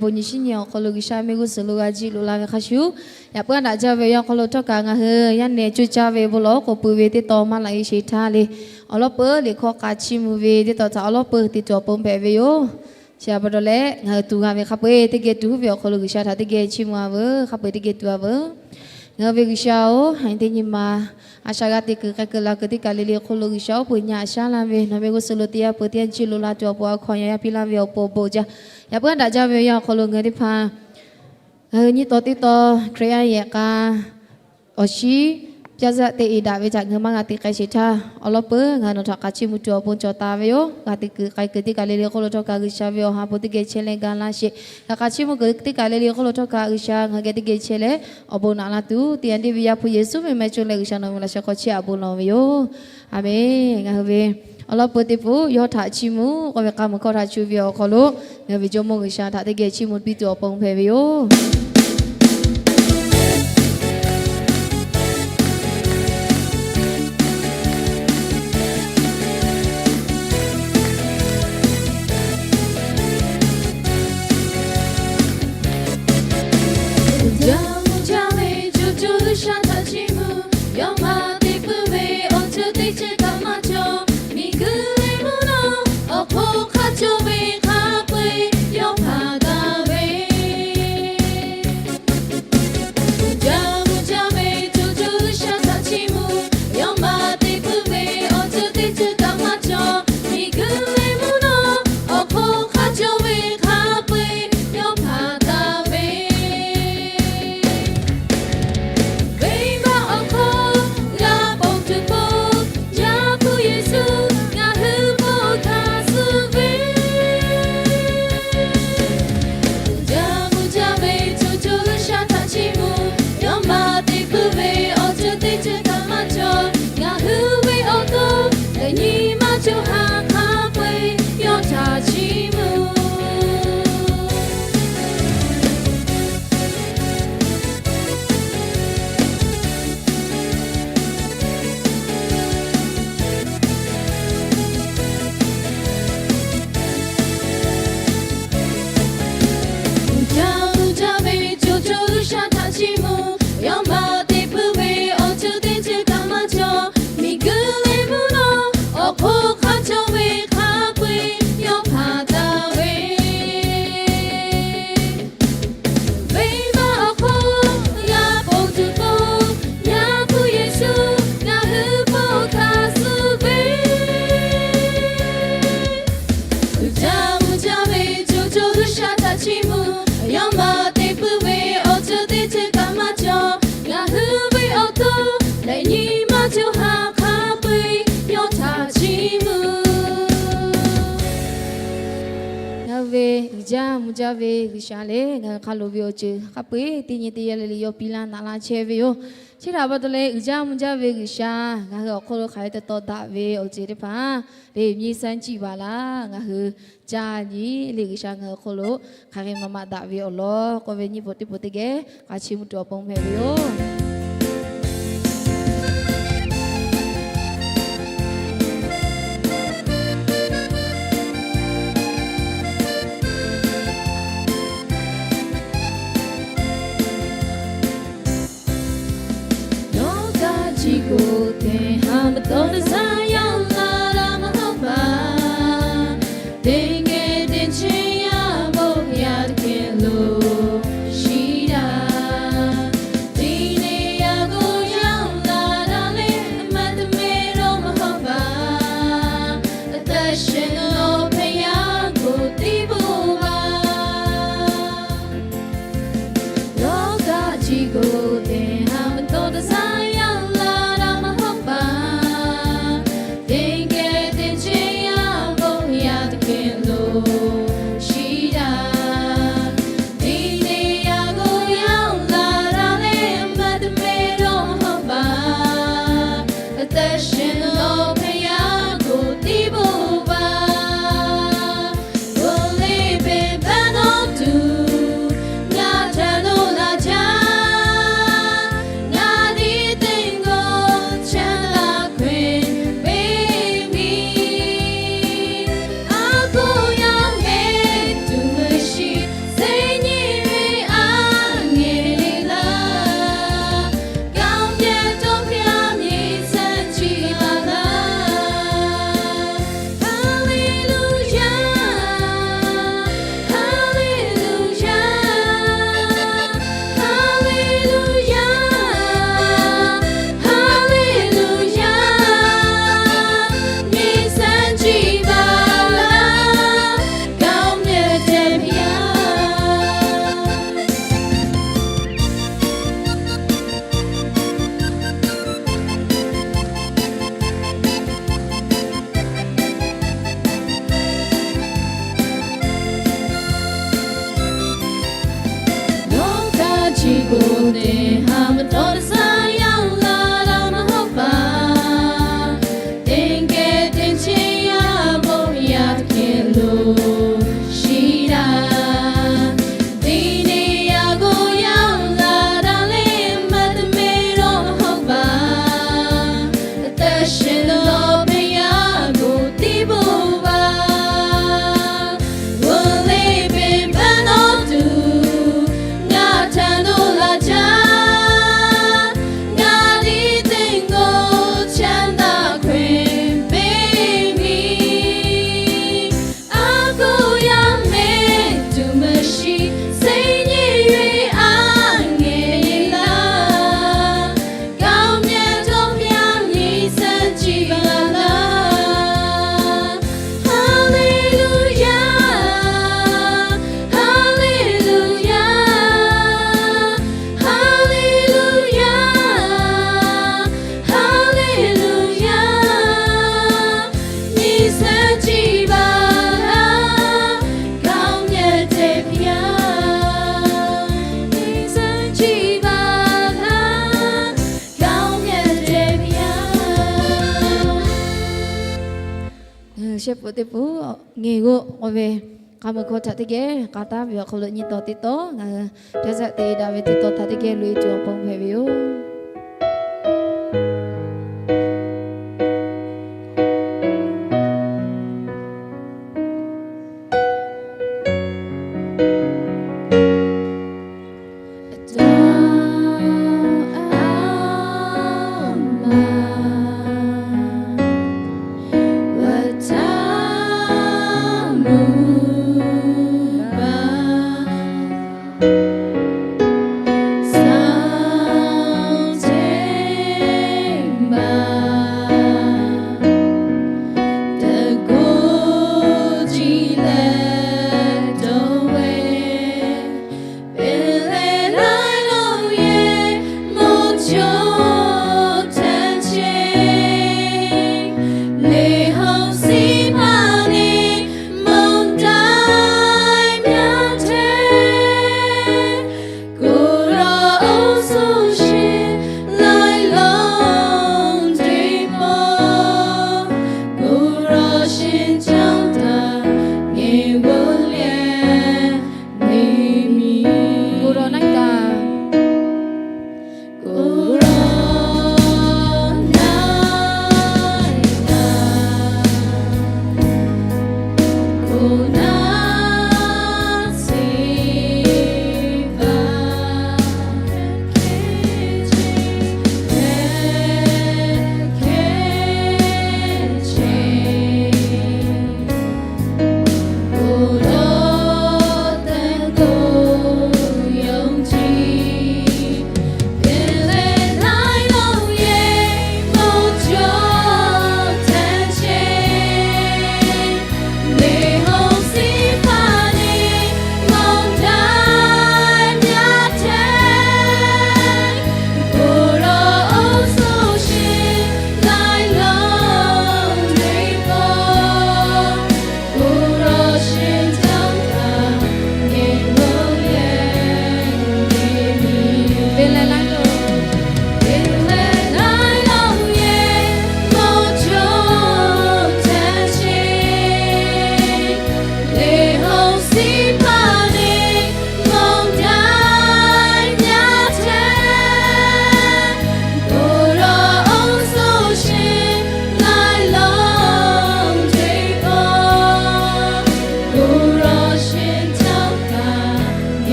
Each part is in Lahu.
Bon nyi shiˉ nyi awˬ hk'aw lo G'uiˬsha mehˆ g'uˇ suhˍ lo g'a jiˆ loꞈ la ve hk'a shuˍ, yaꞈ puiˉ daꞈ jaˇ ve awˬ yanˇ awˬ hk'aw lo htawˇ kaꞈ ngaˬ hui yaˇ nehˬ coˇ caˇ ve bon lawˬ k'oˍ pui ve teˇ tawn maˇ laꞈ e sheˍ htaˇ le, awˬ lawˉ peuˬ liꞈ hkawˇ k'a chiˇ mvuh ve teˇ tawn htaꞈ awˬ lawˉ peuˬ te tuˬ awˬ pon hpehꞈ ve yoˬ. Chi a pa taw leh ngaˬ hui tuˬ g'a ve hk'a peu-eˬ teˇ geh tuˬ huˉ ve awˬ hk'aw lo G'uiˬsha htaꞈ teˇ geh chiˇ mvuh a veuˬ. Hk'a peu-eˬ teˇ geh tuˬ a veuˬ. Ngaˬ hui ve G'uiˬsha-oˬ, ha nyi teˇ nyi ma a shaꞈ g'a te kuiˬ k'ai kuiˬ la kuiˬ teˇ kaˬ le le hk'oˆ lo G'uiˬsha oˉ peunˍ nyi a shaˉ laˇ ve nawˬ ve g'uˇ suhˍ lo teˇ yanˇ peuˬ teˇ yanˇ jiˆ loꞈ la tuˬ awˬ pon a hkaw anˬ yaˇ piˇ laˇ ve awˬ pon awˬ bon jaˇ. Yaꞈ puiˉ daꞈ jaˇ ve awˬ yanˇ awˬ hk'aw lo ngaˬ hui teˇ hpaˍ ngaˬ hui nyiˇ tawn teˇ tawn Hkriꞈ yaˇ yehˬ k'a awˬ shiˉ pyaˇ zaˆ te e daꞈ ve htaꞈ ngaˬ hui maˇ g'a te k'ai sheˍ htaˇ, awˬ lawˉ peuˬ ngaˬ hui nawˬ htaꞈ k'a chiˇ mvuh tuˬ awˬ pon cawˬ taˍ ve yoˬ. G'a te kuiˬ k'ai kuiˬ teˇ kaˬ le le hk'oˆ lo htawˇ kaꞈ G'uiˬsha ve awˬ ha hpu teˇ geh chehˇ leh ga laˇ sheˍ. G'a k'a chiˇ mvuh kuiˬ teˇ kaˬ le le hk'oˆ lo htawˇ kaꞈ G'uiˬsha ngaˬ hui geh teˇ geh chehˇ leh awˬ bon naꞈ la tuˬ teˇ yanˇ deˇ ve Yaˇ hpu Yeˍsuˆ ve meh co leh G'uiˬsha nawˬ ve laꞈ sheh hk'aw chehˇ a bon lawˬ ve yoˬ. A menˬ. Ngaˬ hui ve awˬ lawˉ peuˬ teˇ pfuhˍ yawˇ htaꞈ chiˇ mvuh k'oˆ ve k'a muiˬ hkawˇ htaꞈ cuˇ ve awˬ hk'aw lo ngaˬ hui ve Jawˇmawˇ G'uiˬsha htaꞈ teˇ geh chiˇ mvuh piˇ tuˬ awˬ pon hpehꞈ ve yoˬ. Uiˍ jaˇ mvuh jaˇ ve co co G'uiˬsha htaꞈ chiˇ mvuh, yawˇ maˇ te puiˉ ve awˬ ceuˬ teˇ ceuˬ kaꞈ maˇ cawˬ. Miˬguiˬ leh mvuhˇ naw awˬ hk'oˆ hk'a cawˬ ve hk'a peu-eˬ yawˇ hpanˍ taˍ ve. Uiˍ jaˇ mvuh jaˇ ve co co G'uiˬsha htaꞈ chiˇ mvuh, yawˇ maˇ te puiˉ ve awˬ ceuˬ teˇ ceuˬ kaꞈ maˇ cawˬ. Miˬguiˬ leh mvuhˇ naw awˬ hk'oˆ hk'a cawˬ ve hk'a peu-eˬ yawˇ hpanˍ taˍ ve. Venˇbaˆ awˬ hk'oˆ g'a ponˬ tuˬ po, Yaˇ hpu Yeˍsuˆ ngaˬ hui bon hkanˍ suh ve. Uiˍ jaˇ mvuh jaˇ ve co co G'uiˬsha htaꞈ chiˇ mvuh, yawˇ maˇ te puiˉ ve awˬ ceuˬ teˇ ceuˬ kaꞈ maˇ cawˬ. Ngaˬ hui ve awˬ to lehˬ nyi ma co ha hk'a peu-eˬ yawˇ htaꞈ chiˇ mvuh. Uiˍ jaˇ mvuh jaˇ ve co co G'uiˬsha htaꞈ chiˇ mvuh, yawˇ maˇ te puiˉ ve awˬ ceuˬ teˇ ceuˬ kaꞈ maˇ cawˬ. Miˬguiˬ leh mvuhˇ naw awˬ hk'oˆ hk'a cawˬ ve hk'a peu-eˬ yawˇ hpanˍ taˍ ve. Venˇbaˆ awˬ hk'oˆ g'a ponˬ tuˬ po, Yaˇ hpu Yeˍsuˆ ngaˬ hui bon hkanˍ suh ve. Uiˍ jaˇ mvuh jaˇ ve co co G'uiˬsha htaꞈ chiˇ mvuh, yawˇ maˇ te puiˉ ve awˬ ceuˬ teˇ ceuˬ kaꞈ maˇ cawˬ. Ngaˬ hui ve awˬ to lehˬ nyi ma co ha hk'a peu-eˬ yawˇ htaꞈ chiˇ mvuh. Ngaˬ hui ve uiˍ jaˇ mvuh jaˇ ve G'uiˬsha lehˬ, ngaˬ hui hk'a loˍ ve awˬ ceuˬ hk'a peu-eˬ teˇ nyi teˇ yanˇ le le yawˇ piˇ laˇ naꞈ laˇ chehˇ ve yoˬ. Chi htaꞈ pa taw leh uiˍ jaˇ mvuh jaˇ ve G'uiˬsha ngaˬ hui awˬ hk'oˆ lo hk'aˬ hk'e te taw daꞈ ve awˬ ceuˬ teˇ hpaˍ le, miˇ saˉ ciˇ baˬ laˇ ngaˬ hui caˇ nyi le, G'uiˬsha ngaˬ hui awˬ hk'oˆ lo hk'aˬ hk'e maˍ maꞈ daꞈ ve awˬ lawn k'oˆ ve nyiˇ pawˆ teˇ pawˆ teˇ geh k'a chiˇ mvuh tuˬ awˬ pon hpehꞈ ve yoˬ. Dawˇ kaˆ chi k'o teˇ ha ma taw tawˇ hkawˇ yanˇ la la maˇ hawˉ paˍ, teˇ geh teˇ chehˇ yaˇ bon yaˇ teˇ hkeh lo shiˍ daꞈ. Teˇ nyi yaˇ k'o yanˇ la la leh maˇ te meh lo maˇ hawˉ paˍ, a taˇ shehˍ nawˬ hpehꞈ yaˇ k'o teˇ bon baˬ. Dawˇ kaˆ chi k'o teˇ ha ma taw tawˇ hkawˇ yanˇ la la maˇ hawˉ paˍ, Shehˆ pfuhˍ teˇ pfuhˍ, ngaˬ hui g'aw ve k'a meuˬ hkawˇ htaꞈ teˇ geh k'a taˉ ve awˬ hk'aw lo nyi tawˍ teˇ tawˍ, ngaˬ hui caˇ zaꞈ te daꞈ ve teˇ tawˍ htaꞈ teˇ geh loꞈ e tuˬ awˬ pon hpehꞈ ve yoˬ.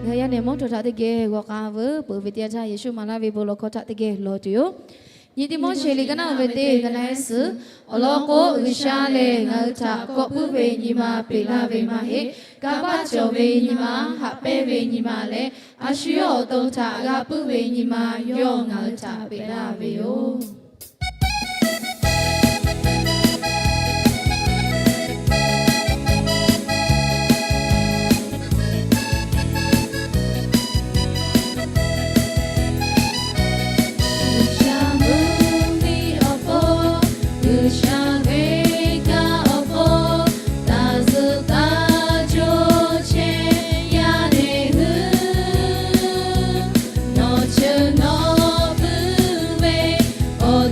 Ngaˬ hui yaˇ nehˬ mawˇ htaꞈ teˇ geh g'aw k'ai veuˬ. Peuˬ ve teˇ yanˇ htaˇ Yeˍsuˆ maˍ laˇ ve bon lawˬ hkawˇ htaꞈ teˇ geh lawˬ tuˬ yoˬ. Nyi teˇ mawˇ sheˍ liꞈ ka naˆ uiˍ ve teˇ ka naˆ suhˍ, awˬ lawn k'o, G'uiˬsha lehˬ ngaˬ hui htaꞈ kawꞈ puiˉ ve nyi ma peꞈ laˇ ve maˇ heˆ. Kanˇ paˆ cawˬ ve nyi ma, haꞈ pehnˇ ve nyi ma leh, a shu yawˇ awˬ to htaꞈ g'a puiˉ ve nyi ma yawˇ ngaˬ hui htaꞈ peꞈ laˇ ve yoˬ. G'uiˬsha mvuhˇmiˬ awˬ pon, G'uiˬsha ve kaꞈ awˬ pon, taˇ zuhꞈ taˇ co chehˇ yaˇ nehˬ hui, nawˬ cheuˬ nawˬ puiˉ ve awˬ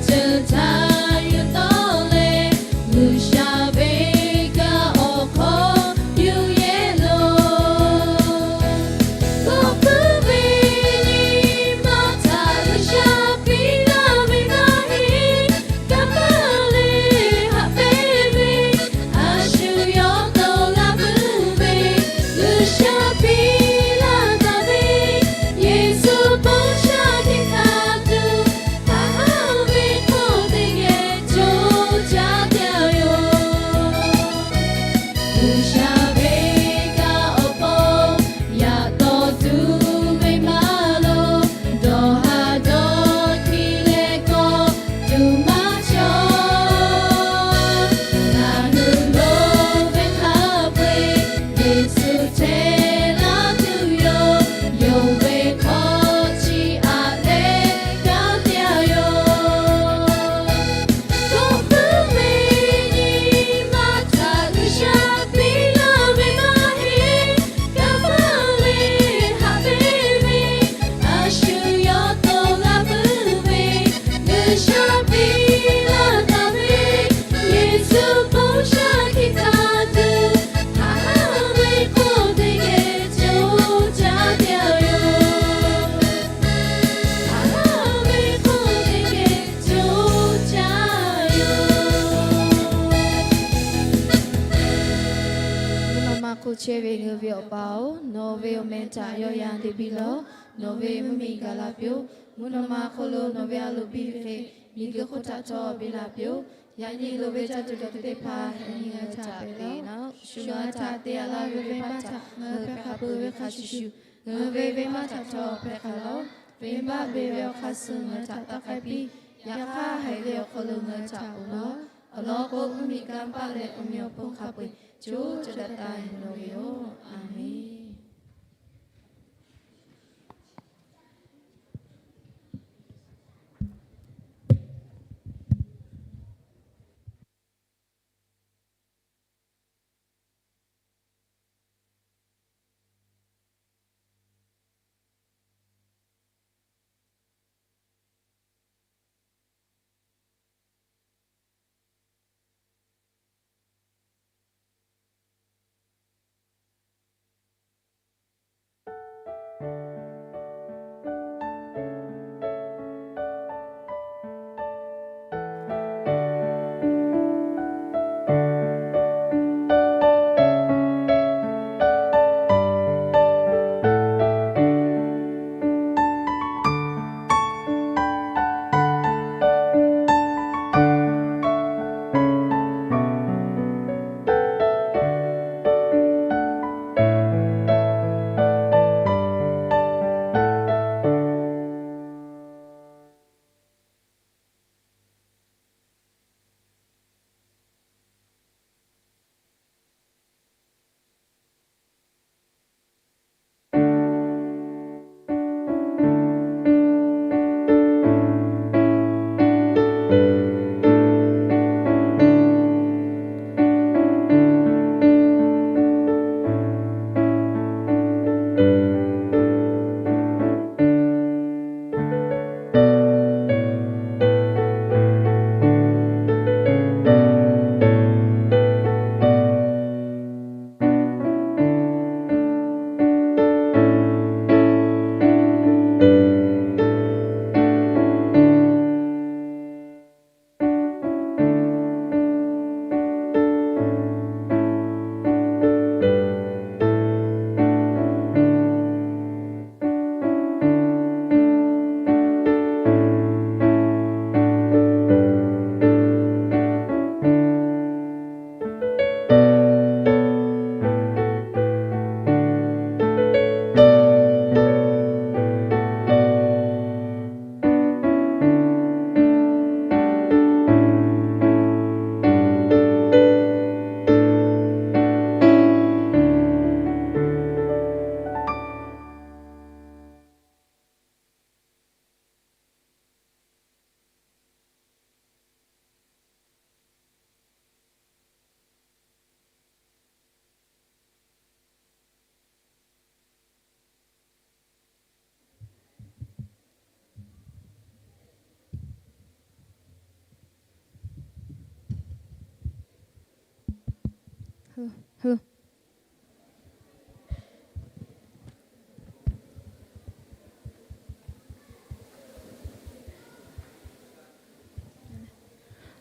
Chehˇ ve ngaˬ hui ve Awˬ pa-oˬ, nawˬ ve awˬ meh htaꞈ yawˇ yan te piˇ lawˬ. Nawˬ ve mvuhˇmiˬ gaˬ la piˇ-oˆ. Mvuhˇ naw ma hk'oˆ lo nawˬ ve a loˍ biˇ ve hk'e, miˬguiˬ hk'oˆ htaꞈ htawˇ biˇ la piˇ-oˆ. Yaꞈ nyi loˍ ve ca tuˬ cawˬ tuˬ teˇ hpaˍ yaꞈ nyi ngaˬ hui htaꞈ peꞈ laˇ-oˆ. Shu ngaˬ hui htaꞈ te a laˇ ve venˇbaˆ htaꞈ ngaˬ hui hpehꞈ hk'a peuˬ ve hk'a shuˍ shuˍ, ngaˬ hui ve venˇbaˆ htaꞈ htawˇ hpehꞈ hk'a laˇ-oˆ. Venˇbaˆ ve awˬ hk'aˇ suh ngaˬ hui htaꞈ taˇ k'ai piˇ. Yaꞈ hk'aˇ, haiˬ ve awˬ hk'aw lo ngaˬ hui htaꞈ ponˬ laˇ-oˆ. Awˬ lawn k'o, mvuhˇmiˬ kanˇ paˆ leh awˬ meꞈ awˬ hponˇ hk'a peu-eˬ co co taiˍ taiˍ nawˬ ve yoˬ. A menˬ.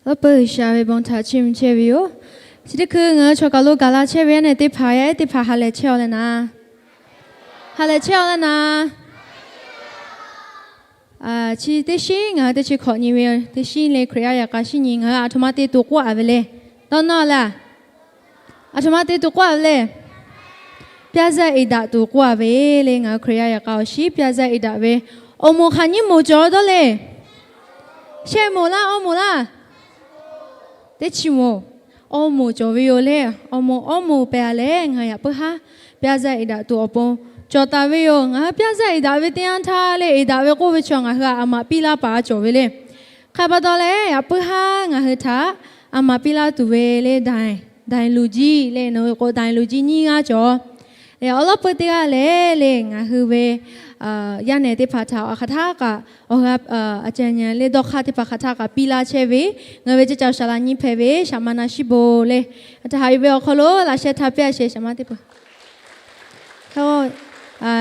Awˬ lawˉ peuˬ G'uiˬsha ve bon htaꞈ chiˇ mvuh chehˇ ve yoˬ. Chi teˇ hkui ngaˬ hui chawˬ kaˬ lo gaˬ la chehˇ ve yaˇ nehˬ teˇ hpaˍ yaˇ ehˉ teˇ hpaˍ ha lehˬ chehˇ-aw leh naˍ. Ha lehˬ chehˇ-aw leh naˍ. Chi teˇ shinˉ ngaˬ hui teˇ chi hkawꞈ nyi ve teˇ shinˉ le Hkriꞈ yaˇ yaꞈ k'a shinˉ nyi ngaˬ hui aˬ htoꞈ ma te tuˬ k'oˆ-a ve le. Dawˇ nawˇ leh, aˬ htoꞈ ma te tuˬ k'oˆ-a ve le. Pyaˇ zaˇ e daꞈ tuˬ k'oˆ-a ve le. Ngaˬ hui Hkriꞈ yaˇ yaꞈ k'a awˬ shinˉ pyaˇ zaˇ e daꞈ ve awˬ moˍ hk'aˬ nyiˇ moˍ cawˬ dawˇ le. Shehˆ moˍ laˇ, awˇ moˍ laˇ. Teˇ chi moˍ, awˇ moˍ cawˬ ve yoˬ le. Awˬ moˍ awˇ moˍ pehˬ-a leh ngaˬ hui yaꞈ puiˉ haˉ pyaˇ zaˇ e daꞈ tuˬ awˬ pon cawˬ taˍ ve yoˬ. Ngaˬ hui pyaˇ zaˇ e daꞈ ve teˇ yanˇ htaˇ le, e daꞈ ve k'oˆ ve chaw ngaˬ hui aˬ maꞈ piˇ laˇ paˍ cawˬ ve le. Hk'e pa taw leh yaꞈ puiˉ haˉ ngaˬ hui htaꞈ aˬ maꞈ piˇ laˇ tuˬ ve le, daiˬ luˬ jiˇ le, nawˬ hui k'o daiˬ luˬ jiˇ nyiˇ g'aˇ cawˬ. Awˬ lawˉ peuˬ teˇ g'aˇ lehˬ le, ngaˬ hui ve yaˇ nehˬ teˇ hpaˍ htaꞈ awˬ hk'aˬ htaˇ kaꞈ awˬ g'a a ca nyi le dawˇ hk'aˇ teˇ hpaˍ hk'aˬ htaˇ kaꞈ piˇ laˇ chehˇ ve, ngaˬ hui ve ceˇ ca shaˍ laꞈ nyi hpehꞈ ve shaˍ ma na shiˉ bon le, a htaꞈ haꞈ yuˬ ve awˬ hk'aw lo laꞈ sheh htaꞈ piˇ-a sheˍ shaˍ ma teˇ hpaˍ.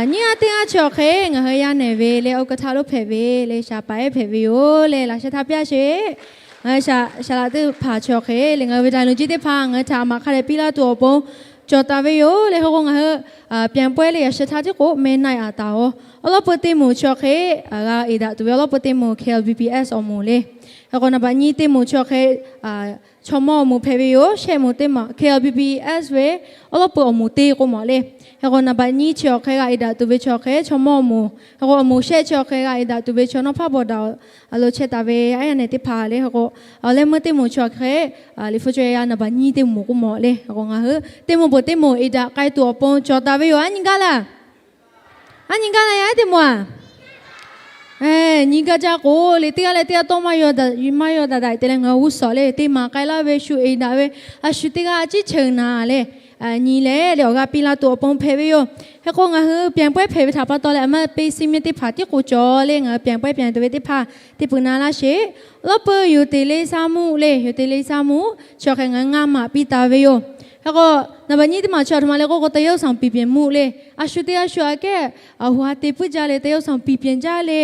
Nyiˇ g'aˇ teˇ g'aˇ chi awˬ hk'e ngaˬ hui yaˇ nehˬ ve le awˬ ka htaˇ lonˉ hpehꞈ ve le shaˍ paˍ ehˉ hpehꞈ ve yoˬ le laꞈ sheh htaꞈ piˇ-a sheˍ. Ngaˬ hui shaˍ laꞈ teˇ hpaˍ chi awˬ hk'e le ngaˬ hui ve daiˬ luˬ jiˇ teˇ hpaˍ ngaˬ hui htaꞈ aˬ maꞈ hk'a dehꞈ piˇ laˇ tuˬ awˬ pon cawˬ taˍ ve yoˬ le. Hk'e k'o ngaˬ hui ပြိုင်ပွဲ le yaꞈ sheh htaˇ tiˉ k'o meh na-e aꞈ taˍ-oˬ. Awˉ lawˉ peu teˇ moˍ chi awˬ hk'e g'a e daꞈ tuˬ ve awˉ lawˉ peu teˇ moˍ K L B B S awˬ moˍ le. Hk'e k'o naˍ baꞈ nyiˇ teˇ moˍ chi awˬ hk'e chaw mawˇ awˬ moˍ hpehꞈ ve yoˬ. Shehˆ moˍ teˇ maˬ K L B B S ve awˉ lawˉ peu awˬ moˍ te k'o mawˬ le. Hk'e k'o naˍ baꞈ nyiˇ chi awˬ hk'e g'a e daꞈ tuˬ ve chi awˬ hk'e chaw mawˇ awˬ moˍ, hk'e k'o awˬ moˍ shehˆ chi awˬ hk'e g'a e daꞈ tuˬ ve chaw nawˇ hpaˇ bawˬ daꞈ-oˬ. A lo chehˇ taˍ ve yaˇ nehˬ teˇ hpaˍ le. Hk'e k'o leh meuˇ teˇ moˍ chi awˬ hk'e liꞈ hpu cawˬ yaˇ naˍ baꞈ nyiˇ teˇ moˍ k'o mawˬ le. Hk'e k'o ngaˬ hui teˇ moˍ peuˬ teˇ moˍ e daꞈ k'ai tuˬ awˬ pon cawˬ taˍ ve yoˬ. Aˉ nyi gaˇ laˇ? Aˉ nyi gaˇ laˇ yaˇ teˇ moˍ-aˬ? Nyi gaˇ jaˇ k'o le, teˇ g'aˇ leh teˇ g'aˇ tawˇ maˇ yaw daꞈ, maˇ yaw daꞈ daꞈ te leh ngaˬ hui g'uˇ suhˍ le, teˇ maˬ k'ai laˇ ve shu e daꞈ ve, a shu teˇ g'aˇ ciˉ cheuˬ naˍ le, nyi leh le awˬ g'aˇ piˇ laˇ tuˬ awˬ pon hpehꞈ ve yoˬ. Hk'e k'o ngaˬ hui ပြိုင်ပွဲ hpehꞈ ve htaꞈ pa taw leh a maˇ peˇ siˉ miˇ teˇ hpaˍ tiˉ k'o cawˬ le, ngaˬ hui ပြိုင်ပွဲ ပြိုင် tuˬ ve teˇ hpaˍ teˇ peuˬ na laˇ sheˍ. Awˉ lawˉ peu yoˬ teꞈ le saˇ muˆ le, yoˬ teꞈ le saˇ muˆ chi awˬ hk'e ngaˬ hui ngaˇ maꞈ piˇ taˍ ve yoˬ. Hk'e k'o naˍ baꞈ nyiˇ teˇ maˬ chi aˬ htoꞈ ma le k'oˆ k'o သရုပ်ဆောင် ပီပြင်မှု le, a shu teˇ g'aˇ shu aꞈ kehˉ awˬ ha te puiˉ jaˇ le, သရုပ်ဆောင် ပီပြင် jaˇ le,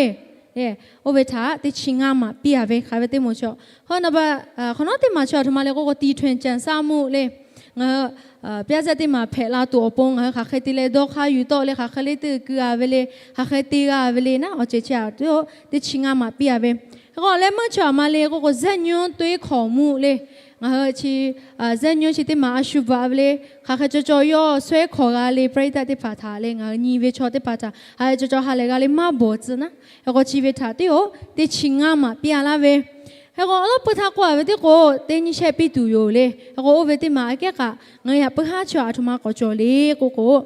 oˇ ve htaꞈ teˇ chi ngaˇ maꞈ piˇ-a ve hk'aˬ ve teˇ moˍ chaw. Hk'e k'o naˍ baꞈ hk'awꞈ nawˉ teˇ maˬ chi aˬ htoꞈ ma le k'oˆ k'o တီထွင်ကြံစည်မှု le, ngaˬ hui ပြဇာတ် teˇ maˬ hpehꞈ la tuˬ awˬ pon ngaˬ hui hk'aˬ hk'e te leh dawˇ hk'aˇ yuˬ tawˆ le, hk'aˬ hk'e le te kuiˬ-a ve le, hk'aˬ hk'e te g'a ve le naˉ awˬ ceuˬ chi aꞈ teˇ chi ngaˇ maꞈ piˇ-a ve. Hk'e k'o leh meuˇ chi aˬ ma le k'oˆ k'o ဇာတ်ညွှန်းသွေးခေါ်မှု le, ngaˬ hui chi ဇာတ်ညွှန်း chi teˇ maˬ a shu bvuhꞈ-a ve le, hk'aˬ hk'e cawˬ cawˬ yawˇ ဆွဲခေါ် g'a le, ပရိသတ် teˇ hpaˍ htaꞈ le, ngaˬ hui nyi ve chaw teˇ hpaˍ htaꞈ hk'aˬ hk'e cawˬ cawˬ ha lehˬ g'a le maˇ bawˬ tcuh naˉ. Hk'e k'o chi ve htaꞈ teˇ-oˬ teˇ chi ngaˇ maꞈ piˇ-a laˇ ve. Hk'e k'o awˉ lawˉ peu htaˇ k'oˆ-a ve teˇ k'o teˇ nyiˇ shehˆ piˇ tuˬ yoˬ le. Hk'e k'o oˇ ve teˇ maˬ aꞈ kehˉ kaꞈ ngaˬ hui yaꞈ puiˉ haˉ chi aˬ htoꞈ ma k'awꞈ cawˬ le k'oˆ k'o,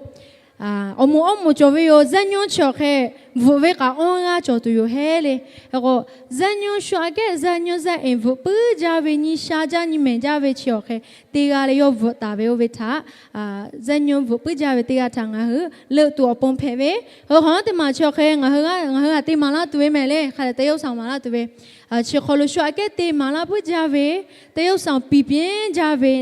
awˬ moˍ awˉ moˍ cawˬ ve yoˬ. ဇာတ်ညွှန်း chi awˬ hk'e bvuhꞈ ve kaꞈ awˬ g'aˇ cawˬ tuˬ yoˬ heˉ le. Hk'e k'o ဇာတ်ညွှန်း shu aꞈ kehˉ ဇာတ်ညွှန်း shu aꞈ bvuhꞈ puiˉ jaˇ ve, nyi sha jaˇ nyi mehˬ jaˇ ve chi awˬ hk'e te g'a leh yawˇ bvuhꞈ taˍ ve oˇ ve htaꞈ ဇာတ်ညွှန်း bvuhꞈ puiˉ jaˇ ve teˇ g'aˇ htaꞈ ngaˬ hui leuˆ tuˬ awˬ pon hpehꞈ ve. Hk'e k'o hk'awꞈ nawˉ teˇ maˬ chi awˬ hk'e ngaˬ hui ngaˬ hui htaꞈ te maˍ laˇ tuˬ ve mehˍ le, hk'a dehꞈ သရုပ်ဆောင် maˍ laˇ tuˬ ve chi hk'aw lo shu aꞈ kehˉ te maˍ laˇ puiˉ jaˇ ve, သရုပ်ဆောင် ပီပြင် jaˇ ve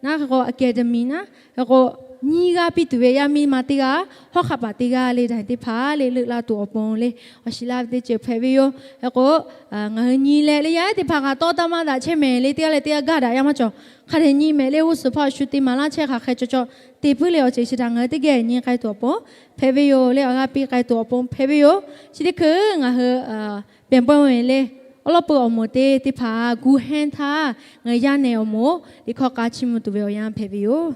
naˉ, hk'e k'o အကယ်ဒမီ naˉ, hk'e k'o nyi g'aˇ piˇ tuˬ ve yaˇ miˇ ma teˇ g'aˇ, hawˉ hk'aˆ paˍ teˇ g'aˇ le, daꞈ teˇ hpaˍ le leuˆ laˇ tuˬ awˬ pon le awˬ shiˍ laˇ ve teˇ ceuˬ hpehꞈ ve yoˬ. Hk'e k'o ngaˬ hui nyi leh le yaˇ ehˉ teˇ hpaˍ kaꞈ tawˇ taˇ maˇ daꞈ chehˇ mehˍ le, teˇ g'aˇ leh teˇ g'aˇ gaˇ daꞈ yaˇ maˇ cawˬ. Hk'a dehꞈ nyi mehˍ le g'uˇ suhˍ hpaˇ shu te maˍ laˇ chehˇ hk'aˬ hk'e cawˬ cawˬ te puiˉ le awˬ ceuˬ chi htaꞈ ngaˬ hui teˇ geh nyi k'ai tuˬ awˬ pon hpehꞈ ve yoˬ le, awˬ g'aˇ piˇ k'ai tuˬ awˬ pon hpehꞈ ve yoˬ. Chi teˇ hkui ngaˬ hui ပြိုင်ပွဲ le awˉ lawˉ peu awˬ moˍ teˇ teˇ hpaˍ gu hehnˇ htaˇ ngaˬ hui yaˇ nehˬ awˬ moˍ liꞈ hkawˇ k'a chiˇ mvuh tuˬ ve awˬ yanˇ hpehꞈ ve yoˬ.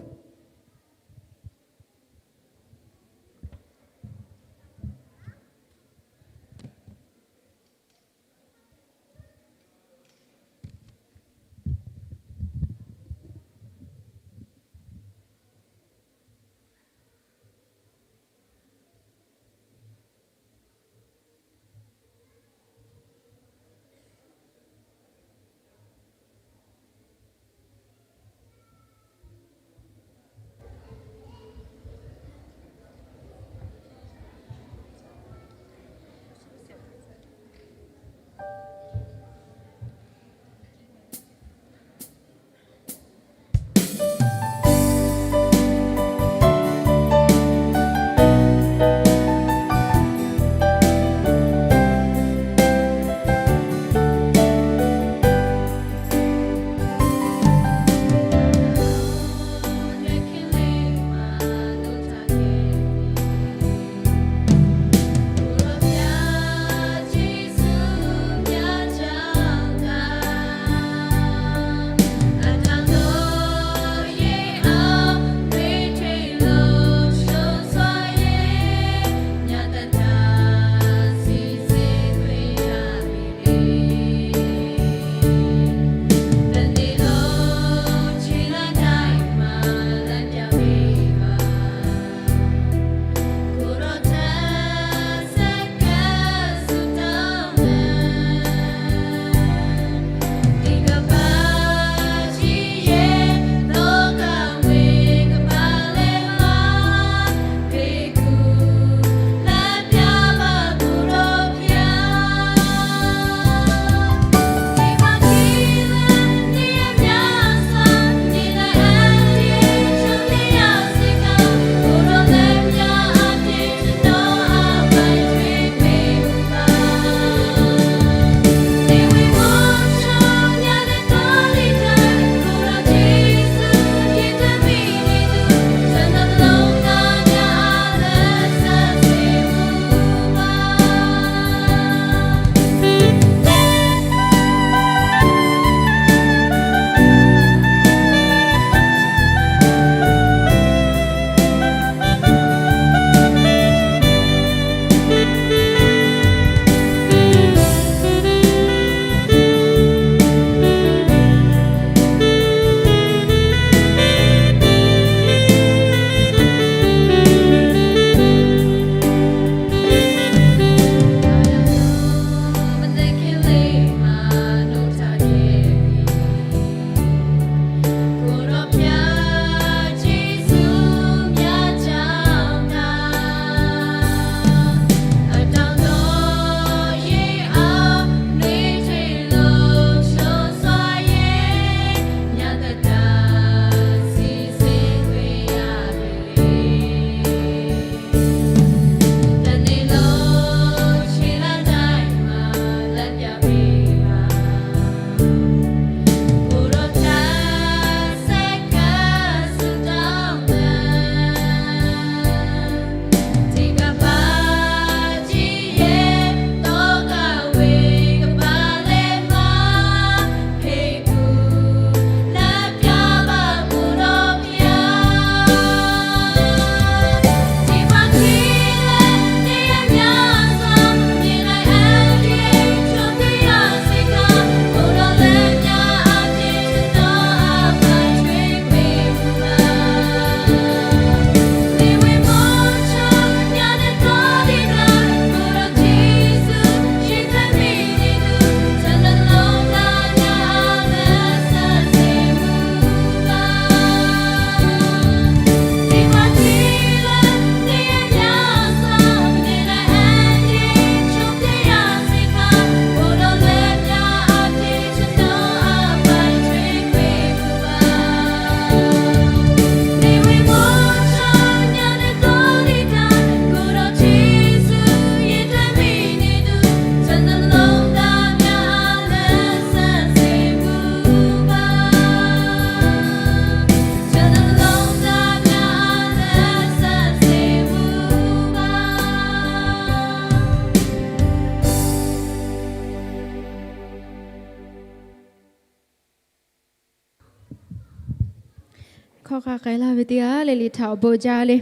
Hkawˇ hk'a k'ai laˇ ve teˇ g'aˇ le le htaꞈ awˬ bon jaˇ le.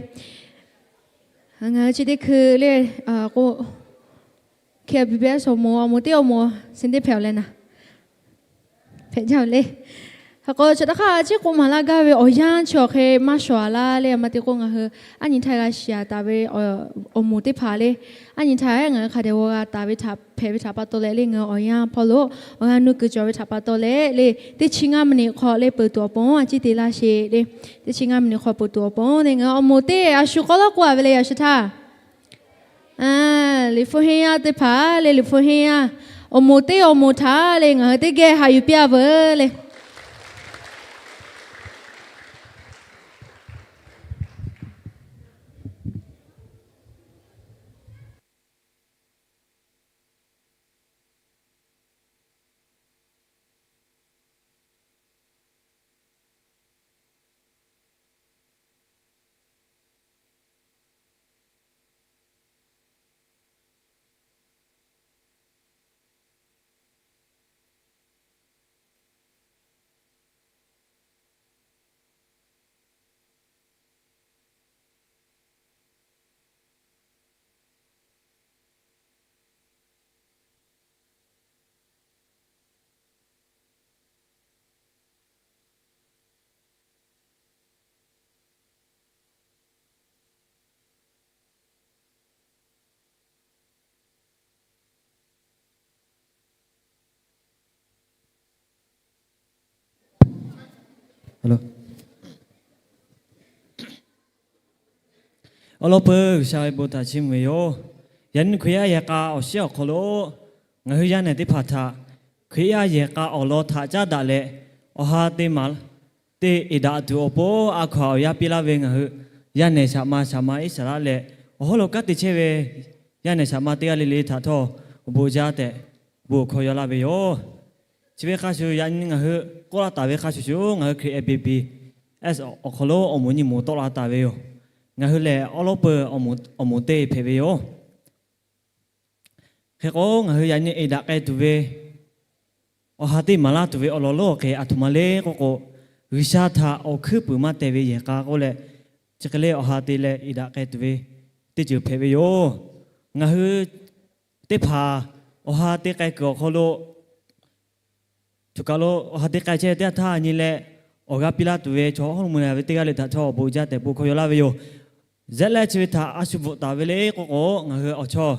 Ngaˬ hui chi teˇ hkui le k'o, K B B S awˬ moˍ, awˬ moˍ teˇ awˬ moˍ, siˍ teˇ hpehꞈ awˬ leh naˍ hpehꞈ jaˇ le. Hk'e k'o, chaw teˇ hk'aˇ chi k'oˆ maˍ laˇ gaˇ ve awˬ yanˇ chi awˬ hk'e maˇ shawˍ a laˇ le. A ma te k'o, ngaˬ hui aˉ nyi htaˇ g'a shiˍ taˍ ve awˬ moˍ teˇ hpaˍ le, aˉ nyi htaˇ ngaˬ hui hk'a dehꞈ g'aw g'a taˍ ve htaꞈ hpehꞈ ve htaꞈ pa taw leh le, ngaˬ hui awˬ yanˇ hpawˇ lo awˬ g'aˇ nuˇ kuiˬ cawˬ ve htaꞈ pa taw leh le, teˇ chi ngaˇ miˬniꞈ hk'aw le peuˬ tuˬ awˬ pon a ciˉ te laˇ sheˍ le. Teˇ chi ngaˇ miˬniꞈ hk'aw peuˬ tuˬ awˬ pon le, ngaˬ hui awˬ moˍ teˇ a shu k'awˇ lawˉ k'oˆ a ve le, a shu htaˇ Liꞈ hpu henˇ yaˇ teˇ hpaˍ le, Liꞈ hpu henˇ yaˇ awˬ moˍ teˇ awˬ moˍ htaꞈ le ngaˬ hui teˇ geh haꞈ yuˬ piˇ a veuˬ le. Awˬ lawn peuˬ G'uiˬsha ve bon htaꞈ chiˇ mvuh ve yoˬ. Yaꞈ nyi Hkriꞈ yaˇ yehˬ k'a awˬ shiˉ awˬ hk'aw lo ngaˬ hui yaˇ nehˬ teˇ hpaˍ htaꞈ Hkriꞈ yaˇ yehˬ k'a awˬ lawn htaꞈ caˉ daꞈ leh, awˬ ha te maˍ te eˍ daꞈ tuˬ awˬ pon a hkaw-anˬ awˬ yanˇ piˇ laˇ ve ngaˬ hui yaˇ nehˬ shaꞈ ma shaꞈ ma iˉ shaˍ laˆ leh, awˬ hawˉ lo kanˉ te chehˇ ve yaˇ nehˬ shaꞈ ma teˇ g'aˇ le le htaꞈ htawˇ awˬ bon jaˇ tehꞈ bon awˬ hkawˇ yaw laˇ ve yoˬ. Chi ve hk'a shuˍ yaꞈ nyi ngaˬ hui k'oˆ laˇ taˍ ve hk'a shuˍ shuˍ ngaˬ hui Hkriꞈ yaˇ B B S awˬ hk'aw lo awˬ moˍ nyi moˍ tawˆ la taˍ ve yoˬ. Ngaˬ hui lehˬ awˉ lawˉ peuˬ awˬ moˍ teˇ hpehꞈ ve yoˬ. Hk'e k'o, ngaˬ hui yaꞈ nyi eˍ daꞈ k'ai tuˬ ve, awˬ ha teˇ maˍ laˇ tuˬ ve awˬ lawn lonˉ awˬ hk'e aˬ htoꞈ ma le k'oˆ k'o, G'uiˬsha htaꞈ awˬ hkuiˉ puiˍ maˇ teh ve yehˬ k'a k'oˆ leh, chi hk'e le awˬ ha te leh eˍ daꞈ k'ai tuˬ ve teˇ ceuˬ hpehꞈ ve yoˬ. Ngaˬ hui teˇ hpaˍ awˬ ha te k'ai kuiˬ awˬ hk'aw lo choˬ kaˬ lo awˬ ha te k'ai chehˇ teˇ g'aˇ htaˇ nyi leh, awˬ g'aˇ piˇ laˇ tuˬ ve chaw hawˉ lo mui la ve teˇ g'aˇ le htaꞈ htawˇ awˬ bon jaˇ tehꞈ bon hkawˇ yaw laˇ ve yoˬ. Zehˆ leh chi ve htaꞈ a shu bvuhꞈ taˍ ve le k'oˆ k'o, ngaˬ hui awˬ chawˇ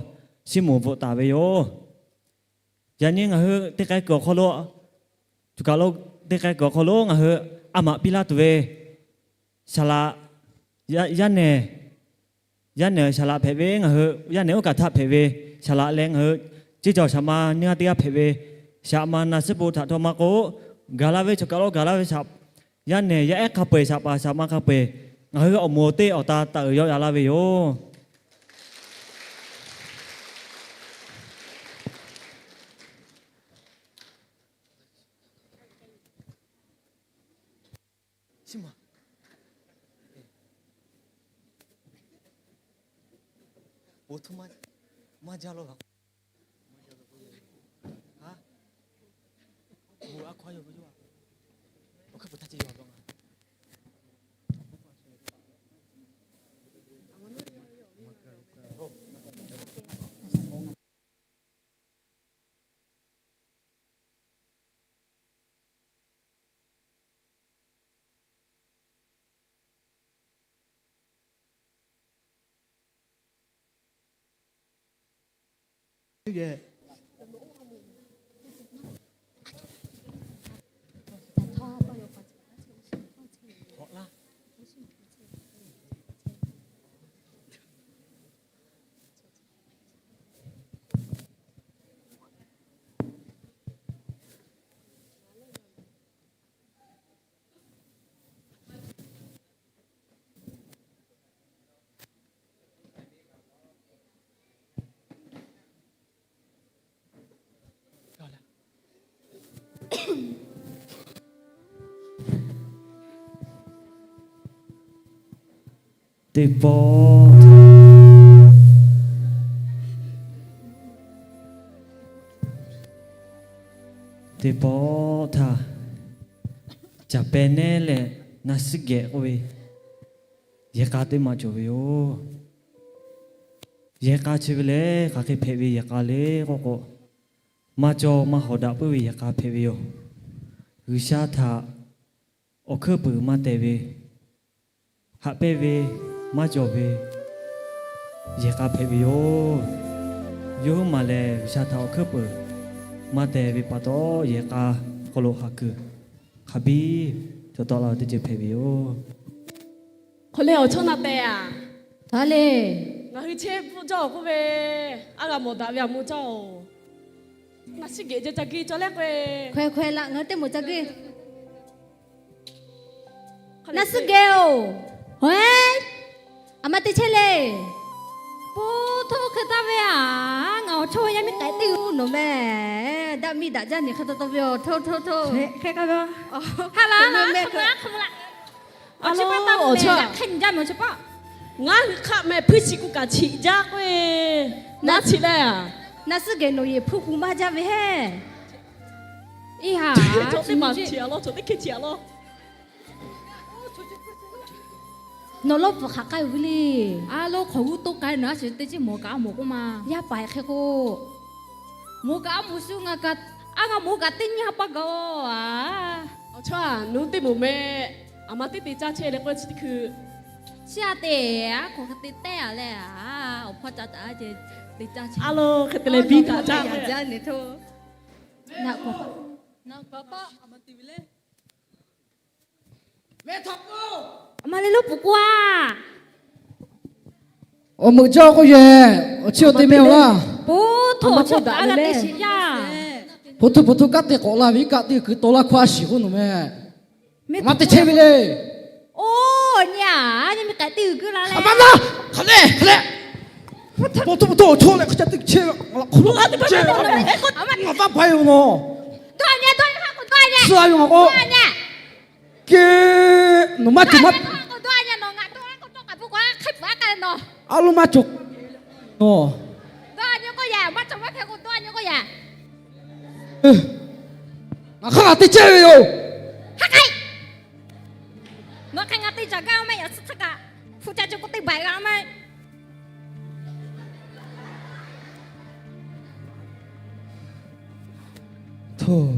Siˉmonˍ bvuhꞈ taˍ ve yoˬ. Yaꞈ nyi ngaˬ hui te k'ai kuiˬ awˬ hk'aw lo, choˬ kaˬ lo te k'ai kuiˬ awˬ hk'aw lo ngaˬ hui a maꞈ piˇ laˇ tuˬ ve saˍ laꞈ, yaˇ nehˬ, yaˇ nehˬ saˍ laꞈ hpehꞈ ve, ngaˬ hui yaˇ nehˬ oˇ kaˬ htaˇ hpehꞈ ve saˍ laꞈ leh ngaˬ hui ceˇ cawˬ shaˍ ma nyiˇ g'aˇ teˇ g'aˇ hpehꞈ ve shaˍ ma na suhˉ po htaꞈ htawˇ maˇ k'oˆ, gaˬ la ve choˬ kaˬ lo gaˬ la ve yaˇ nehˬ yaˇ ehˉ hk'a peu-eˬ shaˍ paˍ shaˍ ma hk'a peu-eˬ ngaˬ hui awˬ moˍ teˇ awˬ ta taˍ uiˍ yaw yaꞈ laˇ ve yoˬ. Teˇ pawˆ, teˇ pawˆ htaˇ, caˬ peh nehˉ leh Naˇ suhˉ geh k'oˆ ve yehˬ k'a teˇ maˬ cawˬ ve yoˬ. Yehˬ k'a chi ve lehˬ, hk'aˬ hk'e hpehꞈ ve yehˬ k'a le k'oˆ k'o, maˇ cawˬ maˇ hawˍ daꞈ puiˉ ve yehˬ k'a hpehꞈ ve yoˬ. G'uiˬsha htaꞈ awˬ hkuiˉ puiˍ maˇ teh ve, haꞈ pehnˇ ve maˇ cawˬ ve yehˬ k'a hpehꞈ ve yoˬ. Yawˇ huiˉ maˬ lehˬ, G'uiˬsha htaꞈ awˬ hkuiˉ puiˍ maˇ teh ve pa taw, yehˬ k'a hk'aw lo haˍ kuiˬ hk'a biˇ cawˬ tawˆ la teˇ ceuˬ hpehꞈ ve yoˬ. Hk'aw leh awˬ chawˇ naˆ teh a, taˇ le. Ngaˬ hui chehˇ bvuhˆ jaˇ-oˬ k'oˆ ve, a g'a mawˬ daꞈ ve aˬ moˍ jaˇ-oˬ. Naˇ suhˉ geh ca geh cawˬ leh k'o, hkawehˇ hkawehˇ laꞈ ngaˬ hui teˇ moˍ ca geh. Naˇ suhˉ geh-oˬ, hawehˉ, aˬ ma te chehˇ le. Pon htoˇ hk'e taˇ ve a, ngaˬ awˬ chawˇ yaˇ miˇ k'ai teˇ g'uˇ nawˬ meh, daꞈ miˇ daꞈ jaˇ nyi hk'e taw taw ve yoˬ. Htoˇ htoˇ htoˇ. Hk'e k'a ve, ha la la, a lo, awˬ chawˇ hk'e nyi jaˇ meh awˬ chawˇ paˆ. Ngaˬ hui hk'aˆ meh hpuiˇ chi kuˬ kaꞈ chiꞈ jaˇ k'o, naˇ chi leh, naˇ suhˉ geh nawˬ yehˬ hpuˇ kuˬ maˇ jaˇ ve heˆ. Iˉ ha, teˇ maˬ chiꞈ a law, chaw teˇ hkeh chiꞈ a law. Nawˬ lawˇ pfuhˍ hk'aˬ k'ai-oˬ ve le. A lo, hk'awꞈ g'uˇ toˆ k'ai nawˬ a shiˍ teˇ ciˉ mawˬ kaꞈ a mawˬ k'oˆ ma. Yaˇ paˍ hk'e k'o, mawˬ kaꞈ a mawˬ shu ngaˬ kaꞈ, a g'a mawˬ kaꞈ teˇ nyi ha pa gaˬ-oˬ a. Awˬ chawˇ a, nawˬ hui teˇ moˍ meh, aˬ ma teˇ te caˇ chehˇ leh k'o chi teˇ hkui, chi a te, a hk'aˬ hk'e te tehˇ a leh a, awˬ hpawˇ ca taˍ a ceh te caˇ chehˇ. A lo, hk'e te leh biˇ kaꞈ caˇ jaˇ nyi htoˇ. Aˬ ma le lo puˍ k'o a, awˬ meuꞈ jaˇ k'oˆ yehˬ, awˬ chi awˬ te meh-oˬ laˇ. Pon htoˇ awˬ chawˇ daꞈ la teˇ shiˍ yaˇ. Pon htoˇ pon htoˇ kaˉ te k'awꞈ la ve iˉ kaˆ teˇ kuiˬ taw laˇ hkawˇ a shiˍ k'oˆ nawˬ meh. Maˇ te chehˇ ve le. Oˇ nyi a, nyi mi k'ai teˇ g'uiˬ la leh. Maˇ laˇ, hk'aˬ leh hk'aˬ leh. Pon htoˇ pon htoˇ awˬ chawˇ leh hk'aˬ ca teˇ chehˇ, ngaˬ hk'aˬ lo a te chehˇ, ngaˬ vaˇ ba yoˬ nawˬ. Suh a yoˬ ngaˬ k'o. Ke, nawˬ maˇ cawˬ maˇ. A lo maˇ cawˬ. Nawˬ, ngaˬ hk'aˇ ngaˬ te chehˇ ve yoˬ. Nawˬ hk'e ngaˬ te caˍ gaˇ maˇ yaꞈ suh hk'aˇ kaꞈ, hpu ca cawˬ k'o teˇ baiˬ g'a maˇ. Htoˇ,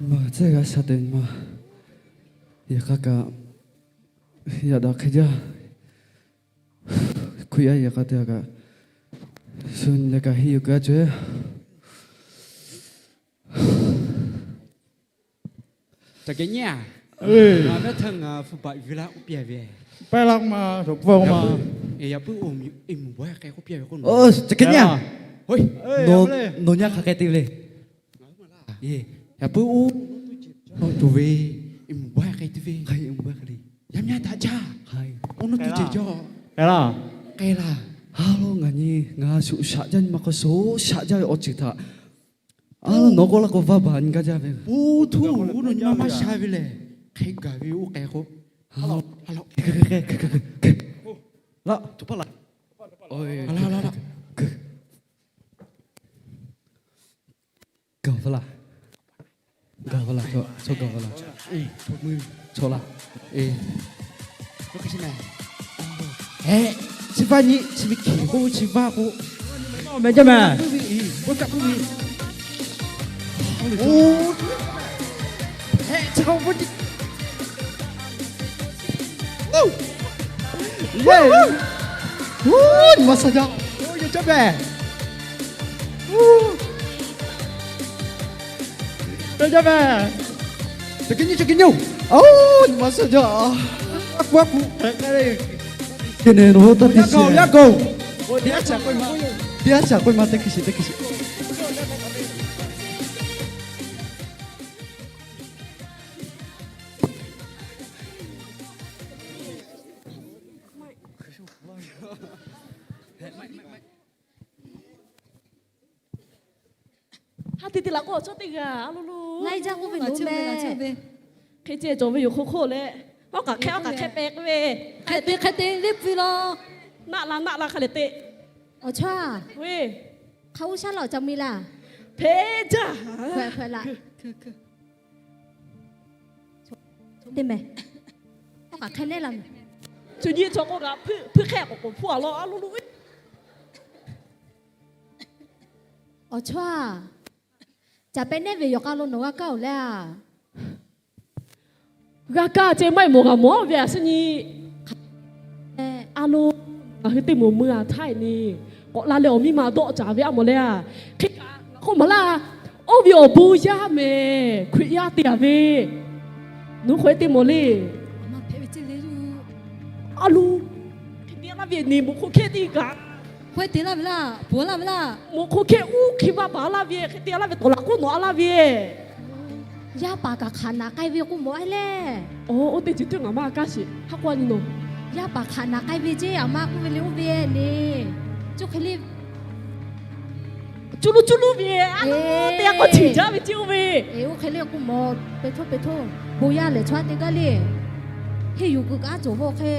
maˬ cehˇ g'a sha te ma, yaꞈ hk'aˇ kaꞈ, yaꞈ daꞈ hk'e jaˇ. Hkui yaˇ yaꞈ hk'aˇ te a kaꞈ, shu nyi leh kaꞈ henˇ yuˬ keu a caweh. Caˬ kehˬ nyi a, ngaˬ mehˉ htaˇ ngaˬ hpu baꞈ ve laˇ k'oˆ piˇ a ve. Pehˇ laˇ k'oˆ ma, shawˍ pfuhˇ k'oˆ ma. Yaꞈ puiˉ oˇ, iˉ mvuhˇ bawehˇ k'ai k'oˆ piˇ a ve k'o, caˬ kehˬ nyi a, nawˬ nyi a hk'aˬ k'ai te ve le. Yaꞈ puiˉ oˇ, cawˬ ve, iˉ mvuhˇ bawehˇ k'ai te ve. Yaˇ miˇ a daꞈ jaˇ. Oˇ nawˉ tu ceh jaˇ. K'ai laˇ. A lo, ngaˬ nyi ngaˬ shuˍ shaꞈ jaˇ nyi ma hk'aw shuˍ shaꞈ jaˇ ve awˬ ceuˬ htaꞈ, a lo, nawˬ k'oˆ laˇ k'o vaˇ baˬ nyi gaˇ jaˇ ve. Pon htoˇ, oˇ nawˬ nyi ma maˇ sha ve lehˬ, hk'e gaˬ ve oˇ k'ai k'o, a lo, a lo, laˇ, tu paˇ laˇ. Gaˬ va laˇ. Gaˬ va laˇ, chaw gaˬ va laˇ. Chaw laˇ. Chi vaˇ nyi, chi ve hkiˬ k'o, chi vaˇ k'o, meh jaˇ meh. Chi k'o, nyi ma sha jaˇ. Oˇ, yawˇ caˇ meh. Meh jaˇ meh. Caˬ kehˬ nyi, caˬ kehˬ nyi-oˬ. Oˇ, nyi ma sha jaˇ. A k'o, a k'o, hk'e le. Ke ne nawˬ hui taˇ te shiˍ. Yaˇ gaˬ, yaˇ gaˬ. Teˇ g'aˇ shaˍ k'oˆ ma, teˇ hkui shiˍ, teˇ hkui shiˍ. Ha te te laꞈ k'oˆ awˬ chawˇ teˇ g'aˇ a lo lo. Laiˉ jaˇ k'oˆ ve nawˬ meh. Hk'e ceh cawˬ ve yoˬ hk'oˆ hk'oˆ leh. Awˉ k'aꞈ hk'e, awˉ k'aꞈ hk'e pehꞈ k'oˆ ve. Hk'e te, hk'e te, leˇ pui law. Naˆ la, naˆ la hk'a leh te. Awˬ chawˇ a. Hk'a uˉ shaˉ laˇ awˬ ca mi laˇ. Hpehꞈ jaˇ. Hpehꞈ laꞈ. Teˇ meh, awˬ kaꞈ hk'e nehˉ la meh. Cuˇ nyi chaw k'oˆ kaꞈ hpuiˇ hk'e k'awꞈ k'oˍ hpuˇ a law a lo lo. Awˬ chawˇ-aˬ, caˍ pehˍ nehˉ ve yawˬ k'a lo nawˬ g'a kaˇ-oˬ le a. G'a kaˇ ceh maˇ heˆ mawˬ g'a mawˬ ve a suˉ nyi. A lo, ngaˬ hui teˇ moˍ mui a htaˇ ni, k'awꞈ la leh awˬ miˇ ma dawˆ caˍ ve a mawˬ le a. Hk'e kaꞈ k'oˆ maˍ laˇ, oˇ ve awˬ bon yaˇ mehˍ, Hkriꞈ yaˇ te a ve, nawˬ hui k'awꞈ e te mawˬ le. A lo, hk'e te laˇ ve ni, moˍ hk'oˆ hkehˇ teˇ kaꞈ, hk'e te laˇ ve laˇ, pon laˇ ve laˇ, moˍ hk'oˆ hkehˇ uˉ hk'e maˇ baˬ laˇ ve, hk'e te laˇ ve tawˍ laꞈ k'oˆ nawˬ a laˇ ve. Yaˇ paˍ kaꞈ hk'aˬ naꞈ k'ai ve k'oˆ mawˬ a le. Oˇ teˇ ceuˬ teˇ ngaˬ maˇ kaˇ sheˍ, haˉ k'oˆ a nyi nawˬ. Yaˇ paˍ hk'aˬ naꞈ k'ai ve ceˇ, a maˇ k'oˆ ve le oˇ ve ne. Cuˇ hk'e le, cuˇ luˇ cuˇ luˇ ve, a lo te a k'awꞈ ciˍ jaˇ ve ceˇ oˇ ve. Oˇ hk'e le k'oˆ mawˬ, pe htoˇ pe htoˇ. Bon yaˇ lehˬ chaw a te gaˇ le. Henˇ yuˬ kuiˬ kaꞈ a cawˬ hawˇ hk'e.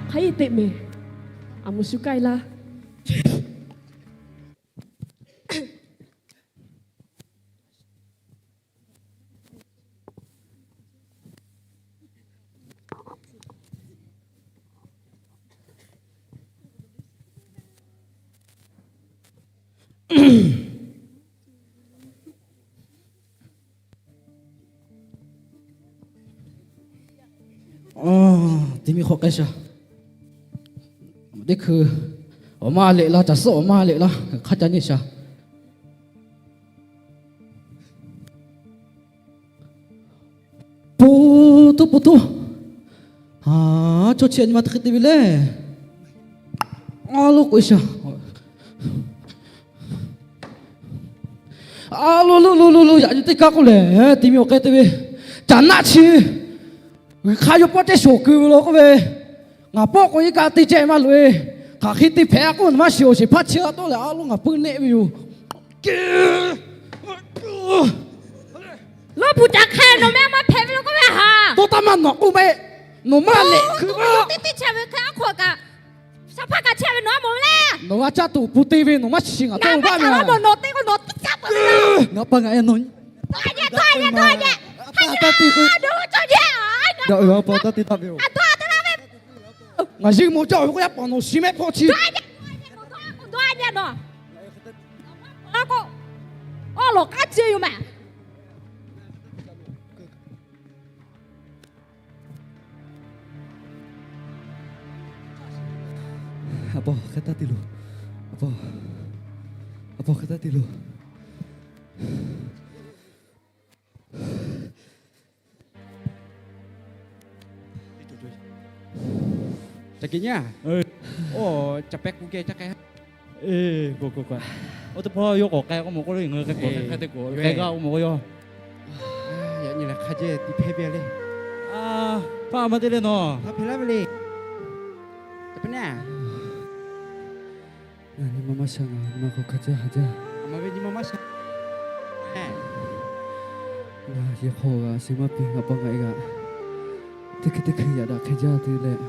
Hk'a iˉ teꞈ mehˍ, a moˍ shu k'ai laˇ. Teˇ miˬ hk'awꞈ k'ai sha. Teˇ hkui awˬ maˇ leꞈ la, caˬ suhˉ awˬ maˇ leꞈ la, hk'a ca nyi sha. Po toˇ po toˇ. A, chaw chi a nyi ma teˇ hk'e te ve le. A lo k'oꞈ e sha. A lo lo lo lo lo, yaꞈ nyi teˇ kaˆ k'oˆ lehˬ, teˇ miˬ awˬ k'ai te ve. Caˬ naˆ chi g'uiˬ hk'a yaw pawˆ teˇ shoˍ keu ve law k'oˆ ve, ngaˬ pawˆ k'o iˉ kaˆ teˇ cehˇ maˇ loꞈ e. Hk'aˬ hk'e te hpehꞈ a k'oˆ nawˬ maˇ shiˍ awˬ sheˍ hpaˇ chi a tawˆ lehˬ, a lo ngaˬ pui neˆ ve yoˬ. Lawˇ puˍ caꞈ hk'e nawˬ meh maˇ hpehꞈ ve lo k'oˆ ve ha. Tawˇ taˇ maˇ nawˬ k'oˆ meh. Nawˬ maˇ lehꞈ hkui teˇ teˇ chehˇ ve hk'e a hk'aw kaꞈ, shaˍ hpaˇ kaꞈ chehˇ ve nawˬ a mawˬ le. Nawˬ g'a caˇ tuˬ pu te ve nawˬ maˇ shiˍ ngaˬ tawˇ baˆ meh. Nawˬ te k'o nawˬ teˇ caˇ pa. Ngaˬ pa ngaˬ e nawˬ. Tawˇ a nyi, tawˇ a nyi, tawˇ a nyi. Daꞈ uiˍ a pa taˇ te taˇ ve yoˬ. Ngaˬ yeˇ maw caˇ ve k'o yaˇ paˍ nawˬ shiˍ mehˆ hpawˇ chi. Awˬ lawˬ k'aˉ ce yoˬ mehˍ. A pa, hk'e taˇ te loˬ. A pa, a pa, hk'e taˇ te loˬ. Caˬ kehˬ nyi a. Oˇ, caˬ pehˍ k'u kehˬ caˇ k'ai. Oˇ teˇ hpawˇ yawˇ k'awꞈ k'ai k'oˆ mawˬ k'oˆ le, ngaˬ hui k'ai k'awꞈ k'ai k'ai te k'o, k'ai g'aˇ k'oˆ mawˬ k'o yawˇ. Yaꞈ nyi lehˬ hk'a jehˇ tiꞈ hpehˇ piˇ a le. Paˇ maˇ te le nawˬ. Hk'a hpehꞈ laˇ ve le. Caˬ pehˍ nyi a. Ngaˬ nyi ma maˇ sha, ngaˬ nyi ma hk'aw hk'a jaˇ ha jaˇ. Ngaˬ ve nyi ma maˇ sha. Ngaˬ yehˬ hk'aw g'a shiˍ maˇ piˇ, ngaˬ pa ngaˬ e g'a. Teˇ hkui teˇ hkui yaꞈ daꞈ hk'e jaˇ te leh,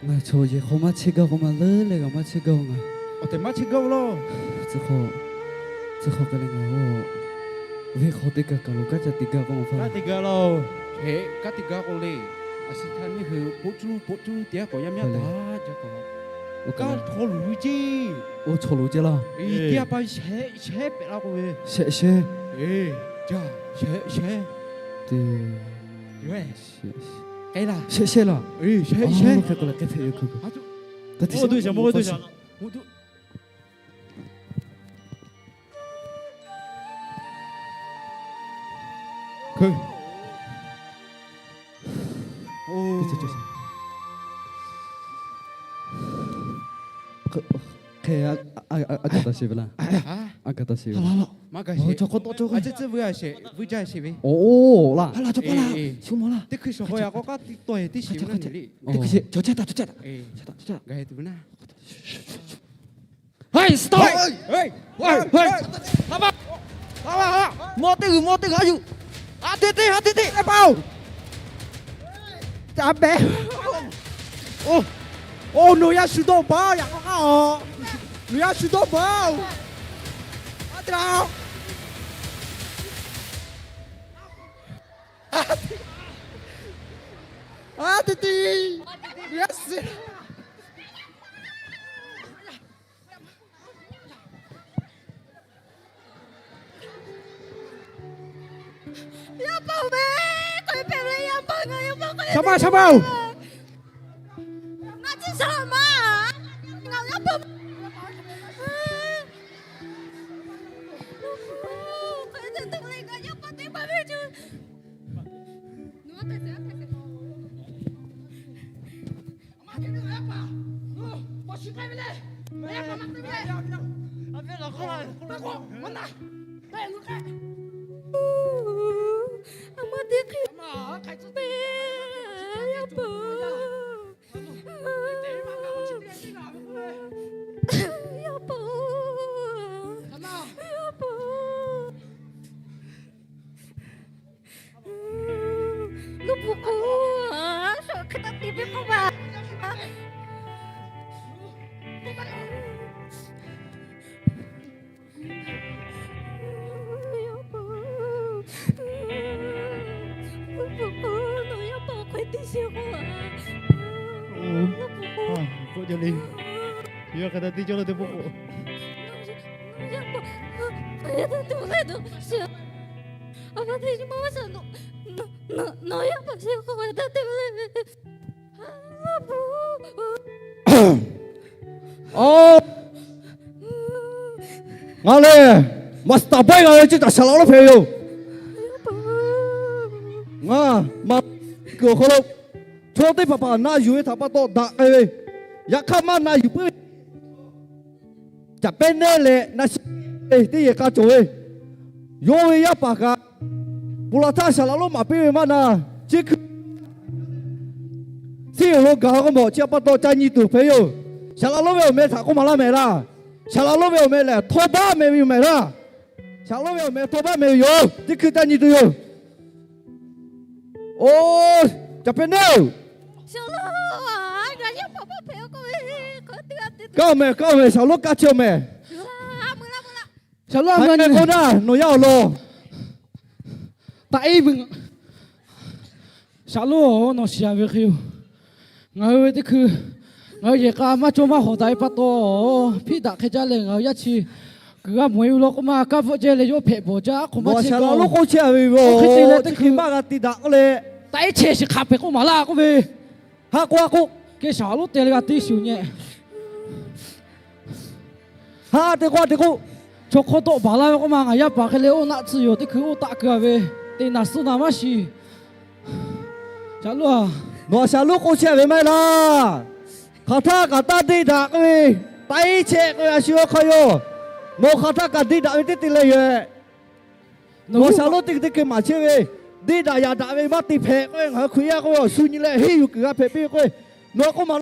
ngaˬ chaw yehˬ hk'aw maˇ chehˇ gaˇ k'o maˇ leuˉ leh g'a maˇ chehˇ gaˇ ngaˬ. Awˬ tehˬ maˇ chehˇ gaˇ ve laˇ. Chi hk'aw, chi hk'aw k'ai leh ngaˬ oˇ, venˇ hk'aw teˇ kaˬ kaˬ lo kanˉ ca te gaˇ k'o maˇ pa. Kanˉ te gaˇ laˇ. Hk'e kanˉ te gaˇ k'o le, a shu htaˇ neˇ hui poˆ cuˇ poˆ cuˇ te a k'awꞈ yaˇ miˇ a taˍ jaˇ k'o, kanˉ chaw luˬ ve ceˇ. Oˇ chaw luˬ ceˇ laˇ. Te a pa shehˆ shehˆ pehꞈ laˇ k'oˆ ve. Shehˆ shehˆ. Shehˆ shehˆ. Te, shehˆ shehˆ laˇ. Shehˆ shehˆ. Hk'e a gaˬ taˍ sheˍ ve laˇ. A gaˬ taˍ sheˍ ve. Maˇ gaˬ sheˍ. Oˇ laˇ. Teˇ hkui shawˍ k'o yaꞈ k'aw k'aˉ tiꞈ tawˆ e teˇ shiˍ ve le. Mawˇ teˇ g'uiˬ mawˇ teˇ g'uiˬ a yuˬ. A te te, a te te, a pa-oˬ. Ca behˬ. Oˇ, nawˬ yaˇ shu dawˇ baˬ yaꞈ k'aw k'aˉ-oˬ. G'uiˬ yaˇ shu dawˇ maˍ-oˬ. A te te, G'uiˬ yaˇ suh. Yaˇ paˍ-oˬ, hk'aˬ hk'e hpehꞈ ve yaˇ paˍ, ngaˬ yaˇ paˍ hk'aˬ hk'e te ve. Sha maˇ, sha maˇ-oˬ. Ngaˬ chi sha maˇ. Ngaˬ yaˇ paˍ. Hk'aˬ hk'e te tuˬ le, ngaˬ yaˇ paˍ teˇ hpaˍ ve cuˇ. Yaˇ paˍ-oˬ, yaˇ paˍ-oˬ. Nuˇ pu k'o, shaꞈ hk'e taˇ te piˇ k'oˆ maˬ. Yaˇ paˍ, nuˇ pu k'o, nawˬ yaˇ paˍ hk'e te sheˍ k'o, nuˇ pu k'o, k'oˆ jaˇ le. Yawˇ hk'e taˇ te cawˇ la teˇ pawˆ k'o, nawˬ yaˇ paˍ hk'e taˇ te le, nawˬ shiˍ. A ma te maˇ maˇ shaˍ, nawˬ yaˇ paˍ shiˍ k'o hk'e taˇ te le. Aw, ngaˬ lehˬ maˍ suhˍ taˍ bawehˇ g'a ve ceˇ caꞈ shaˍ laꞈ lonˉ hpehꞈ ve yoˬ. Ngaˬ maˍ kuiˬ awˬ hk'aw lo chaw teˇ hpaˍ hpaˍ na yuˬ ve htaꞈ pa taw daꞈ k'ai ve, yaꞈ hk'aˇ maˇ na yuˬ puiˉ ve caꞈ pehˉ nehˇ leh na shiˍ teˇ yehˬ k'a cawˬ ve, yawˇ ve yaˇ paˍ kaꞈ ponˬ laˬ htaˇ shaˍ laꞈ lonˉ maˍ piˇ ve maˇ na, chi hkui chi awˬ lo gaˬ k'o mawˬ chi pa taw ca nyi tuˬ hpehꞈ yoˬ. Shaˍ laꞈ lonˉ ve awˬ meh htaꞈ k'oˆ maˍ laˇ mehˍ laˇ. Shaˍ laꞈ lonˉ ve awˬ meh lehˬ htawˇ baˆ meh ve yoˬ mehˍ laˇ. Shaˍ laꞈ lonˉ ve awˬ meh htawˇ baˆ meh ve yoˬ. Teˇ hkui ca nyi tuˬ yoˬ. Oˇ, caꞈ pehˉ nehˇ-oˬ. Kaˇ mehˍ, kaˇ mehˍ, shaˍ lonˉ kaˇ chehˇ-oˬ mehˍ. Shaˍ lonˉ a meh k'oˆ naˇ, nawˬ yaˇ awˬ lawn. Taꞈ iˉ meuꞈ. Shaˍ lonˉ-oˬ, nawˬ shiˍ-a ve hk'e yoˬ. Ngaˬ hui ve teˇ hkui, ngaˬ hui yehˬ k'a maˇ cawˇ maˇ hawˍ daꞈ ve pa taw, hpiˆ daꞈ hk'e jaˇ leh ngaˬ hui yaˇ chi kuiˬ g'a mawˬ-e ve law k'oˆ ma, kaˇ bvuhˆ jehˇ leh yawˇ hpehꞈ bawˬ jaˇ k'oˆ ma. Shaˍ laꞈ lonˉ k'oˆ chehˇ ve yoˬ. Hk'e te leh teˇ hkui maˇ g'a te daꞈ k'oˆ leh, taꞈ iˉ chehˇ shiˍ hk'aˬ pehˍ k'oˆ maˍ laˇ k'oˆ ve. Haꞈ k'oˆ, haꞈ k'oˆ. Kehˬ shaˍ lonˉ te leh g'a te shiˍ-oˬ nyehˬ. Haꞈ te k'oˆ, te k'oˆ. Chaw hk'awˇ tawˆ baˬ laˇ ve k'oˆ ma, ngaˬ yaˇ paˍ hk'e leh oˇ naˆ tsuhˇ yoˬ. Teˇ hkui oˇ taˆ keu-a ve, te naˍ suh naˍ maˇ shiˍ. Shaˍ lonˉ-a, nawˬ shaˍ lonˉ k'oˆ chehˇ ve maˇ heˆ laˇ. Hk'aˬ htaˇ kaꞈ taˇ deˇ daꞈ k'oˆ ve, taꞈ iˉ chehˇ k'oˆ ve a shu awˬ hk'aw yoˬ. Nawˬ hk'aˬ htaˇ kaꞈ deˇ daꞈ ve teˇ te leh yoˬ. Nawˬ shaˍ lonˉ teˇ hkui teˇ hkui maˍ chehˇ ve, deˇ daꞈ yaꞈ daꞈ ve maˇ te hpehꞈ k'oˆ ve, ngaˬ hui Hkriꞈ yaˇ k'oˆ ve awˬ shu nyi leh henˇ yuˬ kuiˬ g'a hpehꞈ piˇ ve k'oˆ ve, nawˬ k'oˆ maˍ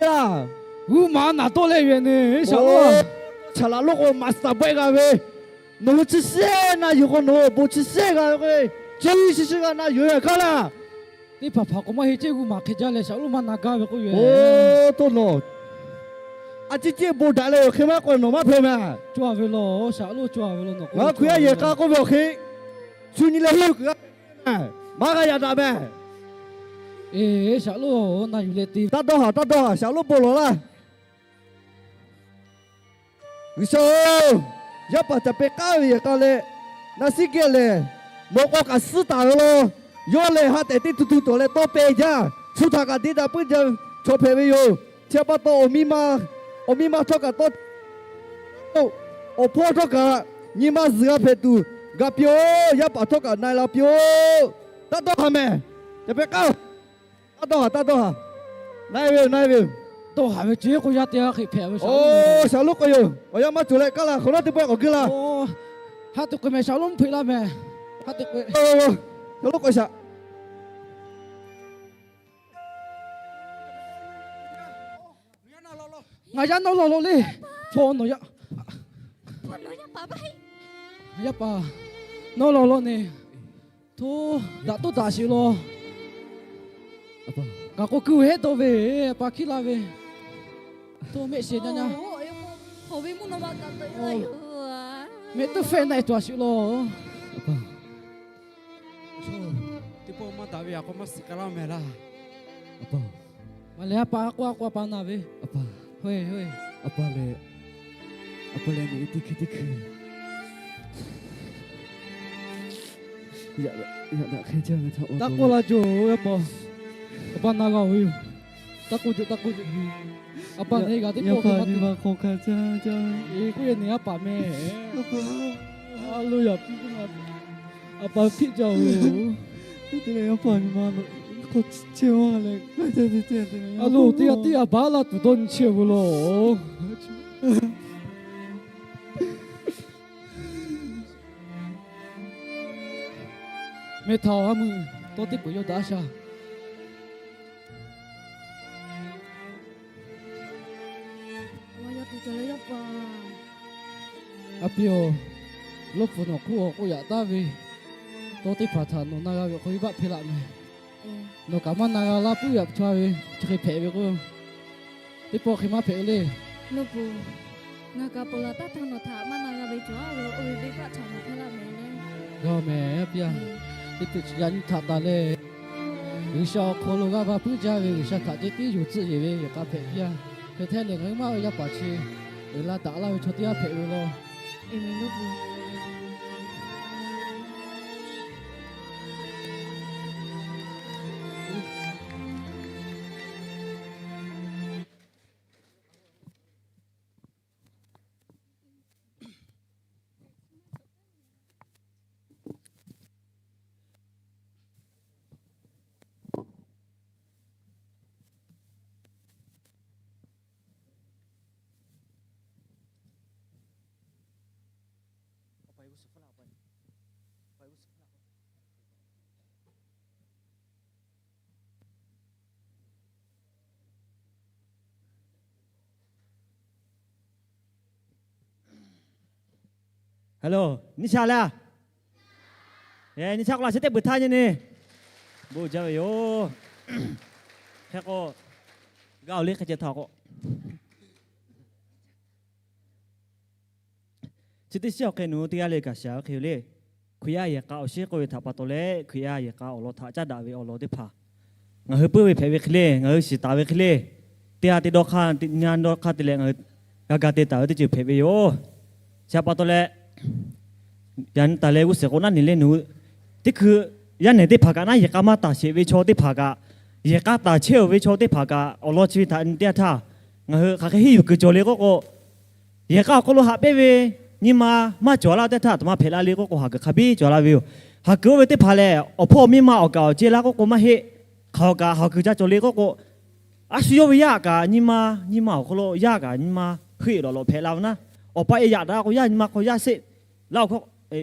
laˇ. G'uˇ maˍ naˍ tawˆ leh yoˬ-e ne, shaˍ lonˉ-a. Shaˍ laꞈ lonˉ k'o maˍ suhˍ taˍ bawehˇ g'a ve, nawˬ hui chi shehˆ na yuˬ k'o nawˬ hui awˬ bon chi shehˆ g'a ve k'oˆ ve, chi shiˍ shiˍ g'a na yuˬ-e kaˇ laˇ. Teˇ hpaˍ hpaˍ k'o maˇ heˆ ceˇ, g'uˇ maˍ hk'e jaˇ leh shaˍ lonˉ maˇ na gaˇ ve k'oˆ ve. Oˇ, toˇ nawˬ a ciˉ ciˉ bon daꞈ leh awˬ hk'e maˇ k'oˆ nawˬ maˇ hpehꞈ mehˍ. Cawˇ-a ve law, shaˍ lonˉ cawˇ-a ve law, nawˬ k'oˆ. Ngaˬ hui Hkriꞈ yaˇ yehˬ k'a k'oˆ ve awˬ hk'e shu nyi leh henˇ yuˬ kuiˬ g'a, maˇ g'a yaꞈ daꞈ mehˍ. Eˬ, shaˍ lonˉ na yuˬ leh te. Taˇ dawˇ haˍ, taˇ dawˇ haˍ, shaˍ lonˉ bon lawˬ laˇ. G'uiˬsha-oˬ, yaˇ paˍ caˍ pehˍ k'aˉ ve yehˬ k'a leh, naˆ siˉ geh lehˬ, mawꞈ k'aw kaꞈ suhˉ taˍ ve law. Yawˇ lehˬ ha tehꞈ teˇ tu tu tawˍ leh tawˇ pehˇ jaˇ. Shu htaꞈ kaꞈ deˇ daꞈ puiˉ jaˇ ve chaw hpehꞈ ve yoˬ. Chi pa taw, awˬ miˇ ma htawˇ kaꞈ tawˇ, awˬ hpawˇ htawˇ kaꞈ nyi ma zuhˬ g'a hpehꞈ tuˬ, ga piˇ-oˆ. Yaˇ paˍ htawˇ kaꞈ na-e la piˇ-oˆ. Taˇ dawˇ haˍ mehˍ. Caˍ pehˍ k'aˉ-oˬ. Taˇ dawˇ haˍ, taˇ dawˇ haˍ. Na-e ve yoˬ, na-e ve yoˬ. Dawˇ haˍ ve ceˇ k'o, yaˇ teˇ g'aˇ hk'e hpehꞈ ve. Oˬ, shaˍ lonˉ k'oˆ yoˬ. Awˬ yanˇ maˇ cawˬ leh, kaˇ la hk'awꞈ nawˉ teˇ pawehˇ k'awꞈ geu la. Haꞈ te k'oˆ mehˍ, shaˍ lonˉ hpeuꞈ laˇ mehˍ. Haꞈ te k'oˆ, shaˍ lonˉ k'oˆ shaˍ. Ngaˬ yaˇ nawˉ lawˬ lawˬ le. Hpaw nawˬ yaˇ, yaˇ paˍ, nawˉ lawˬ lawˬ ne. Hto, daꞈ toˉ daꞈ sheˍ law. Ngaˬ k'o kuiˬ heˆ dawˇ ve, a pa hkiˉ laˇ ve. Hto mehˆ shiˍ nyaˇ nyaˇ. Hk'aˬ ve mvuhˇ naw ma kaꞈ teuꞈ la yoˬ. Mehˆ tuˉ fehˆ naˆ e tuˬ a sheˍ laˇ. Teˇ pawˆ maˇ daꞈ ve a k'o maˇ suh k'ai laˇ mehˍ laˇ. Maˬ lehˬ a pa k'oˆ a k'oˆ a pa na ve. A pa lehˬ, a pa lehˬ, teˇ hkui teˇ hkui yaꞈ daꞈ hk'e jaˇ ve htaꞈ taˇ k'oˆ la jaˇ-oˬ. A pa, a pa na g'a-oˬ ve yoˬ. Taˇ k'oˆ jaˇ, taˇ k'oˆ jaˇ. A pa ne g'a teˇ pawˆ hk'e maˇ te. K'oˆ e ne a pa mehˍ. A lo yaꞈ piˇ k'oˆ ma. A pa hpiˆ jaˇ-oˬ. A lo teˇ g'aˇ teˇ g'aˇ baˬ laˇ tuˬ dawˇ nyi chehˇ ve laˬ. Mehˬ htaꞈ a mui tawˇ teˇ peuˬ yawˇ daꞈ sha. A piˇ-oˬ, lawˇ pfuhˍ nawˬ hk'oˆ awˬ k'oˆ yaꞈ taˍ ve, tawˇ teˇ hpaˍ htaꞈ nawˬ na g'a ve awˬ hk'aw lo baˆ hpehˇ laˆ mehˍ. Nawˬ kaꞈ maˇ na g'a laˇ puiˉ yaꞈ chaw ve chi hk'e hpehꞈ ve k'o, teˇ pawˆ hk'e maˇ hpehꞈ le. Lawˇ pfuhˍ, ngaˬ kaꞈ ponˬ laˬ taˉ htaˇ nawˬ htaꞈ maˇ na g'a ve cawˬ a ve, oˇ ve venˇ baˆ htaꞈ nawˬ hpehˇ laˆ mehˍ le. G'a mehˍ piˇ-a. Teˇ hpeuꞈ chi yaꞈ nyi htaꞈ taˍ leh, G'uiˬsha awˬ hk'aw lo g'aˇ va puiˉ jaˇ ve G'uiˬsha htaꞈ ceh tiˉ yuˬ tcuhˆ yeˬ ve yehˬ k'a hpehꞈ piˇ-a. Hk'e te leh ngaˬ hui maˇ ve yaˇ paˍ chi uiˍ la daꞈ laˇ ve chaw teˇ g'aˇ hpehꞈ ve law. Hello, nyi sha le. Nyi sha k'o la chi teˇ peuˬ htaˇ nyi ni. Bon jaˇ ve yoˬ. Hk'e k'o, gaˇ oˬ le hk'e ceh htaꞈ k'o chi teˇ shiˉ awˬ hk'e nawˬ hui teˇ g'aˇ le kaꞈ shaˍ ve hk'e yoˬ le. Hkriꞈ yaˇ yehˬ k'a awˬ shinˉ k'oˆ ve htaꞈ pa taw leh, Hkriꞈ yaˇ yehˬ k'a awˬ lawn htaꞈ caˉ daꞈ ve awˬ lawn teˇ hpaˍ ngaˬ hui puiˉ ve hpehꞈ ve hk'e le, ngaˬ hui shiˍ taˍ ve hk'e le, teˇ g'aˇ te dawˇ hk'aˇ, teˇ nyaˇ dawˇ hk'aˇ te leh ngaˬ hui g'a ga te taˍ ve teˇ ceuˬ hpehꞈ ve yoˬ. Chi htaꞈ pa taw leh, yaꞈ nyi taˍ leh g'uˇ suhˍ k'o naˉ nyi leh nawˬ hui teˇ hkui yaˇ nehˬ teˇ hpaˍ kaꞈ naˉ yehˬ k'a maˇ taˍ sheˍ ve chaw teˇ hpaˍ kaꞈ, yehˬ k'a taˍ chehˇ-oˬ ve chaw teˇ hpaˍ kaꞈ awˬ lawn chi ve htaꞈ nyi teˇ yanˇ htaˇ, ngaˬ hui hk'aˬ hk'e henˇ yuˬ kuiˬ cawˬ le k'oˆ k'o, yehˬ k'a awˬ hk'aw lo haꞈ pehnˇ ve nyi ma maˇ cawˬ laˇ teˇ htaˇ, a htoꞈ ma hpehꞈ la le k'oˆ k'o, haˍ kuiˬ hk'a biˇ cawˬ la ve yoˬ. Haˍ kuiˬ oˇ ve teˇ hpaˍ lehˬ, awˬ hpawˇ miˇ ma awˬ kaˍ awˬ ceh laˇ k'oˆ k'o maˇ heˆ. Hk'aˬ awˬ kaꞈ haˍ kuiˬ ca cawˬ le k'oˆ k'o, a shu yawˇ ve yaˇ kaꞈ nyi ma, nyi ma awˬ hk'aw lo yaˇ kaꞈ nyi ma heuˆ lawꞈ lawꞈ hpehꞈ la ve naˉ, awˬ pa e yaꞈ daꞈ k'o yaˇ nyi ma hk'aw yaˇ seˆ laˇ,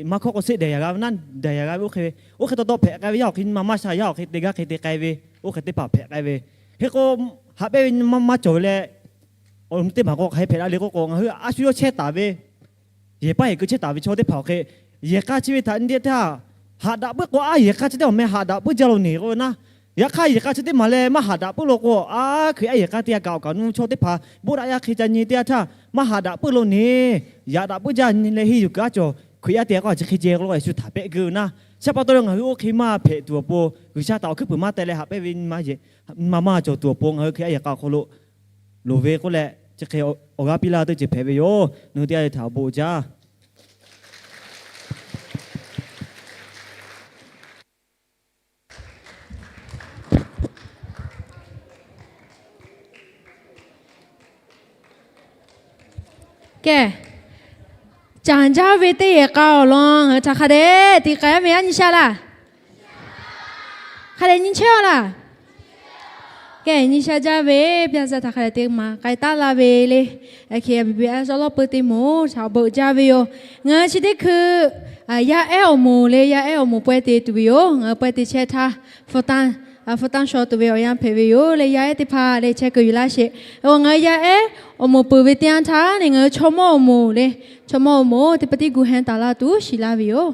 maˇ hkawˇ k'o seˆ dehˬ yaꞈ g'a ve naˉ, dehˬ yaꞈ g'a ve oˇ hk'e ve, oˇ hk'e taw taw hpehꞈ k'ai ve yaˇ awˬ hk'e nyi ma maˇ sha, yaˇ awˬ hk'e te gaˇ hk'e te k'ai ve, oˇ hk'e teˇ hpaˍ hpehꞈ k'ai ve. Hk'e k'o, haꞈ pehnˇ ve nyi ma maˇ cawˬ ve leh, awˬ nu teˇ hpaˍ k'o hk'aˬ hk'e hpehꞈ la le k'oˆ k'o, ngaˬ hui a shu yawˇ chehˇ taˍ ve yehˬ paˇ yehˬ keu chehˇ taˍ ve chaw teˇ hpaˍ awˬ hk'e, yehˬ k'a chi ve htaꞈ nyi teˇ htaˇ, haꞈ daꞈ puiˉ k'o a yehˬ k'a chi teˇ awˬ meh haꞈ daꞈ puiˉ jaˇ lo neˬ k'oˆ ve naˉ, yaꞈ hk'aˇ yehˬ k'a chi teˇ maˬ leh maˇ haꞈ daꞈ puiˉ lo k'o, a Hkriꞈ yaˇ yehˬ k'a teˇ g'aˇ kaꞈ awˬ kaˍ awˬ nu chaw teˇ hpaˍ bon daꞈ yaˇ hk'e ca nyi teˇ yanˇ htaˇ, maˇ haꞈ daꞈ puiˉ lo neˬ, yaꞈ daꞈ puiˉ jaˇ nyi leh henˇ yuˬ kuiˬ aˉ cawˬ, Hkriꞈ yaˇ teˇ g'aˇ k'o a chi hk'e ceh k'oˆ lo Yeˍsuˆ htaꞈ pehˆ keu naˉ. Chi pa taw leh ngaˬ hui oˇ hk'e maˇ hpehꞈ tuˬ awˬ pon, G'uiˬsha htaꞈ awˬ hkuiˉ puiˍ maˇ teh leh haꞈ pehnˇ ve nyi ma maˇ cawˬ tuˬ awˬ pon ngaˬ hui Hkriꞈ yaˇ yehˬ k'a awˬ hk'aw lo loˍ ve k'oˆ leh, chi hk'e awˬ g'aˇ piˇ laˇ teˇ ceuˬ hpehꞈ ve yoˬ. Nawˬ hui teˇ g'aˇ le htaꞈ awˬ bon uiˍ jaˇ. Kehˬ, caˍ jaˇ ve teˇ yehˬ k'a awˬ lawn ngaˬ hui htaꞈ hk'a dehꞈ te k'ai-a ve a nyi sha laˇ. Hk'a dehꞈ nyi chehˇ-a laˇ. Kehˬ, nyi sha jaˇ ve, ပြဇာတ် htaꞈ hk'a dehꞈ te maˍ k'ai taˉ laˇ ve le. Aˬ hk'e a bi bi a shaw lawˇ peu teˇ moˍ htaꞈ awˬ bon uiˍ jaˇ ve yoˬ. Ngaˬ hui chi teˇ hkui yaˇ ehˉ awˬ moˍ le, yaˇ ehˉ awˬ moˍ pawehˇ te tuˬ ve yoˬ. Ngaˬ hui pawehˇ te chehˇ htaˇ, 負担, 負担 shaw tuˬ ve awˬ yanˇ hpehꞈ ve yoˬ le. Yaˇ ehˉ teˇ hpaˍ le chehˇ kuiˬ yuˬ laˇ sheˍ. Ngaˬ hui yaˇ ehˉ awˬ moˍ peuˬ ve teˇ yanˇ htaˇ le, ngaˬ hui chaw mawˇ awˬ moˍ le, chaw mawˇ awˬ moˍ teˇ pa tiˉ gu hen taˍ la tuˬ shiˍ laˇ ve yoˬ.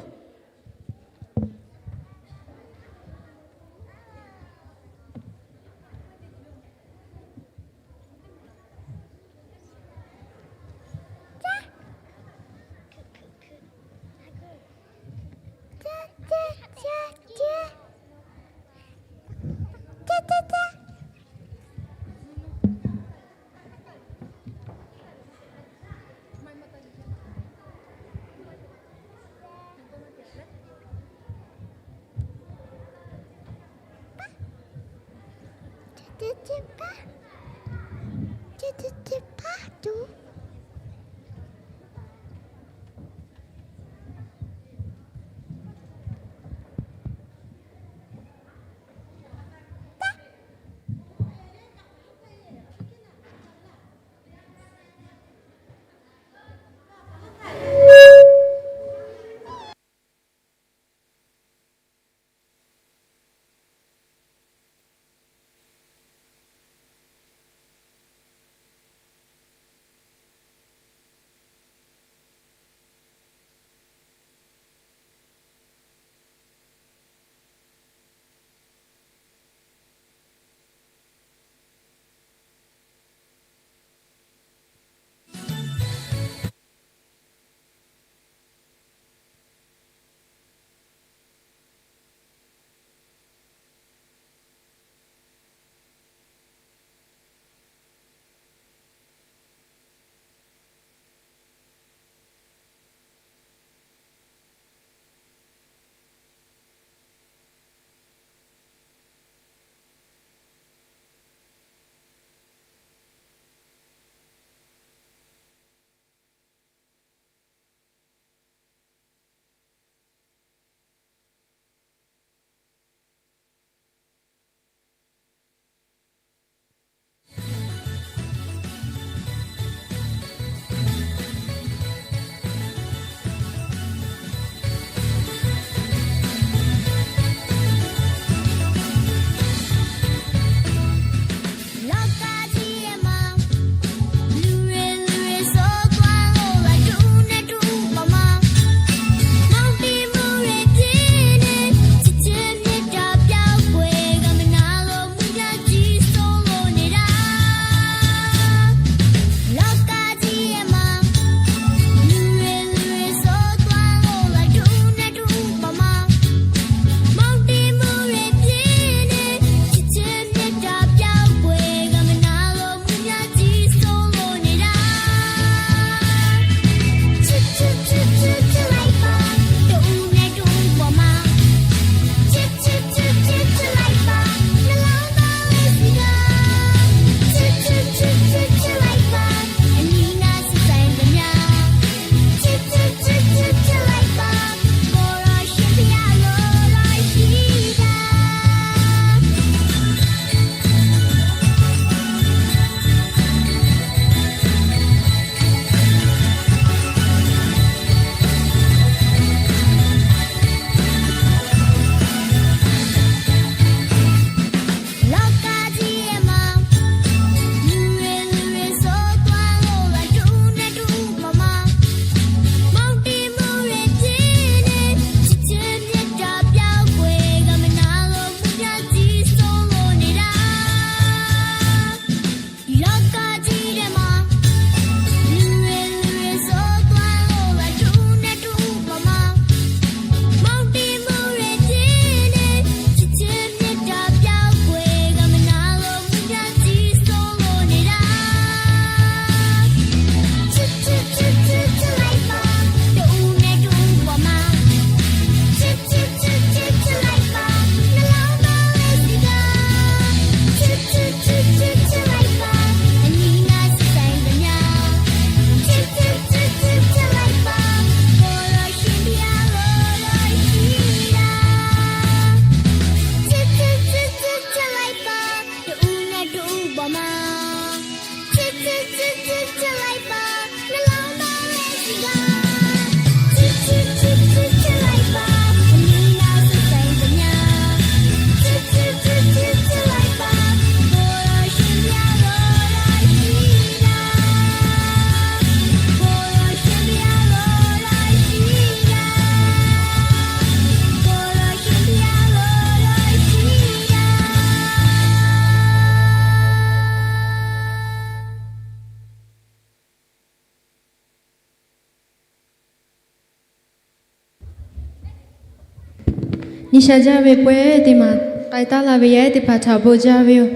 Nyi sha jaˇ ve pawehˇ teˇ maˬ k'ai taˉ laˇ ve yaˇ ehˉ teˇ hpaˍ htaꞈ bon jaˇ ve yoˬ.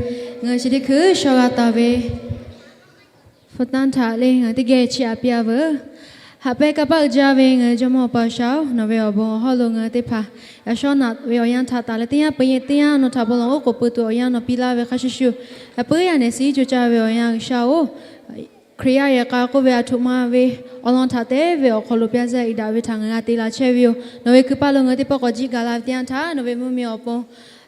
Ngaˬ hui chi teˇ hkui shaw g'a taˍ ve hpu tanˇ htaꞈ lehˬ ngaˬ hui teˇ geh chiˇ aꞈ piˇ-a veuˬ. Haꞈ pehnˇ kanˇ paˆ uiˍ jaˇ ve ngaˬ hui Jawˇmawˇ Awˬ pa Awˬ shaˍ-oˬ, nawˬ ve awˬ bon awˬ hawˉ lo ngaˬ hui teˇ hpaˍ yaꞈ shawˉ naꞈ ve awˬ yanˇ htaꞈ taˍ leh teˇ yanˇ peuˬ teˇ yanˇ nawˬ htaꞈ bon lawˬ oˉ k'oˍ pui tuˬ awˬ yanˇ nawˬ piˇ laˇ ve hk'a shuˍ shuˍ, a puiˉ yaˇ nehˬ suh co caˇ ve awˬ yanˇ G'uiˬsha-oˬ, Hkriꞈ yaˇ yehˬ k'a k'oˆ ve aˬ htoꞈ ma ve awˬ lawn htaꞈ te ve awˬ hk'aw lo pyaˇ zaˇ iꞈ daꞈ ve htaꞈ ngaˬ g'a te la chehˇ ve yoˬ. Nawˬ ve hkui paˇ lo ngaˬ hui teˇ pawˆ k'awꞈ jiˆ gaˬ la ve teˇ yanˇ htaˇ nawˬ ve mvuhˇmiˬ awˬ pon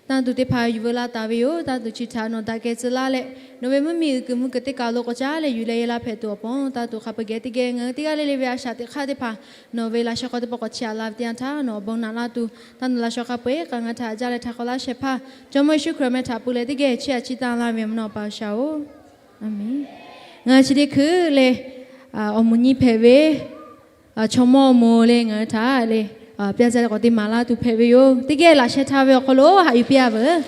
tanˇ tuˬ teˇ hpaˍ yuˬ veu la taˍ ve yoˬ. Tanˇ tuˬ chi htaꞈ nawˬ daꞈ kehˬ tcuh laˇ leh, nawˬ ve mvuhˇmiˬ uiˍ kuiˬ mvuhˇ kuiˬ teˇ kaˬ lo k'awꞈ caˉ leh yuˬ leh yehˬ la hpehꞈ tuˬ awˬ pon tanˇ tuˬ hk'a peu-eˬ geh teˇ geh ngaˬ hui teˇ g'aˇ le le ve a shaꞈ teꞈ hk'aˇ teˇ hpaˍ nawˬ ve laꞈ sheh hk'aw teˇ pawˆ k'awꞈ chiˇ aꞈ la ve teˇ yanˇ htaˇ nawˬ awˬ bon naꞈ laˇ tuˬ, tanˇ tuˬ laꞈ sheh hk'a peu-eˬ k'a ngaˬ hui htaꞈ jaˇ leh htaꞈ hk'awꞈ laˇ shehˍ hpaˇ Jawˇmawˇ Yeˍsuˆ Hkriꞈ awˬ meh htaꞈ pui leh teˇ geh chiˇ aꞈ chiˇ tanˇ laˇ ve mvuhˇ naw pa G'uiˬsha-oˬ, a menˬ. Ngaˬ hui chi teˇ hkui lehˬ, awˬ moˍ nyi hpehꞈ ve chaw mawˇ awˬ moˍ lehˬ ngaˬ hui htaꞈ lehˬ pyaˇ zaˇ leh k'awꞈ te maˍ laˇ tuˬ hpehꞈ ve yoˬ. Teˇ geh laꞈ sheh htaˇ ve awˬ hk'aw lo haꞈ yuˬ piˇ-a veuˬ.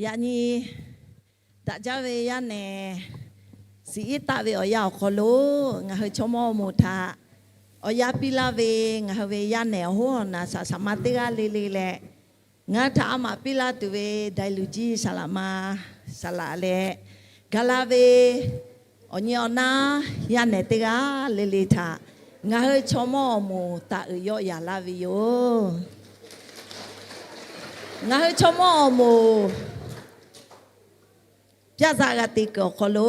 Yaꞈ nyi daꞈ jaˇ ve yaˇ nehˬ suhˍ iˉ taˆ ve awˬ yanˇ awˬ hk'aw lo ngaˬ hui chaw mawˇ awˬ moˍ htaꞈ awˬ yanˇ piˇ laˇ ve ngaˬ hui ve yaˇ nehˬ awˬ hoˉ awˬ naˬ saˍ saˍ ma teˇ g'aˇ le le leh, ngaˬ hui htaꞈ a maꞈ piˇ laˇ tuˬ ve daiˍ luˬ jiˇ saˍ laꞈ ma saˍ laꞈ leh, gaˬ la ve awˬ nyi awˬ naˉ yaˇ nehˬ teˇ g'aˇ le le htaꞈ ngaˬ hui chaw mawˇ awˬ moˍ taˍ uiˍ yawˆ yaˍ laˇ ve yoˬ. Ngaˬ hui chaw mawˇ awˬ moˍ pyaˇ zaˇ g'a te kuiˬ awˬ hk'aw lo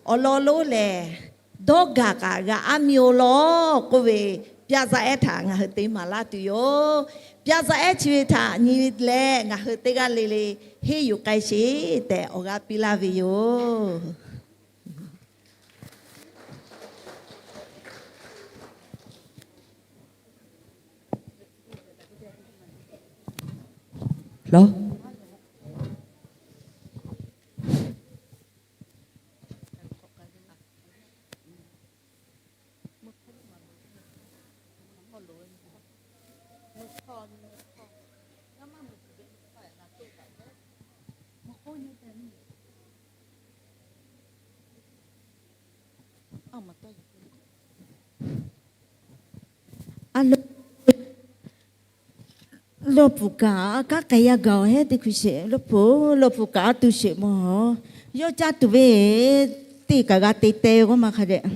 awˬ lawn lonˉ lehˬ, dawˇ gaˬ kaꞈ g'a aˉ mi-o law k'oˆ ve pyaˇ zaˇ ehˉ htaꞈ ngaˬ hui te maˍ laˇ tuˬ yoˬ. Pyaˇ zaˇ ehˉ chi ve htaꞈ nyi leh ngaˬ hui teˇ g'aˇ le le henˇ yuˬ k'ai sheˍ tehꞈ awˬ g'aˇ piˇ laˇ ve yoˬ. Lawˇ pfuhˍ kaꞈ kanˉ k'ai yaˇ gaˬ-oˬ heˉ teˇ hkui sheˍ. Lawˇ pfuhˍ, lawˇ pfuhˍ kaꞈ a tuˬ sheˍ mawˬ. Yawˇ caˇ tuˬ ve teˇ kaꞈ g'a te te k'oˆ ma hk'a dehꞈ.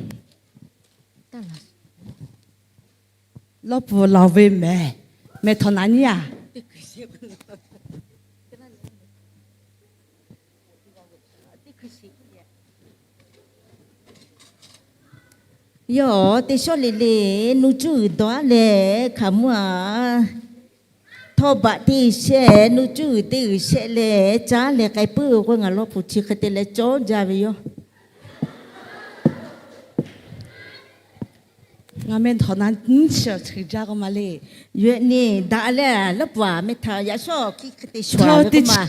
Lawˇ pfuhˍ lawˬ ve mehˬ, mehˬ htawnˍ naˍ nyiˉ-a. Yawˇ teˇ shawˉ le le nuˇ cuˇ g'uiˬ dawˬ-a leh hkaoˍmonˇ-a, htawˇ baꞈ teˇ shehˆ nuˇ cuˇ g'uiˬ teˇ g'uiˬ shehˆ leh caˉ leh k'ai puiˉ-o k'o, ngaˬ lawˇ pfuhˍ chi hk'e te leh cawˇ jaˇ ve yoˬ. Ngaˬ meh htawnˍ na nyiˉ chi awˬ ceuˬ jaˇ k'oˆ ma le. Yoˬ-e, daꞈ leh lawˇ pfuhˍ-a, meh htaꞈ yaꞈ shawˉ kiˇ hk'e te shuˍ-a ve k'oˆ ma.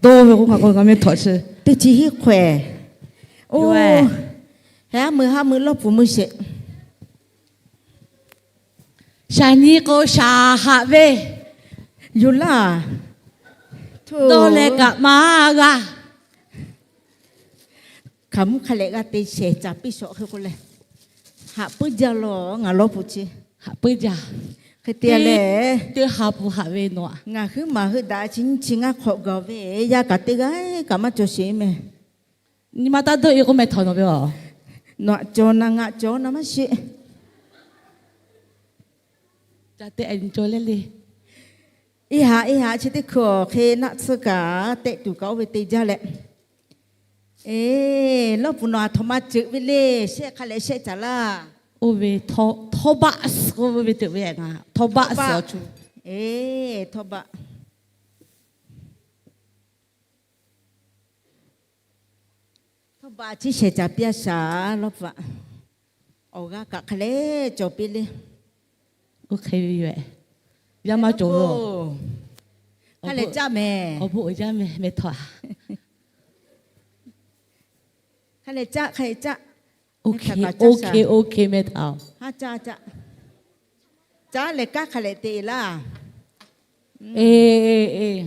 Dawˇ ve k'oˆ ngaˬ meh htawnˍ chi teˇ chi hiˉ hk'awehˍ. Oˇ, ha mui ha mui lawˇ pfuhˍ mui sheˍ. Shaˍ nyi k'o shaˍ haꞈ ve yoˬ laˇ. Dawˇ leh kaꞈ maˇ g'a. Hkaoˍmonˇ hk'a lehꞈ g'a te shehˍ caˍ piˇ shawˍ hk'e k'o leh, haꞈ puiˉ jaˇ lawˬ ngaˬ lawˇ pfuhˍ chi. Haꞈ puiˉ jaˇ. Hk'e te leh, teˇ ha pfuhˍ haꞈ ve nawˬ-a. Ngaˬ huiˉ maˬ heuˆ daꞈ chi nyiˇ chi ngaˇ hk'awꞈ gaˬ ve, yaˇ kaꞈ teˇ g'aˇ kaꞈ maˇ cawˬ sheˍ meh. Nyi ma taˇ dawˇ-e k'oˆ meh htawnˍ nawˬ ve-a. Nawˬ-aꞈ cawˬ na ngaˬ cawˬ na maˇ sheˍ. Ca te-a nyi cawˬ leh le. Iˉ haꞈ iˉ haꞈ chi teˇ hkui awˬ hk'e naˆ tsuhˇ kaꞈ tehꞈ tuˬ kaꞈ oˇ ve te jaˇ leh, eˬ, lawˇ pfuhˍ nawˬ aˬ htoꞈ ma ceuꞈ ve le. Shehˆ hk'a lehꞈ shehˆ caˍ laˇ. Oˇ ve htawˇ baˆ suhˍ k'oˆ ve teꞈ ve ngaˬ htawˇ baˆ suhˍ awˬ co. Eˬ, htawˇ baˆ. Htawˇ baˆ chi shehˍ caˍ piˇ a shaˍ lawˇ hpu. Awˬ g'aˇ kaꞈ hk'a leh cawˬ piˇ le. Oˇ hk'e ve yoˬ. Yaˇ maˇ cawˬ ve. Hk'a leh caˇ mehˍ. Awˬ bon uiˍ jaˇ mehˍ, mehˍ htaꞈ. Hk'a leh caˇ, hk'a leh caˇ. Oˇ hk'e, oˇ hk'e mehˍ htaꞈ. Caˇ lehˬ kanˉ hk'a leh te laˇ. Eˬ,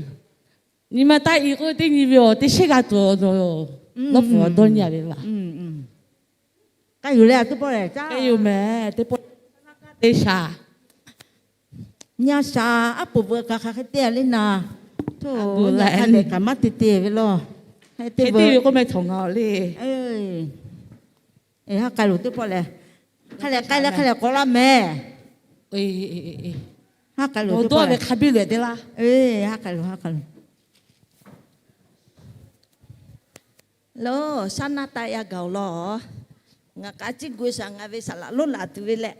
nyi ma taˇ i k'oˆ teˇ nyi ve awˬ teˇ shehˉ g'a tuˬ, lawˇ hpu awˬ dawˇ nyi a ve laˇ. K'ai yuˬ leh a teˇ pawˆ lehˬ caˇ yoˬ mehˍ, teˇ pawˆ te shaˍ. Nyi a shaˍ, aˉ poꞈ veuꞈ kaꞈ hk'aˬ hk'e te a le naˍ. Htawˇ, hk'aˬ lehˬ kaꞈ maˇ te te ve lawˇ. Te te ve k'oˆ mehˍ htaꞈ ngaˬ le. Eˬ, ha k'ai loˬ teˇ pawˆ lehˬ. Hk'a leh k'ai leh hk'a leh k'awꞈ laˇ mehˍ. Ha k'ai loˬ teˇ pawˆ lehˬ. Eˬ, ha k'ai loˬ, ha k'ai loˬ. Lo, shaˉ naˇ taˆ yaˇ gaˬ-oˬ law. Ngaˬ k'aꞈ a ciˉ gu shaˍ, ngaˬ ve saˍ laˍ lonˉ laˬ tuˬ ve leh,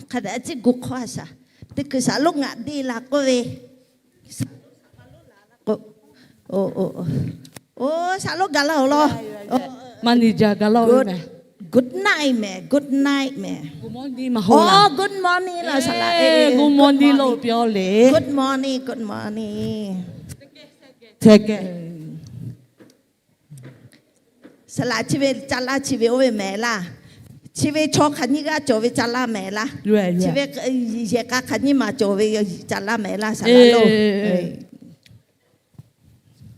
hk'a dehꞈ a ciˉ gu hk'awˇ a shaˍ. Teˇ hkui saˍ lonˉ ngaˬ deˇ la k'oˆ ve, o, o, o, saˍ lonˉ gaˬ laˇ-oˬ law. Good night mehˍ, good night mehˍ. Good morning laˇ saˍ laˍ. Good morning, good morning. Saˍ laˍ chi ve ca laˇ chi ve oˇ ve mehˍ laˇ. Chi ve chaw hk'aˬ nyiˇ g'aˇ cawˬ ve ca laˇ mehˍ laˇ. Chi ve yehˬ k'a hk'aˬ nyiˇ maˬ cawˬ ve ca laˇ mehˍ laˇ saˍ laˍ lo.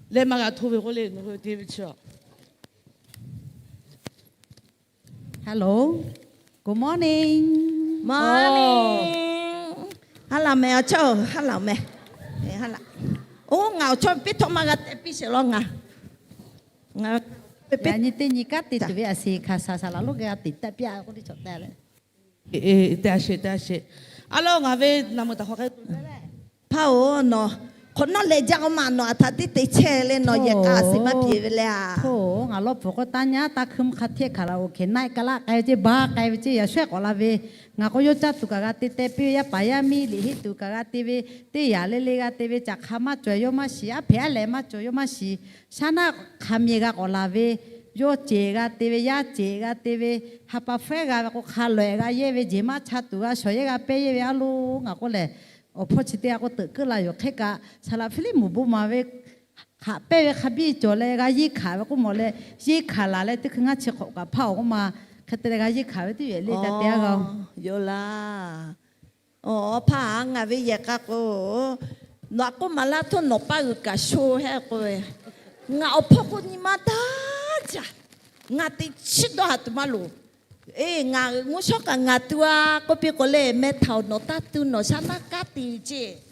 Leh maˇ g'a hto ve k'oˆ le, Hello, good morning. Morning. Ha laˬ mehˍ awˬ chawˇ, ha laˬ mehˍ. Oˇ ngaˬ awˬ chawˇ piˇ htawˇ maˇ g'a tehꞈ piˇ sheˍ law ngaˬ. Yaꞈ nyi teˇ nyi kanˉ te tuˬ ve a sheˍ hkaˍ saˍ saˍ laˍ lonˉ g'a teꞈ taˆ piˇ a k'oˆ teˇ cawˬ tehꞈ le. Te a sheˍ, te a sheˍ. A laˇ ngaˬ ve naˬ meuˬ taˍ hk'awꞈ hk'e Hpaˇ-oˬ, nawˬ hk'awꞈ nawˉ leh jaˇ k'o maˬ nawˬ aˬ htaꞈ tiˉ te chehˇ leh nawˬ yehˬ k'a a suh maˇ piˇ ve le a. Htoˇ, ngaˬ lawˇ pfuhˍ k'o taˇ nyaˇ, taˇ hkuiˇ hk'a hteˇ hkanˍ la oˬ hk'e naˆ k'ai laˆ k'ai ve ceˇ, baˬ k'ai ve ceˇ, yaꞈ shawehˇ k'awꞈ la ve. Ngaˬ k'o yawˇ caˇ tuˬ kaꞈ g'a te teh piˇ ve, yaˇ paˍ yaˇ miˇ liꞈ henˇ tuˬ kaꞈ g'a te ve, teˇ yanˇ le le g'a te ve, caꞈ hk'a maˇ cawˬ yawˇ maˇ shiˍ, aˉ hpehꞈ aˉ lehˬ maˇ cawˬ yawˇ maˇ shiˍ, shaˉ naˆ hk'a meh g'a k'awꞈ la ve, yawˇ ceˬ g'a te ve, yaˇ ceˬ g'a te ve, ha pa fehˉ g'a ve k'o hk'a lawehꞈ g'a yehˇ ve, jeˬ maˇ cha tuˬ g'a shawˍ yehˇ g'a pehˇ yehˇ ve a loˬ. Ngaˬ k'oˆ lehˬ, awˬ hpawˇ chi teˇ g'aˇ k'o teuꞈ keuˆ la yoˬ hk'e kaꞈ, saˍ laˍ Hpiˇliˇmuˍ bon maˍ ve hk'aꞈ pehˇ ve hk'a biˇ cawˬ leh g'a yeˇ hkanˍ ve k'oˆ mawˬ leh, yeˇ hkanˍ laˬ leh teˇ hkui ngaˇ chi hk'awꞈ kaꞈ hpaˇ awˬ k'oˆ ma hk'e te leh g'a yeˇ hkanˍ ve teˇ yehˬ le taˇ te a g'a-oˬ. Yoˬ laˇ. Awˬ hpaˇ, ngaˬ ve yehˬ k'a k'o, nawˬ a k'oˆ maˍ laˇ htawˇ nawˬ paˇ g'uiˬ kaꞈ sho hehˆ k'o, ngaˬ awˬ hpawˇ k'o nyi ma taˇ caˇ. Ngaˬ teꞈ chiˉ dawˇ haꞈ tuˬ maˇ loˍ. Eˬ, ngaˬ mvuhˇ shawˉ kaꞈ ngaˬ tu a k'oˆ piˇ k'o le, meh htaꞈ-oˬ, nawˬ taˇ tu, nawˬ shaˉ naˆ kanˉ te ve ceˇ.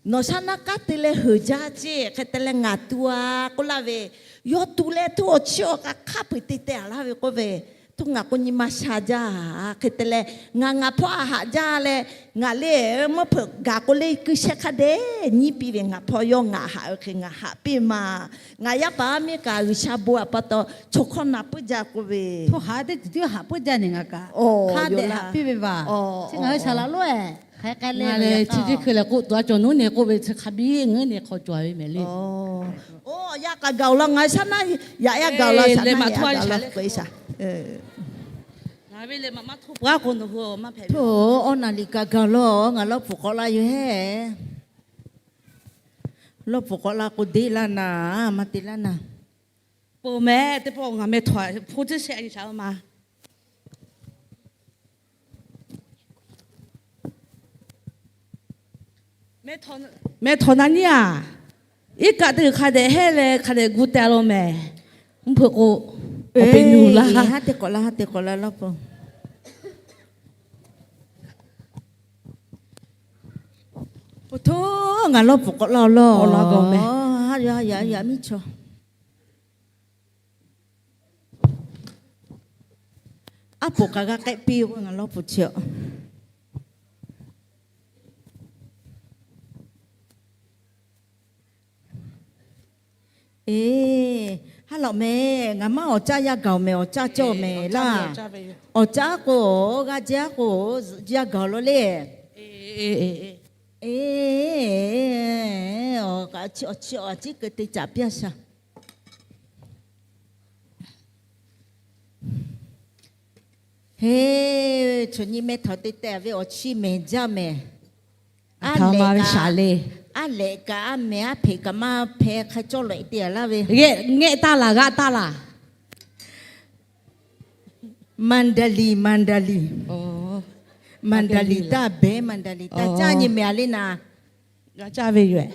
Nawˬ shaˉ naˆ kanˉ te leh heuˬ jaˇ ceˇ. Hk'e te leh ngaˬ tu a k'oˆ laˇ ve, yawˇ tu leh htawˇ awˬ chiˇ awˬ k'a hk'aˇ peu-eˬ te teh a laˇ ve k'oˆ ve, htawˇ ngaˬ k'o nyi ma sha jaˇ. Hk'e te leh ngaˬ ngaˬ hpawˇ a haꞈ jaˇ leh, ngaˬ le meuˇ hpeuꞈ gaˬ k'o le kuiˬ shehˆ hk'a dehꞈ nyiˇ piˇ ve ngaˬ hpawˇ yawˇ ngaˬ haꞈ ve hk'e ngaˬ haꞈ piˇ ma. Ngaˬ yaˇ paˍ yaˇ miˇ kaꞈ G'uiˬsha bon a pa taw chaw hkawˇ na puiˉ jaˇ k'oˆ ve, htawˇ haꞈ teˇ tuˬ tiˉ haꞈ puiˉ jaˇ nehˬ ngaˬ kaꞈ hk'a dehꞈ haꞈ piˇ ve vaˬ. Chi ngaˬ hui saˍ laˍ lonˉ-ehˬ hk'a k'ai le chi hk'e lehˬ k'oˆ tuˬ a cawˬ nawˉ nehˬ k'oˆ ve chi hk'a biˇ ngaˬ hui nehˬ hk'aw cawˬ ve mehˍ le. Oˇ, yaˇ k'a gaˬ-oˬ law, ngaˬ hui shaˉ naˆ yaꞈ yaˇ gaˬ-oˬ law, shaˉ naˆ yaꞈ gaˬ law k'o e shaˍ. Ngaˬ ve lehˬ maꞈ maˇ htoˇ paˉ k'o nawˬ hui maˇ hpehꞈ ve. Awˬ naˬ liꞈ kaꞈ gaˬ law, ngaˬ lawˇ pfuhˍ k'awꞈ la yoˬ hehˉ. Lawˇ pfuhˍ k'awꞈ la k'o deˇ laˇ naˍ, maˇ te laˇ naˍ. Peuˬ mehˍ teˇ pawˆ ngaˬ meh htaw hpu tcuhˇ shehˆ nyi shaˍ ma. Meh htaw na nyiˉ-aˬ, iˉ kaˆ teˇ g'uiˬ hk'a dehꞈ hehˉ leh hk'a dehꞈ gu teh law mehˍ. Mvuhˇ hpeuꞈ k'o, awˬ peꞈ nuˬ laˇ. Haˉ te k'awꞈ la, haˉ te k'awꞈ la lawˇ pfuhˍ. Oˇ htoˇ, ngaˬ lawˇ pfuhˍ k'awꞈ la-oˬ law. Haˉ yaꞈ yaꞈ miˉ chaw. Aˉ poꞈ kaꞈ g'a k'ehˆ piˇ-oˬ k'o ngaˬ lawˇ pfuhˍ chi-aw. Eˬ, haˉ awˬ mehˍ, ngaˬ maˇ awˬ caˇ yaˇ gaˬ awˬ mehˍ, awˬ caˇ cawˇ mehˍ laˇ. Awˬ caˇ k'o, g'a jehˇ k'o, yaˇ gaˬ law le. Awˬ chi awˬ chi keu te caˍ piˇ a shaˍ. Heˇ, chaw nyi meh htaꞈ te teh ve awˬ chi mehˍ jaˇ mehˍ. Aˉ lehꞈ kaꞈ, aˉ lehꞈ kaꞈ, aˉ mehˍ aˉ hpeꞈ kaꞈ maˇ hpeh hk'a cawˇ lawꞈ e te a laˇ ve. Ngehˆ taˇ laˬ, g'aˆ taˇ laˬ. Maˍdaˍliˍ, Maˍdaˍliˍ, Maˍdaˍliˍ taˇ behˍ, Maˍdaˍliˍ taˇ caˇ nyi mehˍ a le naˍ. G'a caˇ ve yoˬ.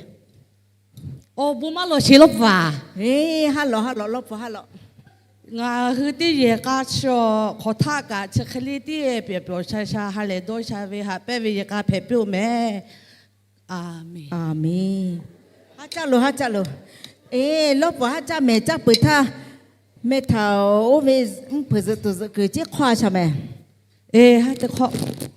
Awˬ bon maˇ lawˬ sheˍ lawˇ pfuhˍ a. Eˬ, ha lawꞈ ha lawꞈ lawˇ pfuhˍ ha lawꞈ. Ngaˬ hui teˇ yehˬ k'a chi awˬ hk'awꞈ htaˆ kaꞈ chi hk'e le tiˉ pehˍ pehˍ awˬ sha sha ha lehˬ dawˇ sha ve haꞈ pehnˇ ve yehˬ k'a hpehꞈ piˇ-oˆ mehˍ. Aˍmenˍ. Aˍmenˍ. Haˉ caˇ loˬ, haˉ caˇ loˬ. Eˬ, lawˇ pfuhˍ haˉ caˇ mehˍ, caˇ peuˬ htaˇ, meh htaꞈ oˇ ve mvuhˇ hpeuꞈ zuhꞈ tuˬ zuhꞈ kuiˬ ceˉ hk'awˇ a shaˍ mehˍ. Eˬ, haˉ teˇ hk'awˇ.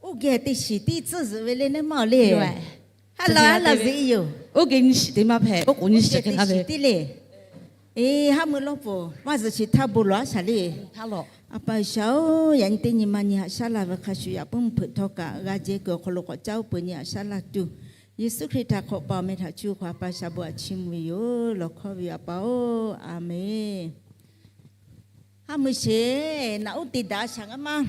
Oˇ geh teˇ shiˍ tiˉ tcuhˇ zuhꞈ ve le neˇ maˇ le. Haˉ laˬ haˉ laˬ zuhꞈ e yoˬ. Oˇ geh nyi shiˍ teˇ maˇ hpehꞈ, oˉ k'oˍ nyi shiˍ hk'e tiˉ le. Eˬ, haˉ mui lawˇ pfuhˍ maˇ zuhꞈ shiˍ htaˇ bon lawˬ a shaˍ le. A pa G'uiˬsha-oˬ, yaꞈ nyi teˇ nyi ma nyi haꞈ shaˉ laˇ ve hk'a shuˍ yaꞈ puiˉ mvuhˇ hpeuꞈ htawˇ kaꞈ g'a jehˇ kuiˬ awˬ hk'aw lo k'awꞈ caˇ oˇ peuˬ nyi haꞈ shaˉ laˇ tuˬ, Yeˍsuˆ Hkriꞈ htaꞈ hk'awꞈ pa awˬ meh htaꞈ cuˇ hk'awꞈ a pa shaˍ bon aꞈ chiˇ mvuh ve yoˬ. Lawˬ hkawˇ ve yoˬ, a pa-oˬ, Aˍmenˍ. Haˉ mui sheˍ, naꞈ uˉ te daꞈ shaˍ ngaˇ maˇ.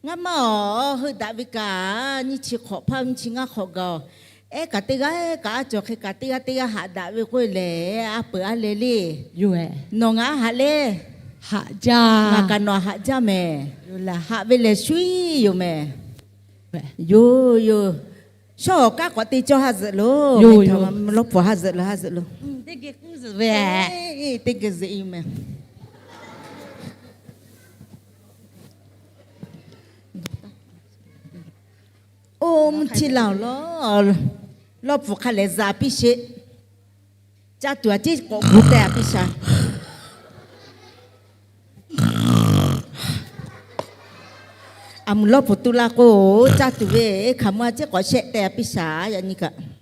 Ngaˇ maˇ awˬ, heuˆ daꞈ ve kaꞈ nyiˇ chi hk'awꞈ hpaˇ nyiˇ chi ngaˇ hk'awꞈ gaˬ-oˬ. Ehˉ kaꞈ teˇ g'aˇ kaꞈ a cawˬ hk'e kaꞈ teˇ g'aˇ teˇ g'aˇ haꞈ daꞈ ve k'oˆ lehˬ, a peuˬ a leh le. Nawˬ ngaˬ haꞈ le. Haꞈ jaˇ. Ngaˬ kaꞈ nawˬ haꞈ jaˇ mehˍ. Haꞈ ve lehˬ shuˉ iˉ yoˬ mehˍ. Yoˬ yoˬ. Shawˉ awˬ kaˉ k'awꞈ te cawˇ ha zuhꞈ loˬ. Lawˇ pfuhˍ ha zuhꞈ loˬ, ha zuhꞈ loˬ. Teˇ geh zuhꞈ e yoˬ mehˍ. Oˇ mvuhˇ chi laˬ awˬ lawn, lawˇ pfuhˍ hk'a lehˬ za piˇ sheˍ. Caˇ tuˬ a ciˉ k'awꞈ gu teh a piˇ shaˍ. A mui lawˇ pfuhˍ tu la k'o, caˇ tuˬ ve hkaoˍmonˇ a ciˉ k'awꞈ shehˆ teh a piˇ shaˍ, yaꞈ nyi kaꞈ.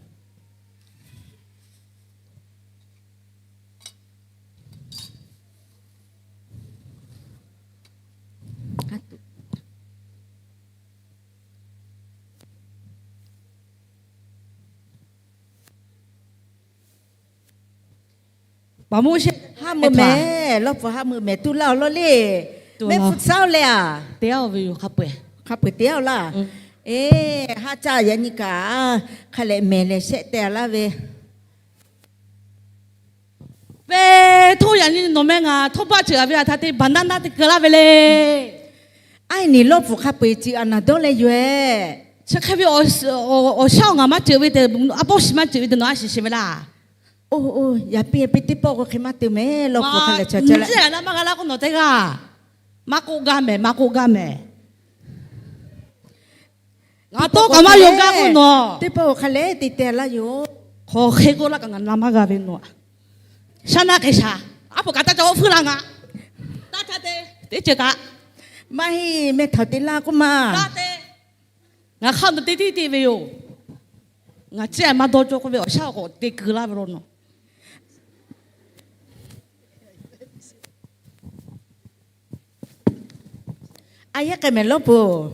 Haˉ mui mehˍ, lawˇ pfuhˍ haˉ mui mehˍ tu laˇ awˬ lawn le. Mehˆ hpu tcuhˉ-oˬ leh a, te-a ve yoˬ hk'a peu-eˬ, hk'a peu-eˬ te-a-oˬ laˇ. Eˬ, haˉ caˇ yaꞈ nyi kaꞈ, hk'a lehˬ mehˍ lehˬ shehˆ teh laˇ ve. Ve, htoˇ yaꞈ nyi nawˬ meh ngaˬ htoˇ baˆ ceuˬ a ve a htaˇ te banana te keu laˇ ve le. Aˉ, niˬ lawˇ pfuhˍ hk'a peu-eˬ ceuˬ a naˍ dawˇ leh yoˬ-ehˍ. Chi hk'e ve awˬ shaˉ awˬ ngaˬ maˇ ceuˬ ve te, a pawˆ shiˍ maˇ ceuˬ ve te nawˬ a shiˍ shiˍ ve laˇ. Oˇ, yaꞈ piˇ yaꞈ piˇ teˇ pawˆ k'o hk'e maˇ te mehˍ, lawˇ pfuhˍ hk'a lehˬ ca ca leh. Maˇ g'a laˇ k'oˆ nawˬ teˇ g'aˇ. Maˇ k'oˆ gaˇ mehˍ, maˇ k'oˆ gaˇ mehˍ. Ngaˬ tawˇ kaꞈ maˇ yaw gaˇ k'oˆ nawˬ. Teˇ pawˆ hk'a lehˬ te teh laˇ yoˬ. Hk'aw hk'e k'oˆ laˇ kaꞈ ngaˬ na maˇ g'a ve nawˬ. Shaˉ naˆ hk'e shaˍ. Aˉ, peuˬ kaꞈ taˇ ca oˇ hpuiˇ la ngaˬ. Taˇ htaˇ te, teˇ ceuˬ kaꞈ. Maˇ heˆ, meh htaꞈ te laˇ k'oˆ ma. Taˇ te. Ngaˬ hk'aˇ nawˬ te tiˉ te ve yoˬ. Ngaˬ ciˉ maˇ dawˇ cawˇ k'oˆ ve awˬ shaˉ awˬ k'awꞈ te keu laˇ ve law nawˬ. A yehˉ k'ai mehˍ lawˇ pfuhˍ.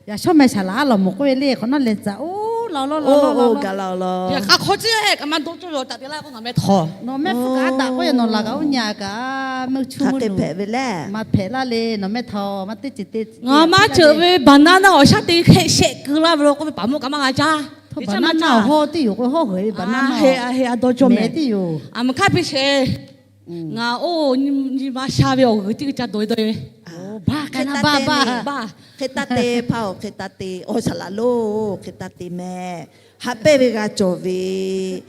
Yaꞈ shawˉ meh shaˍ laꞈ a lawˬ mawˬ k'oˆ ve le, hk'awꞈ nawˉ lehˬ tzaꞈ oˇ la law la law la. Yaꞈ hk'aˇ hk'aw ciˉ kaꞈ maˇ dawˇ cawˇ ve awˬ taꞈ te laˇ k'o ngaˬ meh htawˍ. Nawˬ mehˆ hpfuhˇ kaꞈ a daꞈ k'oˆ ve nawˬ laˬ kaꞈ oˇ nyi a kaꞈ meuˇ chuˇ meuˇ luˬ. Maˇ hpehꞈ laˇ le, nawˬ mehˆ htawˇ maˇ teˇ ceuˬ te. Ngaˬ maˇ ceuˬ ve banana awˬ shaˉ te hk'e shehˆ keu laˇ ve law k'oˆ ve paˍ mawˇ kaꞈ maˇ g'a caˇ. Htawˇ banana awˬ hawˇ teˇ yoˬ k'o hawˉ heuˬ ve banana. Heˆ, a dawˇ cawˇ mehˍ teˇ yoˬ. A meuˬ hk'aˇ piˇ sheˍ. Ngaˬ oˇ nyi ma sha ve awˬ g'uiˬ tiˉ g'a ca dawˬ ve dawˇ ve. Baˇ k'ai na baˇ baˇ. Hk'e taˇ te hpaˇ-oˬ, hk'e taˇ te, awˬ shaˍ laꞈ lonˉ, hk'e taˇ te mehˍ. Haꞈ pehnˇ ve g'a cawˬ ve,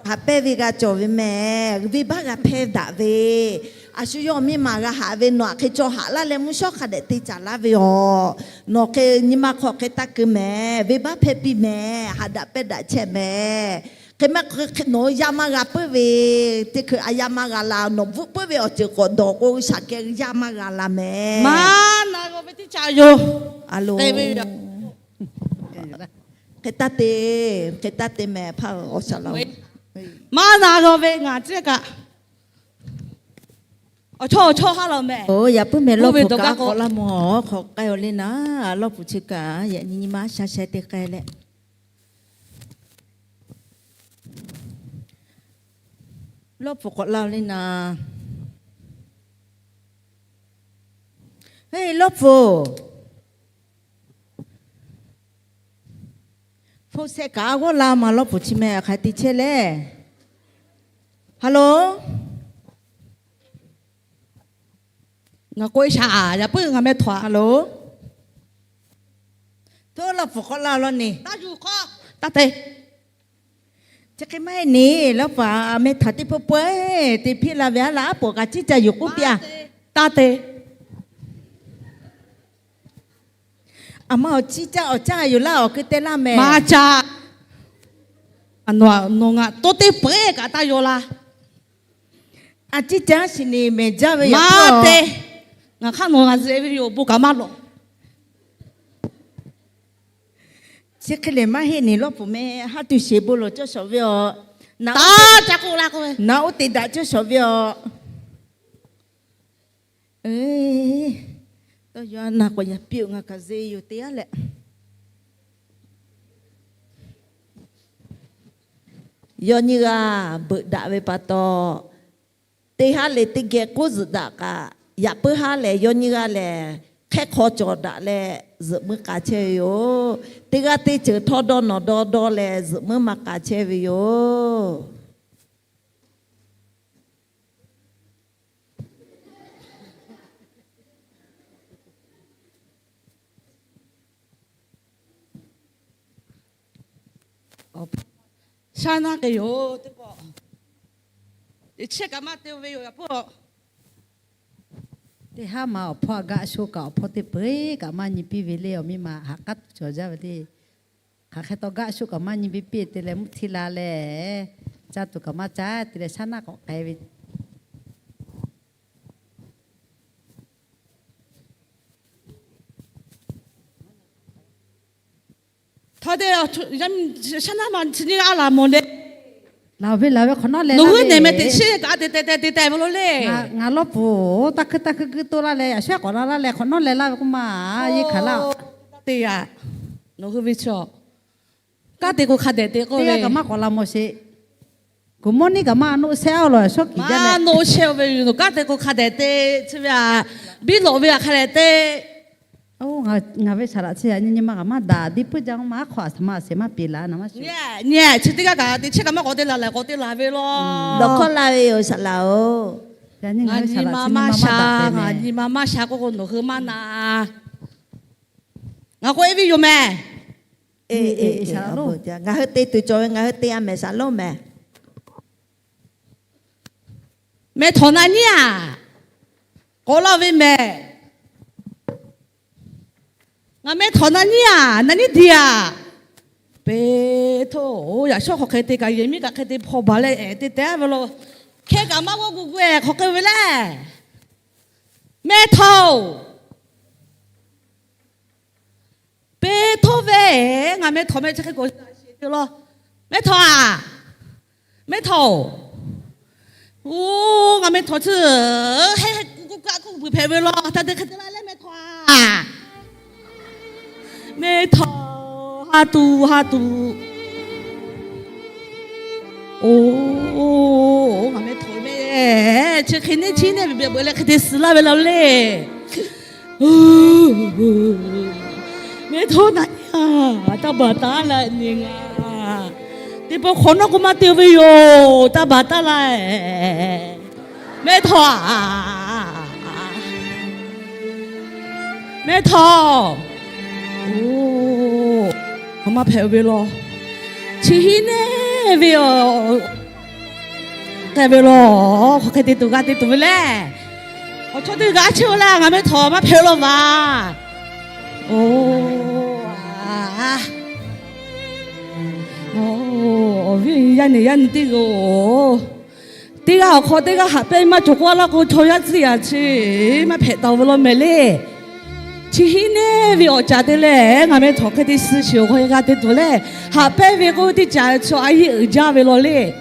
haꞈ pehnˇ ve g'a cawˬ ve mehˍ. Venˇ baˆ g'a hpehˇ daꞈ ve, a shu yawˇ miˇ ma g'a haꞈ ve, nawˬ aꞈ hk'e caw haꞈ laˇ leh mvuhˇ shawˉ hk'a dehꞈ te caˍ laˇ ve yoˬ. Nawˬ hk'e nyi ma hk'aw hk'e taˇ keu mehˍ. Venˇ baˆ hpehˇ piˇ mehˍ. Haꞈ daꞈ pehnˇ daꞈ chehˇ mehˍ. Hk'e maˇ hk'e, nawˬ hui yaˇ maˇ g'a puiˉ ve, teˇ hkui a yaˇ maˇ g'a la, nawˬ bvuhˆ puiˉ ve awˬ ceuˬ k'awꞈ dawˬ k'o, G'uiˬsha keh yaˇ maˇ g'a la mehˍ. Maˇ na g'a ve teˇ caꞈ yoˬ. Hk'e taˇ te, hk'e taˇ te mehˍ hpaˇ-oˬ, awˬ shaˍ laꞈ-oˬ. Maˇ na g'a ve ngaˬ ceˇ kaꞈ awˬ chawˇ awˬ chawˇ haˉ la mehˍ. Oˬ, yaꞈ puiˉ mehˍ. Lawˇ pfuhˍ kaꞈ k'awꞈ la mawˬ, hk'awꞈ k'ai-oˬ le naˉ. Lawˇ pfuhˍ chi kaꞈ yaꞈ nyi nyi ma shaˍ sheh te k'ai leh, Lawˇ pfuhˍ k'awꞈ la-oˬ le naˉ. Heˇ, Lawˇ pfuhˍ, hpu sheh kaꞈ a g'awˇ la maˬ. Lawˇ pfuhˍ chi mehˍ, hk'aˬ hk'e te chehˇ le. Hello. Ngaˬ k'oˆ-e shaˍ, yaꞈ puiˉ ngaˬ meh htawnˍ-a lo. Toˇ Lawˇ pfuhˍ k'awꞈ la law neˬ. Taˇ yuˬ hk'aw, taˇ te. Chi hk'e maˇ heˆ neˬ, Lawˇ pfuhˍ meh htawnˍ teˇ pawˆ pawehˇ te hpiˇ la ve aˉ laˇ, aˉ poꞈ kaꞈ ciˉ ca yuˬ k'oˆ piˇ-a. Taˇ te. A ma awˬ ciˉ caˇ awˬ caˇ yoˬ laˇ, awˬ hk'e te laˇ mehˍ. Maˇ caˇ. Nawˬ ngaˬ tawˇ teˇ peuˬ kaꞈ taˇ yaw la. A ciˉ caˇ shiˍ neˬ mehˍ jaˇ ve yoˬ. Maˇ te. Ngaˬ hk'aˇ nawˬ ngaˬ zeꞈ ve yoˬ, bon kaꞈ maˇ lawˬ. Chi hk'e lehˬ maˇ heˆ neˬ, Lawˇ pfuhˍ meh haˉ tuˬ sheˍ bon lawˬ cawˇ shawˍ ve aˬ. Taˇ ca k'oˆ la k'o, naˬ oˇ te daꞈ cawˇ shawˍ ve aˬ. Tawˇ yaw na k'awꞈ yaꞈ piˇ-oˬ, ngaˬ kaꞈ zeꞈ yoˬ te-a leh. Yawˇ nyiˇ g'aˇ beuꞈ daꞈ ve pa taw, teˇ haˉ lehˬ teˇ geh k'oˆ zuhꞈ daꞈ kaꞈ, yaꞈ puiˉ haˉ lehˬ yawˇ nyiˇ g'aˇ lehˬ hk'ehˇ hk'aw cawˬ daꞈ leh zuhꞈ muiˉ k'a chehˇ ve yoˬ. Teˇ g'aˇ teˇ ceuˬ htawˇ dawˇ nawˬ dawˇ dawˇ leh zuhꞈ muiˉ maˇ k'a chehˇ ve yoˬ. Shaˉ naˆ k'ai yoˬ teˇ pawˆ. Teꞈ chiˉ kaꞈ maˇ te ve yoˬ, yaꞈ puiˉ. Teˇ haˉ ma awˬ hpawˇ a gaˆ shoˆ kaꞈ awˬ hpawˇ teˇ peuˬ kaꞈ maˇ nyi piˇ ve le, awˬ miˇ ma haꞈ k'aˉ tuˬ cawˬ jaˇ ve le. Hk'aˬ hk'e taw gaˆ shoˆ kaꞈ maˇ nyi piˇ piˇ te leh mvuhˇ htiˇ la leh, caˇ tuˬ kaꞈ maˇ caˇ te leh shaˉ naˆ k'awꞈ k'ai ve. Htaˇ te, shaˉ naˆ ma chi nyiˇ g'aˇ laˬ mawˬ le. Laˬ ve laˬ ve hk'awꞈ nawˉ leh, nawˬ hui nehˬ meh teꞈ chiˉ kaꞈ te te te te te ve lo le. Ngaˬ Lawˇ pfuhˍ-oˬ, taˇ hkuiˇ taˇ hkuiˇ guiˇ toˇ laˇ leh, yaꞈ shawˉ k'awꞈ la laˇ leh hk'awꞈ nawˉ leh laˇ ve k'oˆ ma, yeˇ hkanˍ laˇ. Te yaꞈ, nawˬ hui ve chaw kaˉ te k'o hk'a dehꞈ te k'oˆ ve kaꞈ maˇ k'awꞈ la mawˬ sheˍ. Good morning kaꞈ maˇ noˆ shehˇ-oˬ law, yaꞈ shawˉ kiˍ jaˇ leh. Noˆ shehˇ-oˬ ve yoˬ, nawˬ kaˉ te k'o hk'a dehꞈ te, chi ve a, biˇ lawꞈ ve a hk'a dehꞈ te. Ngaˬ ve saˍ laꞈ chi yaꞈ nyi nyi ma kaꞈ maˇ daꞈ, diˇ puiˉ jaˇ-oˬ ma, aˉ hk'aw a htoꞈ ma a shehˍ maˇ peꞈ laˬ na maˇ shiˍ. Nyi, chi teˇ g'aˇ kaꞈ teꞈ chiˉ kaꞈ maˇ k'awꞈ te laˬ lehˬ, k'awꞈ te laˬ ve law. Dawˬ hkawˇ la ve yoˬ, saˍ laꞈ-oˬ. Ngaˬ nyi ma maˇ sha, ngaˬ nyi ma maˇ sha k'oˆ k'o nawˬ hui maˇ na. Ngaˬ k'oˆ-e ve yoˬ mehˍ. Ngaˬ hui te tuˬ cawˬ ve ngaˬ hui te-a mehˍ, saˍ lonˉ mehˍ. Meh htawnˍ na nyiˉ-aˬ, k'awꞈ laˇ ve mehˍ. Ngaˬ meh htawnˍ na nyiˉ-aˬ, na nyiˉ diˬ-aˬ. Peˍ htoˇ, yaꞈ shawˉ hk'aw hk'e te kaꞈ, yehˬ miˉ kaꞈ hk'e te hpaw baˬ leh ehˍ te teh ve lo. Hkehˇ kaꞈ maˇ g'awˇ gu gu-e hk'aw k'ai ve le. Meh htawnˍ-oˬ, Peˍ htoˇ ve, ngaˬ meh htawnˍ meh chi hk'e k'oꞈ sheˍ te law. Meh htawnˍ-aˬ, meh htawnˍ-oˬ, ngaˬ meh htawnˍ chi, heˆ heˆ k'oˆ k'oˆ kaˆ k'oˆ bvuhˬ hpehꞈ ve law. Htaꞈ te hk'e te la leh meh htawnˍ-aˬ, meh htawnˍ, ha tuˬ ha tuˬ. Oˬ, ngaˬ meh htawnˍ meh, chi hk'e neˇ chiˉ neˇ ve beuꞈ beuꞈ leh hk'e te suh laˇ ve la le. Meh htawnˍ na nyi-aˬ, taˇ baˬ taˉ la nyi ngaˬ. Teˇ pawˆ hk'awꞈ nawˉ k'o maˇ te ve yoˬ, taˇ baˬ taˉ la. Meh htawnˍ-aˬ, Mehˇ htawˇ, oˬ, ngaˬ maˇ hpehꞈ ve law. Chi hiˉ neˇ ve awˬ k'ai ve law. Hk'aˬ hk'e te tuˬ g'a te tuˬ ve lehˬ, awˬ chawˇ teˇ g'aˇ chehˇ-oˬ laˇ. Ngaˬ mehˇ htawˇ maˇ hpehꞈ law vaˬ. Oˬ, awˬ viˉ yaˇ nehˬ yaˇ nyi teˇ g'aˇ-oˬ, teˇ g'aˇ awˬ hk'aw teˇ g'aˇ haꞈ pehnˇ maˇ cawˬ k'oˆ laˇ k'o, chaw yaˇ tcuhˉ yaꞈ chi maˇ hpehꞈ taˍ ve law mehˍ le. Chi hiˉ neˇ ve awˬ caˍ te leh, ngaˬ mehˇ htawˇ hk'e te suh shiˍ awˬ hk'aw g'a te tuˬ lehˬ, haꞈ pehnˇ ve k'oˆ ve teˇ caˍ chaw a yeˇ uiˍ jaˇ ve law le.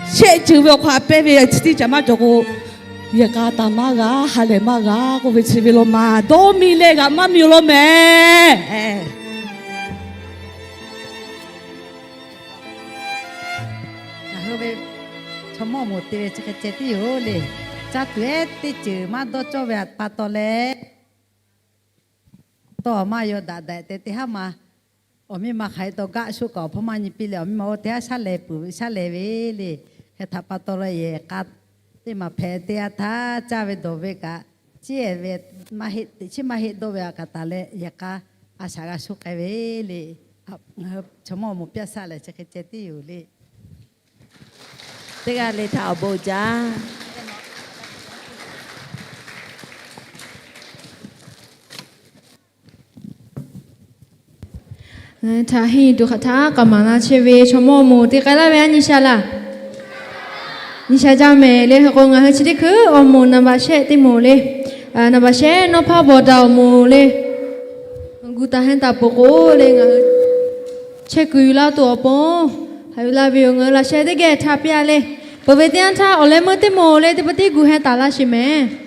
Shehˆ ceuˬ ve awˬ hk'aw haꞈ pehnˇ ve chi teˇ caˍ maˇ cawˬ k'o, yehˬ k'a taˍ maˇ g'a, ha lehˬ maˇ g'a k'oˆ ve chi ve law maˬ. Dawˇ miˬ leh g'aꞈ maˇ miˬ law mehˍ. Ngaˬ hui ve chaw mawˇ moˍ te ve chi hk'e ceh tiˉ yoˬ le. Caˇ tuˬ ehˉ teˇ ceuˬ maˇ dawˇ cawˇ ve pa taw leh, tawˇ maˇ yaw daꞈ daꞈ tehꞈ teˇ haˉ ma awˬ miˇ ma hk'aˬ hk'e taw gaˆ shoˆ kaꞈ awˬ hpawˇ maˇ nyi piˇ leh, awˬ miˇ ma oˇ teˇ haˉ shaˉ leh peuˬ ve, shaˉ leh ve le. Hk'e htaꞈ pa taw leh yehˬ k'a teˇ maˬ hpehꞈ te a htaˇ, caˇ ve dawˬ ve kaꞈ, chi ehˉ ve maˇ heˆ, teꞈ chiˉ maˇ heˆ dawˇ ve a kaꞈ taˍ leh, yehˬ k'a a shaꞈ g'a shoˆ k'ai ve le. Ngaˬ hui chaw mawˇ moˍ piˇ a shaˆ lehˬ chi hk'e ceh tiˉ yoˬ le. Teˇ g'aˇ le htaꞈ awˬ bon jaˇ. Htaꞈ henˇ tuˬ hk'aˬ htaˇ k'aˍ maˍ na chehˇ ve chaw mawˇ moˍ te k'ai laˇ ve a nyi sha laˇ. Nyi sha jaˇ mehˍ le. Hk'e k'o ngaˬ hui chi teˇ hkui awˬ moˍ naˍ baꞈ shehˆ teˇ moˍ le, naˍ baꞈ shehˆ Nawˇ hpaˇ Bawˬ daꞈ awˬ moˍ le, gu taˍ hen taˍ peuˬ k'o le, ngaˬ hui chehˇ kuiˬ yuˬ laˇ tuˬ awˬ pon haꞈ yuˬ laˇ ve yoˬ. Ngaˬ hui laꞈ sheh teˇ geh htaꞈ piˇ a le. Peuˬ ve teˇ yanˇ htaˇ awˬ leh meuˇ teˇ moˍ le teˇ pa tiˉ gu hen taˍ laˇ sheˍ mehˍ.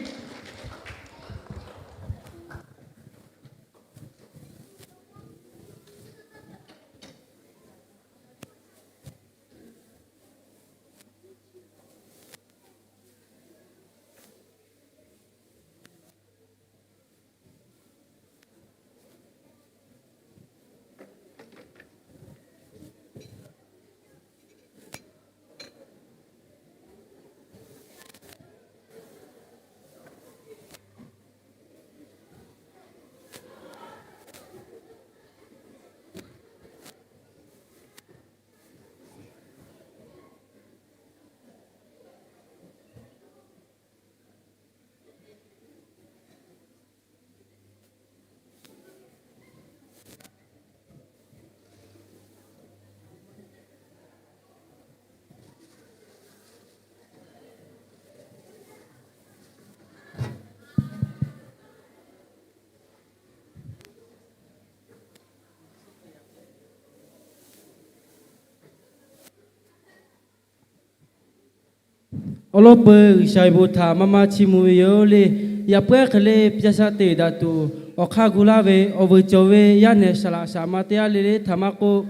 Awˬ lawn peuˬ G'uiˬsha ve bon htaꞈ maˇ maˇ chiˇ mvuh ve yoˬ le. Yaꞈ puiˉ hk'e le, piˇ a shaˆ te daꞈ tuˬ awˬ hk'aˇ gu laˇ ve awˬ vuiˬ cawˬ ve yaˇ nehˬ saˍ laꞈ saˍ ma teˇ g'aˇ le le htaꞈ maˇ k'oˆ,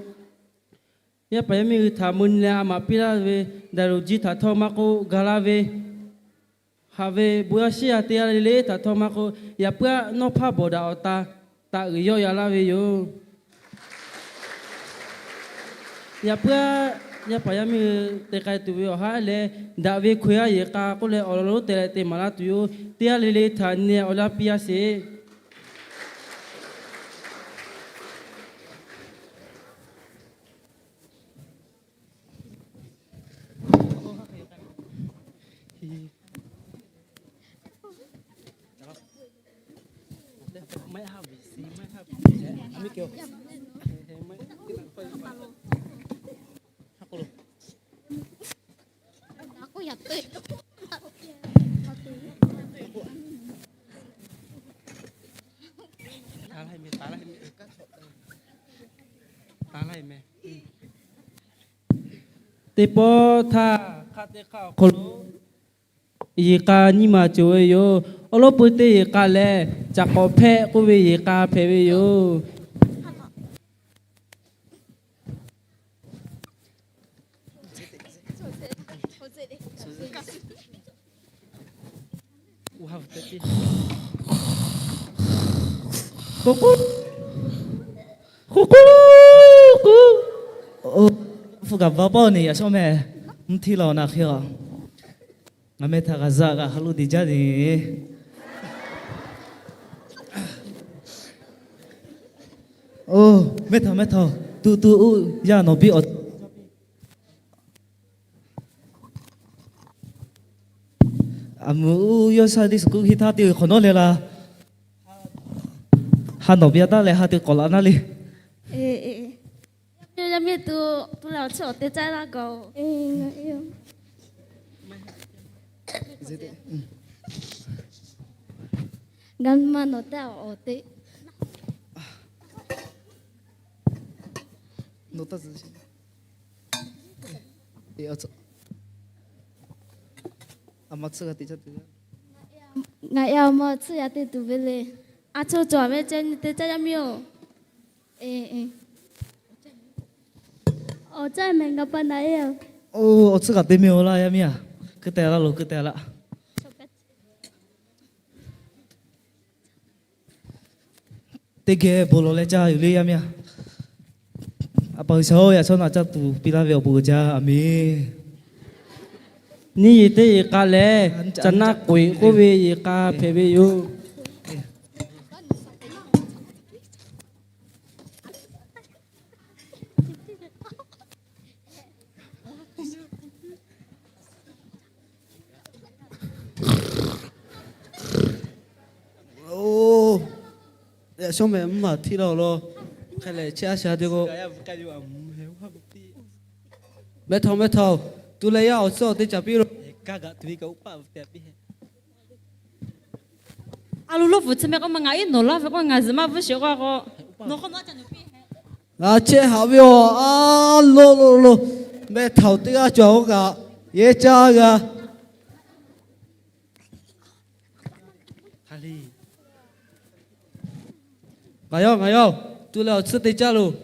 yaˇ paˍ yaˇ miˇ hui htaꞈ mvuh nyi leh a maꞈ piˇ laˇ ve daiˍ loˍ jiˇ htaꞈ htawˇ maˇ k'oˆ, ga laˇ ve haꞈ ve bon yaˇ shiˉ yaˇ teˇ g'aˇ le le htaꞈ htawˇ maˇ k'oˆ, yaꞈ puiˉ a Nawˇ hpaˇ Bawˬ daꞈ awˬ ta taꞈ g'uiˬ yawˆ ya laˇ ve yoˬ. Yaꞈ puiˉ a yaˇ paˍ yaˇ miˇ hui te k'ai tuˬ ve awˬ haˉ leh, daꞈ ve hkoeˍ yaˇ yehˬ k'a k'oˆ leh awˬ lawn lonˉ te leh te maˍ laˇ tuˬ yoˬ. Teˇ g'aˇ le le htaꞈ nyi awˬ laˇ piˇ a sheˍ. Teˇ pawˆ htaˇ hk'aˆ teˇ hk'aˆ awˬ hk'aw lo yehˬ k'a nyiˇ maˬ cawˬ ve yoˬ. Awˬ lawn peuˬ teˇ yehˬ k'a lehˬ, caꞈ k'awꞈ hpehˆ k'oˆ ve yehˬ k'a hpehꞈ ve yoˬ. Hpu kaꞈ ba pawˆ neˬ yaꞈ shawˉ mehˍ, mvuhˇ htiˇ la awˬ na hk'e a. Ngaˬ meh htaꞈ g'a za g'a ha lo deˬ jaˇ neˬ. Oˇ, mehˇ htaꞈ mehˇ htaꞈ, tu tu uˇ yaˇ nawˬ biˇ awˬ, aˬ meuꞈ uˇ yawˇ sha teˇ suhˍ kuˇ hiˆ htaˇ teˇ g'uiˬ hk'awꞈ nawˉ leh la. Ha nawˬ biˇ a taˉ leh ha te k'awꞈ laꞈ naˉ le. Yaˇ miˇ, yaˇ miˇ, tu, tu leh awˬ tsuhˇ awˬ te caˇ laˇ gaˬ-oˬ. Ngaˬ ma nawˬ te awˬ te. Ngaˬ e awˬ ma tsuhˇ yaꞈ te tuˬ ve le. A co cawˬ ve ceh nyi te caˇ yaˇ miˇ-oˬ. Awˬ caˇ mehˍ ngaˬ pa naˍ e. Oˇ, awˬ tsuhˇ kaꞈ te mehˍ-oˬ laˇ yaˇ miˇ-a. Keu te laˇ lo, keu te laˇ. Teˇ geh bon lawˬ leh caˇ yoˬ le yaˇ miˇ-a. A pa G'uiˬsha-oˬ, yaꞈ shawˉ naꞈ caˇ tuˬ piˇ laˇ ve awˬ bon uiˍ jaˇ. Aˍmenˍ. Neˇ yehˬ teˇ yehˬ k'a leh, caꞈ naˆ k'oꞈ-e k'oˆ ve yehˬ k'a hpehꞈ ve yoˬ. Oˇ, yaꞈ shawˉ mehˍ mvuhˇ maˬ htiˇ laˇ-oˬ law. Hk'e leh chehˇ a sha te k'o, mehˆ htaꞈ mehˆ htaꞈ-oˬ, tu leh yaˇ awˬ tsuhˇ awˬ te caˍ piˇ lo. A lo, lo bvuhꞈ chi meh k'oˆ ma, ngaˬ iˉ nawˬ laˇ ve k'o, ngaˬ zuhꞈ maˇ bvuhˆ sheˍ k'oˆ k'o, nawˬ hk'aw nawˬ a ca nawˬ piˇ. Ngaˬ chehˇ haꞈ ve-oˬ, a lo lo lo, mehˆ htaꞈ-oˬ teˇ g'aˇ cawˬ-oˬ kaꞈ, yehˇ caˇ g'a. Ngaˬ yaˇ, ngaˬ yaˇ, tu leh awˬ tsuhˇ te caˇ loˬ.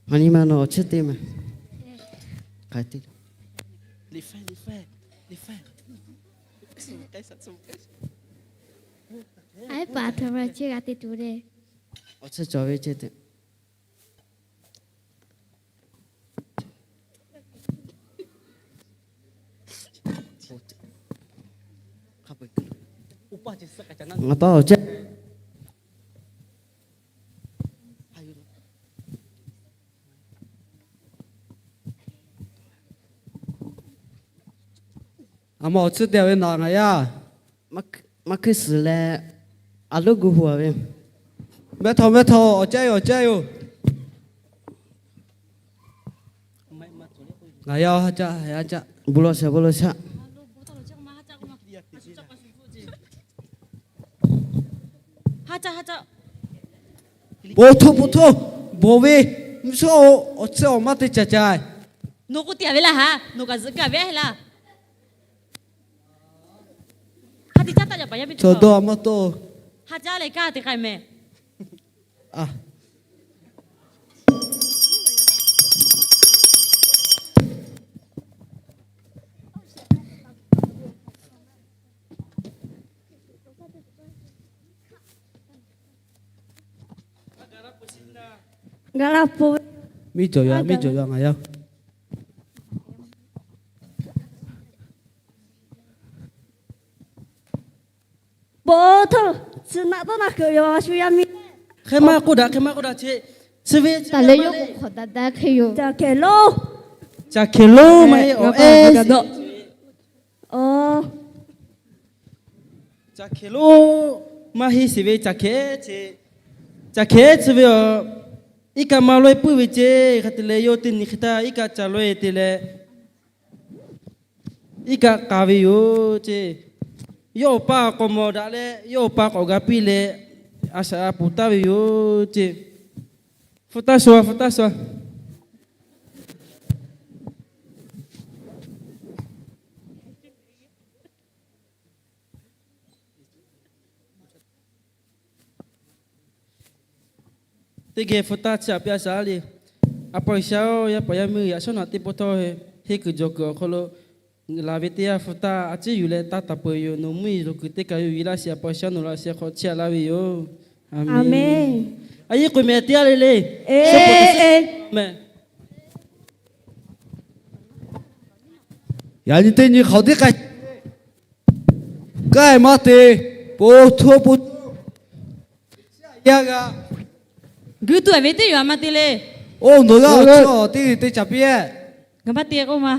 Maˇ nyi ma nawˬ awˬ tsuhˇ te ma. K'ai te. Aˉ paˍ htaꞈ ma chehˇ g'a te tuˬ le. Awˬ tsuhˇ cawˬ ve ceh te. Ngaˬ pa awˬ caˇ. A ma awˬ tsuhˇ te ve naˍ ngaˬ yaˇ. Maˇ hkuiˇ suhˍ leh, a loˉ gu hu-a ve. Mehˆ htaꞈ mehˆ htaꞈ, awˬ caˇ yoˬ, awˬ caˇ yoˬ. Ngaˬ yaˇ ha caˇ, ha caˇ, bon lawˬ shaˍ, bon lawˬ shaˍ. Bon htoˇ, bon htoˇ, bawˬ ve, mvuhˇ shawˉ-oˬ, awˬ tsuhˇ awˬ maˇ te caˍ caˍ. Nawˬ k'oˆ te-a ve laˇ ha, nawˬ kaꞈ zuhꞈ kaˇ ve a heˆ laˇ. Hk'a te caˇ taˆ yaꞈ paˍ yaˇ miˇ cawˬ dawˇ a maˇ tawˆ. Ha caˇ leh kaˇ te k'ai mehˍ. Gaˬ la po. Miˇ cawˬ yaˇ, miˇ cawˬ yaˇ ngaˬ yaˇ. Bon htoˇ, suhˍ naꞈ tawˇ naꞈ kuiˬ yoˬ, a shu yaˇ miˇ. Hk'e maˇ k'oˆ daꞈ, hk'e maˇ k'oˆ daꞈ ce. Chi ve taˍ leh yawˇ k'o hk'awꞈ daꞈ daꞈ hk'e yoˬ. Caˬ hkeˍ lonˉ, caˬ hkeˍ lonˉ maˇ heˆ, awˬ ehˉ. Caˬ hkeˍ lonˉ maˇ heˆ sheˍ ve, caˬ hkeˍ ce. Caˬ hkeˍ chi ve aˬ, iˉ kaˆ maˇ lawehˇ puiˉ ve ce. Hk'e te leh yawˇ teˇ nyi hk'e htaˇ iˉ kaˆ ca lawehˇ te leh, iˉ kaˆ k'a ve yoˬ ce. Yawˇ awˬ pa k'awꞈ mawˬ daꞈ leh, yawˇ awˬ pa k'awꞈ ga piˇ leh, a shaꞈ a poˍ taˍ ve yoˬ ce. Hpu taˇ shu-a, hpu taˇ shu-a. Teˇ geh hpu taˇ chi aꞈ piˇ a shaˍ le. A pa G'uiˬsha-oˬ, yaˇ paˍ yaˇ miˇ yaꞈ shawˉ naꞈ teˇ pawˆ htawˇ, henˇ kuiˬ jawˬ kuiˬ awˬ hk'aw lo laˬ ve teˇ yanˇ hpu taˇ a ciˉ yuˬ leh taˇ taˍ peuˬ yoˬ. Nawˬ mvuhˇ yeˬ loˬ kuiˬ teˇ kaˬ yoˬ. Viˉ laˇ shiˍ a pa G'uiˬsha nawˬ laꞈ sheh hk'aw chehˇ a laˇ ve yoˬ. Aˍmenˍ. A yehˉ k'oꞈ mehˍ teˇ yanˇ le le. Mehˍ. Yaꞈ nyi teˇ nyi hk'aoˍ teˇ k'ai. Taˇ maˇ te, po htoˇ po htoˇ. Yaˇ g'a. Guiˇ tuˬ ve teˇ yoˬ a ma te le. Oˇ, nawˬ g'aˇ awˬ chi teˇ te caˍ piˇ-eˬ. Ngaˬ maˇ te k'oˆ ma.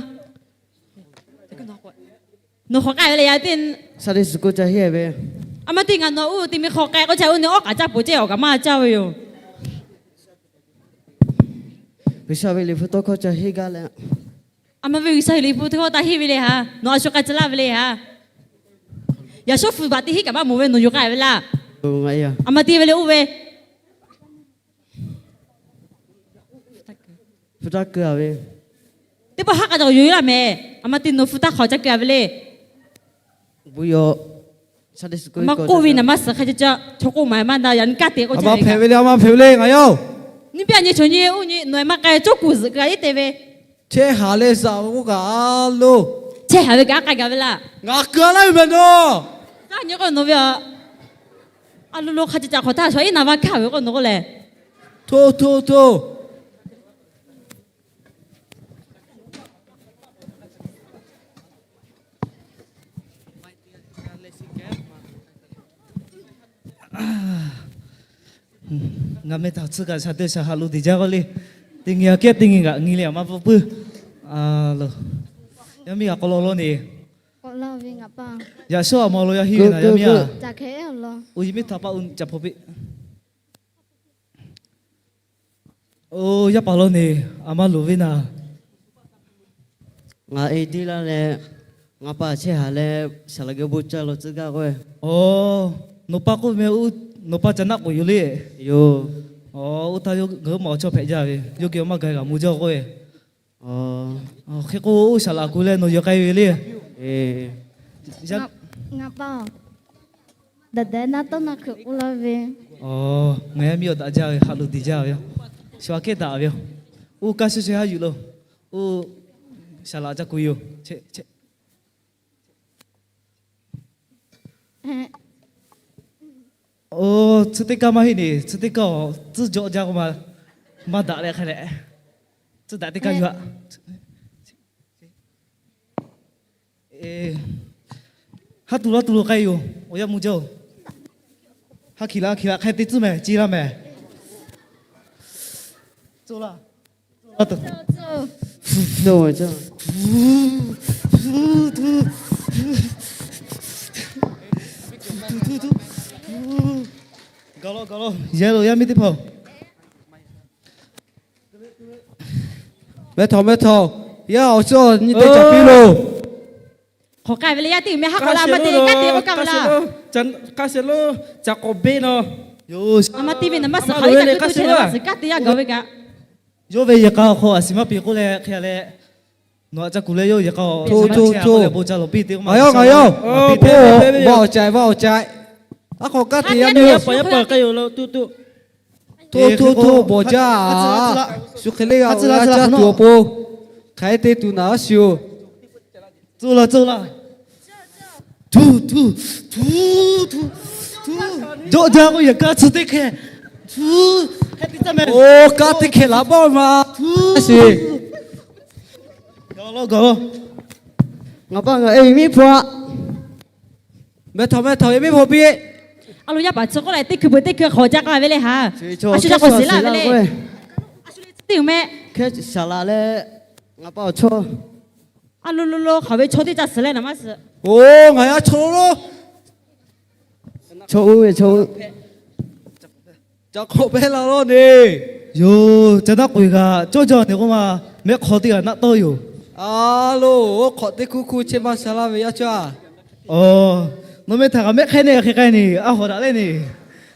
Nawˬ hk'awꞈ k'ai ve le yaˇ teˇ. Sunday school ca henˇ ve. A ma te ngaˬ nawˬ uˇ te mi hk'awꞈ k'ai k'oˆ ca uˇ neˇ awˉ k'aꞈ caˇ peuˬ ceˇ awˬ kaꞈ maˇ caˇ ve yoˬ. G'uiˬsha ve liꞈ hpu tawˇ hkawˇ ca henˇ gaˇ leh. A ma ve G'uiˬsha ve liꞈ hpu tawˇ hkawˇ taˇ henˇ ve le ha. Nawˬ a shu k'ai tcuh laˇ ve le ha. Yaꞈ shawˉ hpu baꞈ teˇ hinˉ kaꞈ maˇ mawˬ ve nawˬ yoˬ k'ai ve laˇ. A ma te ve le oˇ ve. Hpu taˇ keu a ve. Teˇ pawˆ haˉ k'a ca yoˬ laˇ mehˍ. A ma te nawˬ hpu taˇ hk'awꞈ ca keu a ve le. Maˇ k'oˆ ve naˍ maˇ suhˍ hk'a ca ca chaw k'oˆ maˍ maˇ na yaꞈ nyi kaˇ te k'oˆ ca hpehꞈ ve le, a ma hpehꞈ ve le ngaˬ yaˇ-oˬ. Nyi piˇ a nyi chaw nyi oˇ nyi nawˬ maˇ k'ai cawˇ kuˬ zuhꞈ keu a iˉ te ve. Chehˇ haˍ leh zaꞈ ve k'oˆ kaꞈ a lo. Chehˇ haˍ ve kaꞈ a k'ai gaˬ ve laˇ. Ngaˬ keu laˇ ve mehˍ nawˬ. Taˇ nyi k'o nawˬ ve a. A lo lo hk'a ca ca hk'awꞈ htaˇ shaw iˉ naˍ vaˇ kaˇ ve k'o nawˬ k'oˆ lehˬ. Hto hto hto. Ngaˬ meh htaꞈ tcuh kaꞈ shaˍ te shaˍ haꞈ lo tiꞈ jaˇ k'oˆ le. Teˇ nyi aꞈ kehˉ teˇ nyi kaꞈ nyi le a maˇ pfuhˇ puiˉ. Yaˇ miˇ g'aꞈ k'aw law lo neˬ. Yaꞈ shawˉ a ma lo yaˇ hiˉ ve naˍ yaˇ miˇ-a. Oˇ, yaˇ miˇ htaꞈ paˆ uˇ ca hpaw piˇ. Oˇ, yaˇ paˍ lo neˬ, a ma loˍ ve naˍ. Ngaˬ e deˇ laˇ leh, ngaˬ pa chehˇ haˍ leh, saˍ laꞈ geh bon caˇ lo tcuh gaˇ k'o. Oˇ, nawˬ pa k'oˆ ve meh, nawˬ pa ca naˆ k'oꞈ yoˬ le. Yoˬ. Oˇ, oˇ htaˇ yawˇ ngaˬ hui ma awˬ chawˇ hpehꞈ jaˇ ve, yawˇ geh maˇ gaˬ g'a mvuh jaˇ k'oˆ ve. Hk'e k'o, oˇ saˍ laꞈ kuˬ leh nawˬ yehˬ k'ai ve le. Ngaˬ pa, daꞈ dehꞈ na tawˇ na hkui k'oˆ laˇ ve. Ngaˬ yaˇ miˇ awˬ daꞈ jaˇ ve, haꞈ lo diˬ jaˇ ve yoˬ. Shu aꞈ kehˉ daꞈ ve yoˬ. Oˇ, kaˇ shuˍ shuˍ haˉ yuˬ lo. Oˇ, saˍ laꞈ ca kuˬ yoˬ. Oˇ, tcuh teˇ kaˇ maˇ heˆ neˬ, tcuh teˇ kaˇ tcuhˉ jawꞈ jaˇ k'o ma, maˇ daꞈ leh hk'a leh, tcuhˉ daꞈ teˇ kaˇ yuˬ-a. Haˉ tu laˇ tu lo k'ai yoˬ. Awˬ yanˇ mvuh jaˇ-oˬ. Haˉ hkiˬ la hkiˬ la hk'e te tcuhˉ mehˍ, ci laˇ mehˍ. Gaˬ lo gaˬ lo, yehˬ lo yaˇ miˇ teˇ hpaˍ-oˬ. Mehˉ htawnˍ mehˉ htawnˍ, yaˇ awˬ suhˉ nyi te caˍ piˇ loˬ. Hk'awꞈ k'ai ve le yaˇ teˇ g'uiˬ mehˉ haˉ k'awꞈ la maˇ te kaˇ te k'oˆ kaˇ ve laˇ. K'aˇ sheˍ lo, ca k'awꞈ beˆ nawˬ. A ma te ve naˍ maˇ suhˍ hk'aˬ ve ca keu tuˬ chehˇ ve, maˇ suhˍ kaˇ te yaˇ gaˬ ve kaꞈ. Yawˇ ve yehˬ k'a awˬ hk'aw a shiˍ maˇ piˇ k'oˆ leh hk'e a leh, nawˬ aꞈ ca kuˬ leh yawˇ yehˬ k'a awˬ hk'aw bon ca lawˬ piˇ te k'o, ngaˬ yaˇ, ngaˬ yaˇ, maˇ awˬ caiˍ, maˇ awˬ caiˍ. Aˉ hk'awꞈ kaˇ te yaˇ miˇ-oˬ. Hto hto hto, bawˬ jaˇ-a. Shu hk'e le g'a, g'a caˇ tuˬ awˬ pon, hk'aˬ hk'e te tuˬ naˍ a shiˍ-oˬ. Tcuh laˇ, tcuh laˇ. Tuˬ tuˬ tuˬ tuˬ tuˬ. Jawˆ jaˇ k'o yehˬ kaˇ tcuh teˇ hkeh. Tuˬ, hk'e te caˇ mehˍ. Oˇ, kaˇ teˇ hkeh laꞈ bawˆ ma. Tuˬ sheˍ. Gaˬ law gaˬ law. Ngaˬ pa ngaˬ e miˇ hpaw-a. Mehˉ htawnˍ mehˉ htawnˍ, e miˇ hpaw piˇ. A lo yaˇ paˍ tcuh k'oˆ leh teˇ hkui peuˬ teˇ hkui hk'awꞈ ca k'ai ve le ha. A shu ca k'awꞈ shiˍ laˇ ve le. Teˇ mehˆ. Hk'e shaˍ laꞈ leh ngaˬ pa awˬ chawˇ. A lo lo lo hk'aˬ ve chaw teˇ ca suhˍ leh naˍ maˇ suhˍ. Oˇ, ngaˬ yaˇ chaw lo lo. Chaw oˇ ve chaw oˇ. Ca hk'awꞈ pehˇ la lawˇ neˬ. Yoˬ, ca naˆ k'oꞈ-e kaꞈ cawˇ jaˇ neˬ k'oˆ ma, mehˆ hk'aw teˇ g'aˇ naˆ tawˇ yoˬ. A lo, oˇ hk'awꞈ teˇ hkuˇ hkuˇ chehˇ maˇ sha laˇ ve yaˇ chaw-a. Nawˬ meh htaꞈ kaꞈ mehˆ hk'ehˇ neˆ hk'e k'ai neˬ, a hawꞈ daꞈ leh neˬ.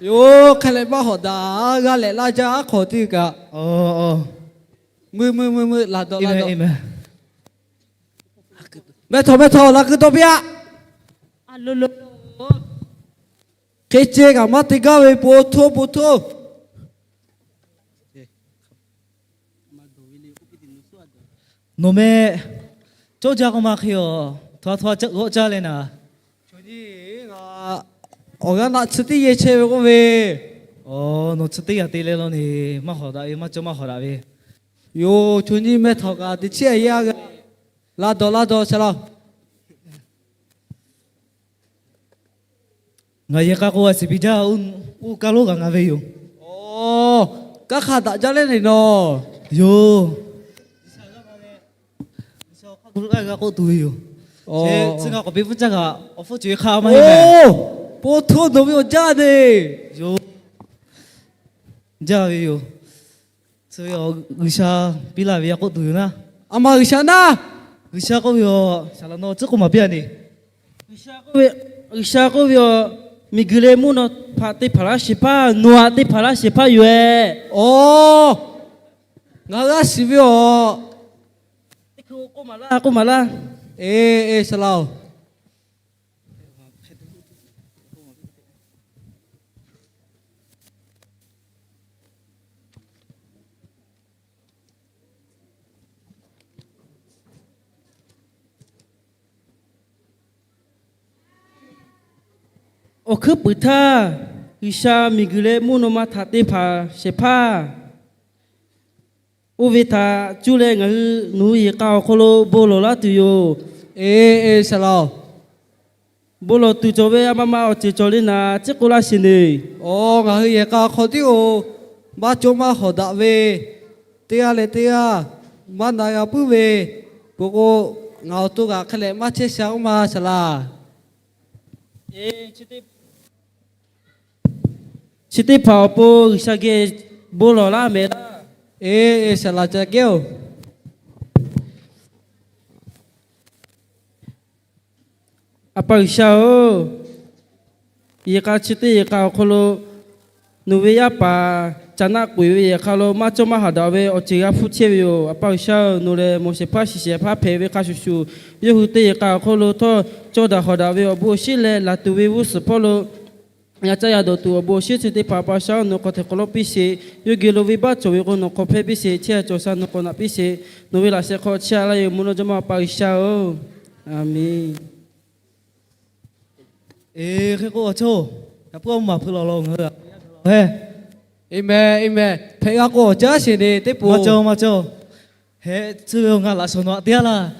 Yoˬ, hk'e leh maˇ hawꞈ daꞈ, g'a lehꞈ laˇ jaˇ aˉ hk'awꞈ teˇ kaꞈ. Meuˇ meuˇ meuˇ meuˇ laˬ dawˬ laˬ dawˬ. Mehˉ htawnˍ mehˉ htawnˍ, laꞈ keu tawˆ piˇ-a. Hk'e ceh kaꞈ maˇ te gaˇ ve, po htoˇ po htoˇ. Nawˬ meh cawˇ jaˇ k'o ma hk'e-aˬ, htaꞈ htaꞈ g'awˆ caˇ leh naˍ. Awˬ g'aˇ naˆ tsuhˇ teˇ yehˬ chehˇ ve k'oˆ ve. Nawˬ tsuhˇ teˇ g'aˇ te leh law neˬ, maˇ hawꞈ daꞈ ve, maˇ cawˇ maˇ hawꞈ daꞈ ve. Yoˬ, co nyiˇ mehˉ htawnˍ kaꞈ teˇ chiˉ a yaˇ g'a. Laˇ dawˬ laˇ dawˬ sha laˇ. Ngaˬ yehˬ k'a k'o a shiˍ piˍ jaˇ, oˇ kaˇ lonˉ g'a ngaˬ ve yoˬ. Oˇ, kanˉ hk'a daꞈ jaˇ leh neˬ nawˬ. Yoˬ. G'a k'oˆ tuˬ ve yoˬ. Chi ngaˬ k'awꞈ piˇ pfuhˇ caˇ kaꞈ awˬ hpfuhˇ co e hk'aˇ maˇ heˆ mehˍ. Oˇ, po htoˇ nawˬ ve awˬ jaˇ neˬ. Yoˬ. Jaˇ ve yoˬ. Chi ve G'uiˬsha piˇ laˇ ve g'a k'oˆ tuˬ yoˬ naˉ. A ma G'uiˬsha naˉ. G'uiˬsha k'oˆ ve yoˬ. Saˍ laꞈ nawˬ tcuhˉ k'oˆ maˍ piˇ a neˬ. G'uiˬsha k'oˆ ve, G'uiˬsha k'oˆ ve yoˬ. Miˬguiˬ leh mvuhˇ naw htaꞈ te hpanˍ laˇ shehˍ hpaˇ, Noˍaꞈ te hpanˍ laˇ shehˍ hpaˇ yoˬ ehˍ. Oˇ, ngaˬ hui a shiˍ ve yoˬ. Teˇ hkui k'oˆ maˍ laˇ, k'oˆ maˍ laˇ. Eˬ, eˬ, saˍ laꞈ-oˬ. Awˬ hkuiˉ puiˍ htaˇ, G'uiˬsha miˬguiˬ leh mvuhˇ naw ma htaꞈ te hpanˍ shehˍ hpaˇ oˇ ve htaꞈ cuˇ leh ngaˬ hui nawˬ hui yehˬ k'a awˬ hk'aw lo bon lawˬ laˇ tuˬ yoˬ. Eˬ, eˬ, saˍ laꞈ-oˬ. Bon lawˬ tuˬ cawˬ ve a ma ma awˬ ceuˬ cawˬ le naˍ, ciˉ k'oˆ laˇ sheˍ neˬ. Oˇ, ngaˬ hui yehˬ k'a awˬ hk'aw tiˉ-oˬ, maˇ cawˇ maˇ hawˍ daꞈ ve, teˇ g'aˇ leh teˇ g'aˇ maˇ na g'a puiˉ ve, peuˬ k'o, ngaˬ awˬ to kaꞈ hk'e leh maˇ chehˇ sha k'oˆ ma saˍ laꞈ. Chi teˇ hpaˍ awˬ pon G'uiˬsha geh bon lawˬ laˇ mehˍ laˇ. Eˬ, eˬ, saˍ laꞈ ca geh-oˬ. A pa G'uiˬsha-oˬ, yehˬ k'a chi teˇ yehˬ k'a awˬ hk'aw lo nawˬ ve yaˇ paˍ caꞈ naˆ k'oꞈ-e ve yehˬ k'a lo maˇ cawˇ maˇ hawˍ daꞈ ve awˬ ceuˬ g'a hpuˇ chehˇ ve yoˬ. A pa G'uiˬsha-oˬ, nawˬ lehˬ mawˬ shehˍ hpaˇ shiˍ shehˍ hpaˇ hpehꞈ ve hk'a shuˍ shuˍ, yawˇ hui teˇ yehˬ k'a awˬ hk'aw lo htawˇ cawˇ daꞈ hawˍ daꞈ ve awˬ bon awˬ shinˉ leh laˬ tuˬ ve g'uˇ suhˍ hpawˇ lo g'a caˇ g'a dawˬ tuˬ awˬ bon awˬ shinˉ chi teˇ hpaˍ a pa G'uiˬsha-oˬ, nawˬ hk'aw hteꞈ hk'awꞈ lawˉ piˇ sheˍ. Yawˇ geh lo venˇbaˆ cawˬ ve k'o nawˬ hk'aw hpehˇ piˇ sheˍ. Chehˇ cawˬ sha nawˬ k'awꞈ naꞈ piˇ sheˍ. Nawˬ ve laꞈ sheh hk'aw chehˇ a laˇ yoˬ mvuhˇ naw jawˇmawˇ a pa G'uiˬsha-oˬ, a menˬ. Eˬ, hk'e k'o awˬ chawˇ, yaꞈ puiˉ a maˍ hpui lawˬ lawˬ ngaˬ hui a. Eˬ mehˍ, eˬ mehˍ. Hpehꞈ g'a k'o awˬ caˉ sheˍ neˬ teˇ pon. Maˇ cawˇ, maˇ cawˇ. Heh, chi ve ngaˬ laꞈ shawˍ nawˬ aꞈ te-a laˇ.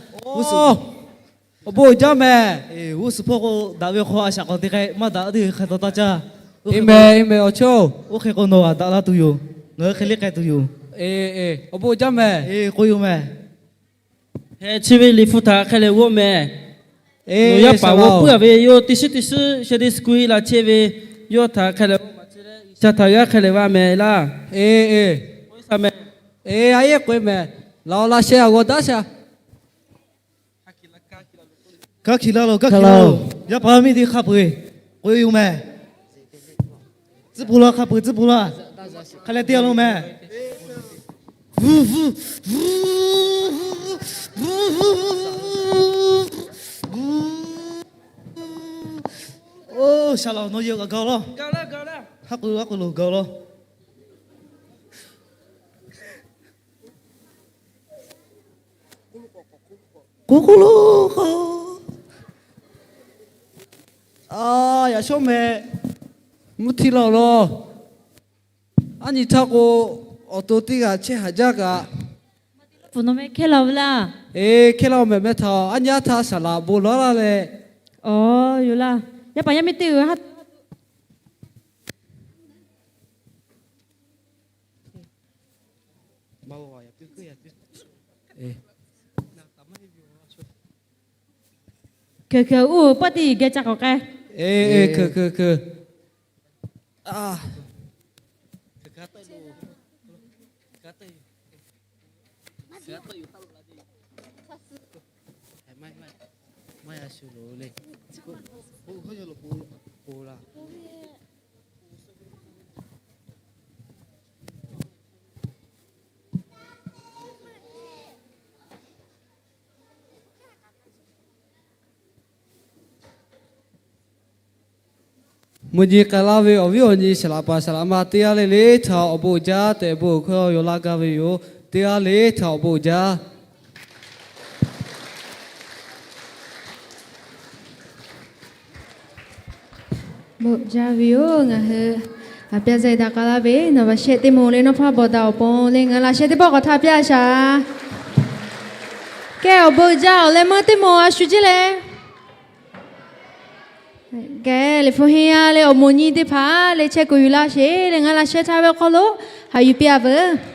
Awˬ bon uiˍ jaˇ mehˍ. G'uˇ suhˍ hpawˇ k'o daꞈ ve awˬ hk'aw a shaꞈ k'awꞈ te k'ai maˇ daꞈ teˇ hk'a taw taˇ caˇ. Eˬ mehˍ, eˬ mehˍ awˬ chawˇ. Oˇ hk'e k'o nawˬ aꞈ daꞈ la tuˬ yoˬ. Ngaˬ hui hk'e le k'ai tuˬ yoˬ. Awˬ bon uiˍ jaˇ mehˍ. Eˬ, k'oˆ yoˬ mehˍ. Heh, chi ve liꞈ hpu htaꞈ hk'e leh g'awˇ mehˍ. Nawˬ yaˇ paˍ g'aw puiˉ-a ve yawˇ teˇ shiˉ teˇ shiˉ sheh de sku-e la chehˇ ve, yawˇ htaꞈ hk'e leh g'awˇ maˍ chehˇ leh, G'uiˬsha htaꞈ g'aˇ hk'e leh g'a mehˍ laˇ. Eˬ, a yehˉ k'oꞈ-e mehˍ. Laˬ-oꞈ, laꞈ sheh a g'aw daꞈ sha. Kaˇ hkiˬ la loˬ, kaˇ hkiˬ la loˬ. Yaˇ paˍ miˇ teˇ hk'a peu-eˬ k'oꞈ-e yoˬ mehˍ. Tcuhˉ pon laˇ, hk'a peu-eˬ tcuhˉ pon laˇ. Hk'a leh te-a lo mehˍ. Oˇ, saˍ laꞈ nawˬ yehˬ kaꞈ gaˬ laˇ. Haˉ k'oˆ haˉ k'oˆ lo gaˬ laˇ. K'oˆ k'oˆ lo k'o, a, yaꞈ shawˉ mehˍ. Mvuhˇ htiˇ laˇ-oˬ law. Aˉ nyi htaˇ k'o, awˬ to teˇ g'aˇ chehˇ haˍ jaˇ kaꞈ, hkehˇ laˇ-oˬ mehˍ mehˇ htaꞈ, aˉ nyi aˉ htaˇ saˍ laꞈ bon lawˉ laˇ leh. Aˬ, yoˬ laˇ. Yaˇ paˍ yaˇ miˇ teˇ g'aˇ haˉ Hk'e hk'e uˉ paˇ teˇ geh ca k'awꞈ k'ai. Mvuhˇ nyi k'ai laˇ ve awˬ viˉ awˬ nyi saˍ laꞈ paˍ saˍ laꞈ ma teˇ g'aˇ le le htaꞈ awˬ bon uiˍ jaˇ tehꞈ bon hkawˇ yaw laˇ gaˇ ve yoˬ. Teˇ g'aˇ le htaꞈ awˬ bon uiˍ jaˇ. Bon jaˇ ve yoˬ. Ngaˬ hui a pyaˇ zeh daꞈ k'ai laˇ ve nawˬ baˬ shehˆ teˇ moˍ le nawˇ hpaˇ bawˬ daꞈ awˬ pon le ngaˬ hui laꞈ sheh teˇ pawˆ k'awꞈ htaˇ pyaˇ shaˍ. Kehˬ awˬ bon uiˍ jaˇ. Awˬ leh meuˇ teˇ moˍ a shu jiˇ leh Geh, Liꞈ hpu henˇ yaˇ leh awˬ moˍ nyi teˇ hpaˍ leh chehˇ kuiˬ yuˬ laˇ sheˍ leh ngaˬ hui laꞈ sheh htaˇ ve awˬ hk'aw lo haꞈ yuˬ piˇ a veuˬ.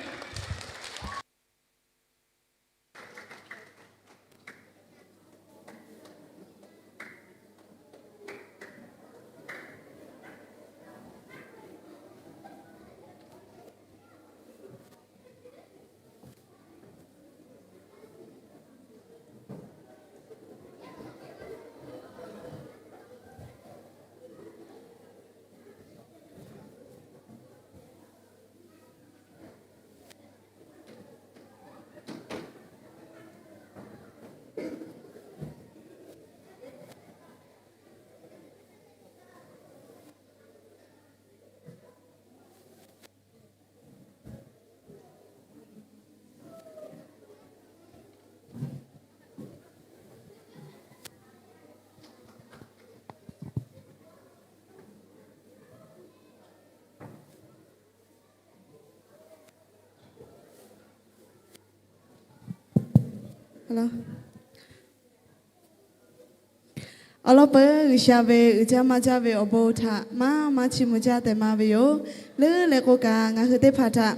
Awˬ lawn peuˬ G'uiˬsha ve uiˍ jaˇ maˇ jaˇ ve awˬ bon htaꞈ maˇ maˇ chiˇ mvuh jaˇ tehꞈ ma ve yoˬ. Leuˉ leh k'oˆ kaꞈ ngaˬ hui teˇ hpaˍ htaꞈ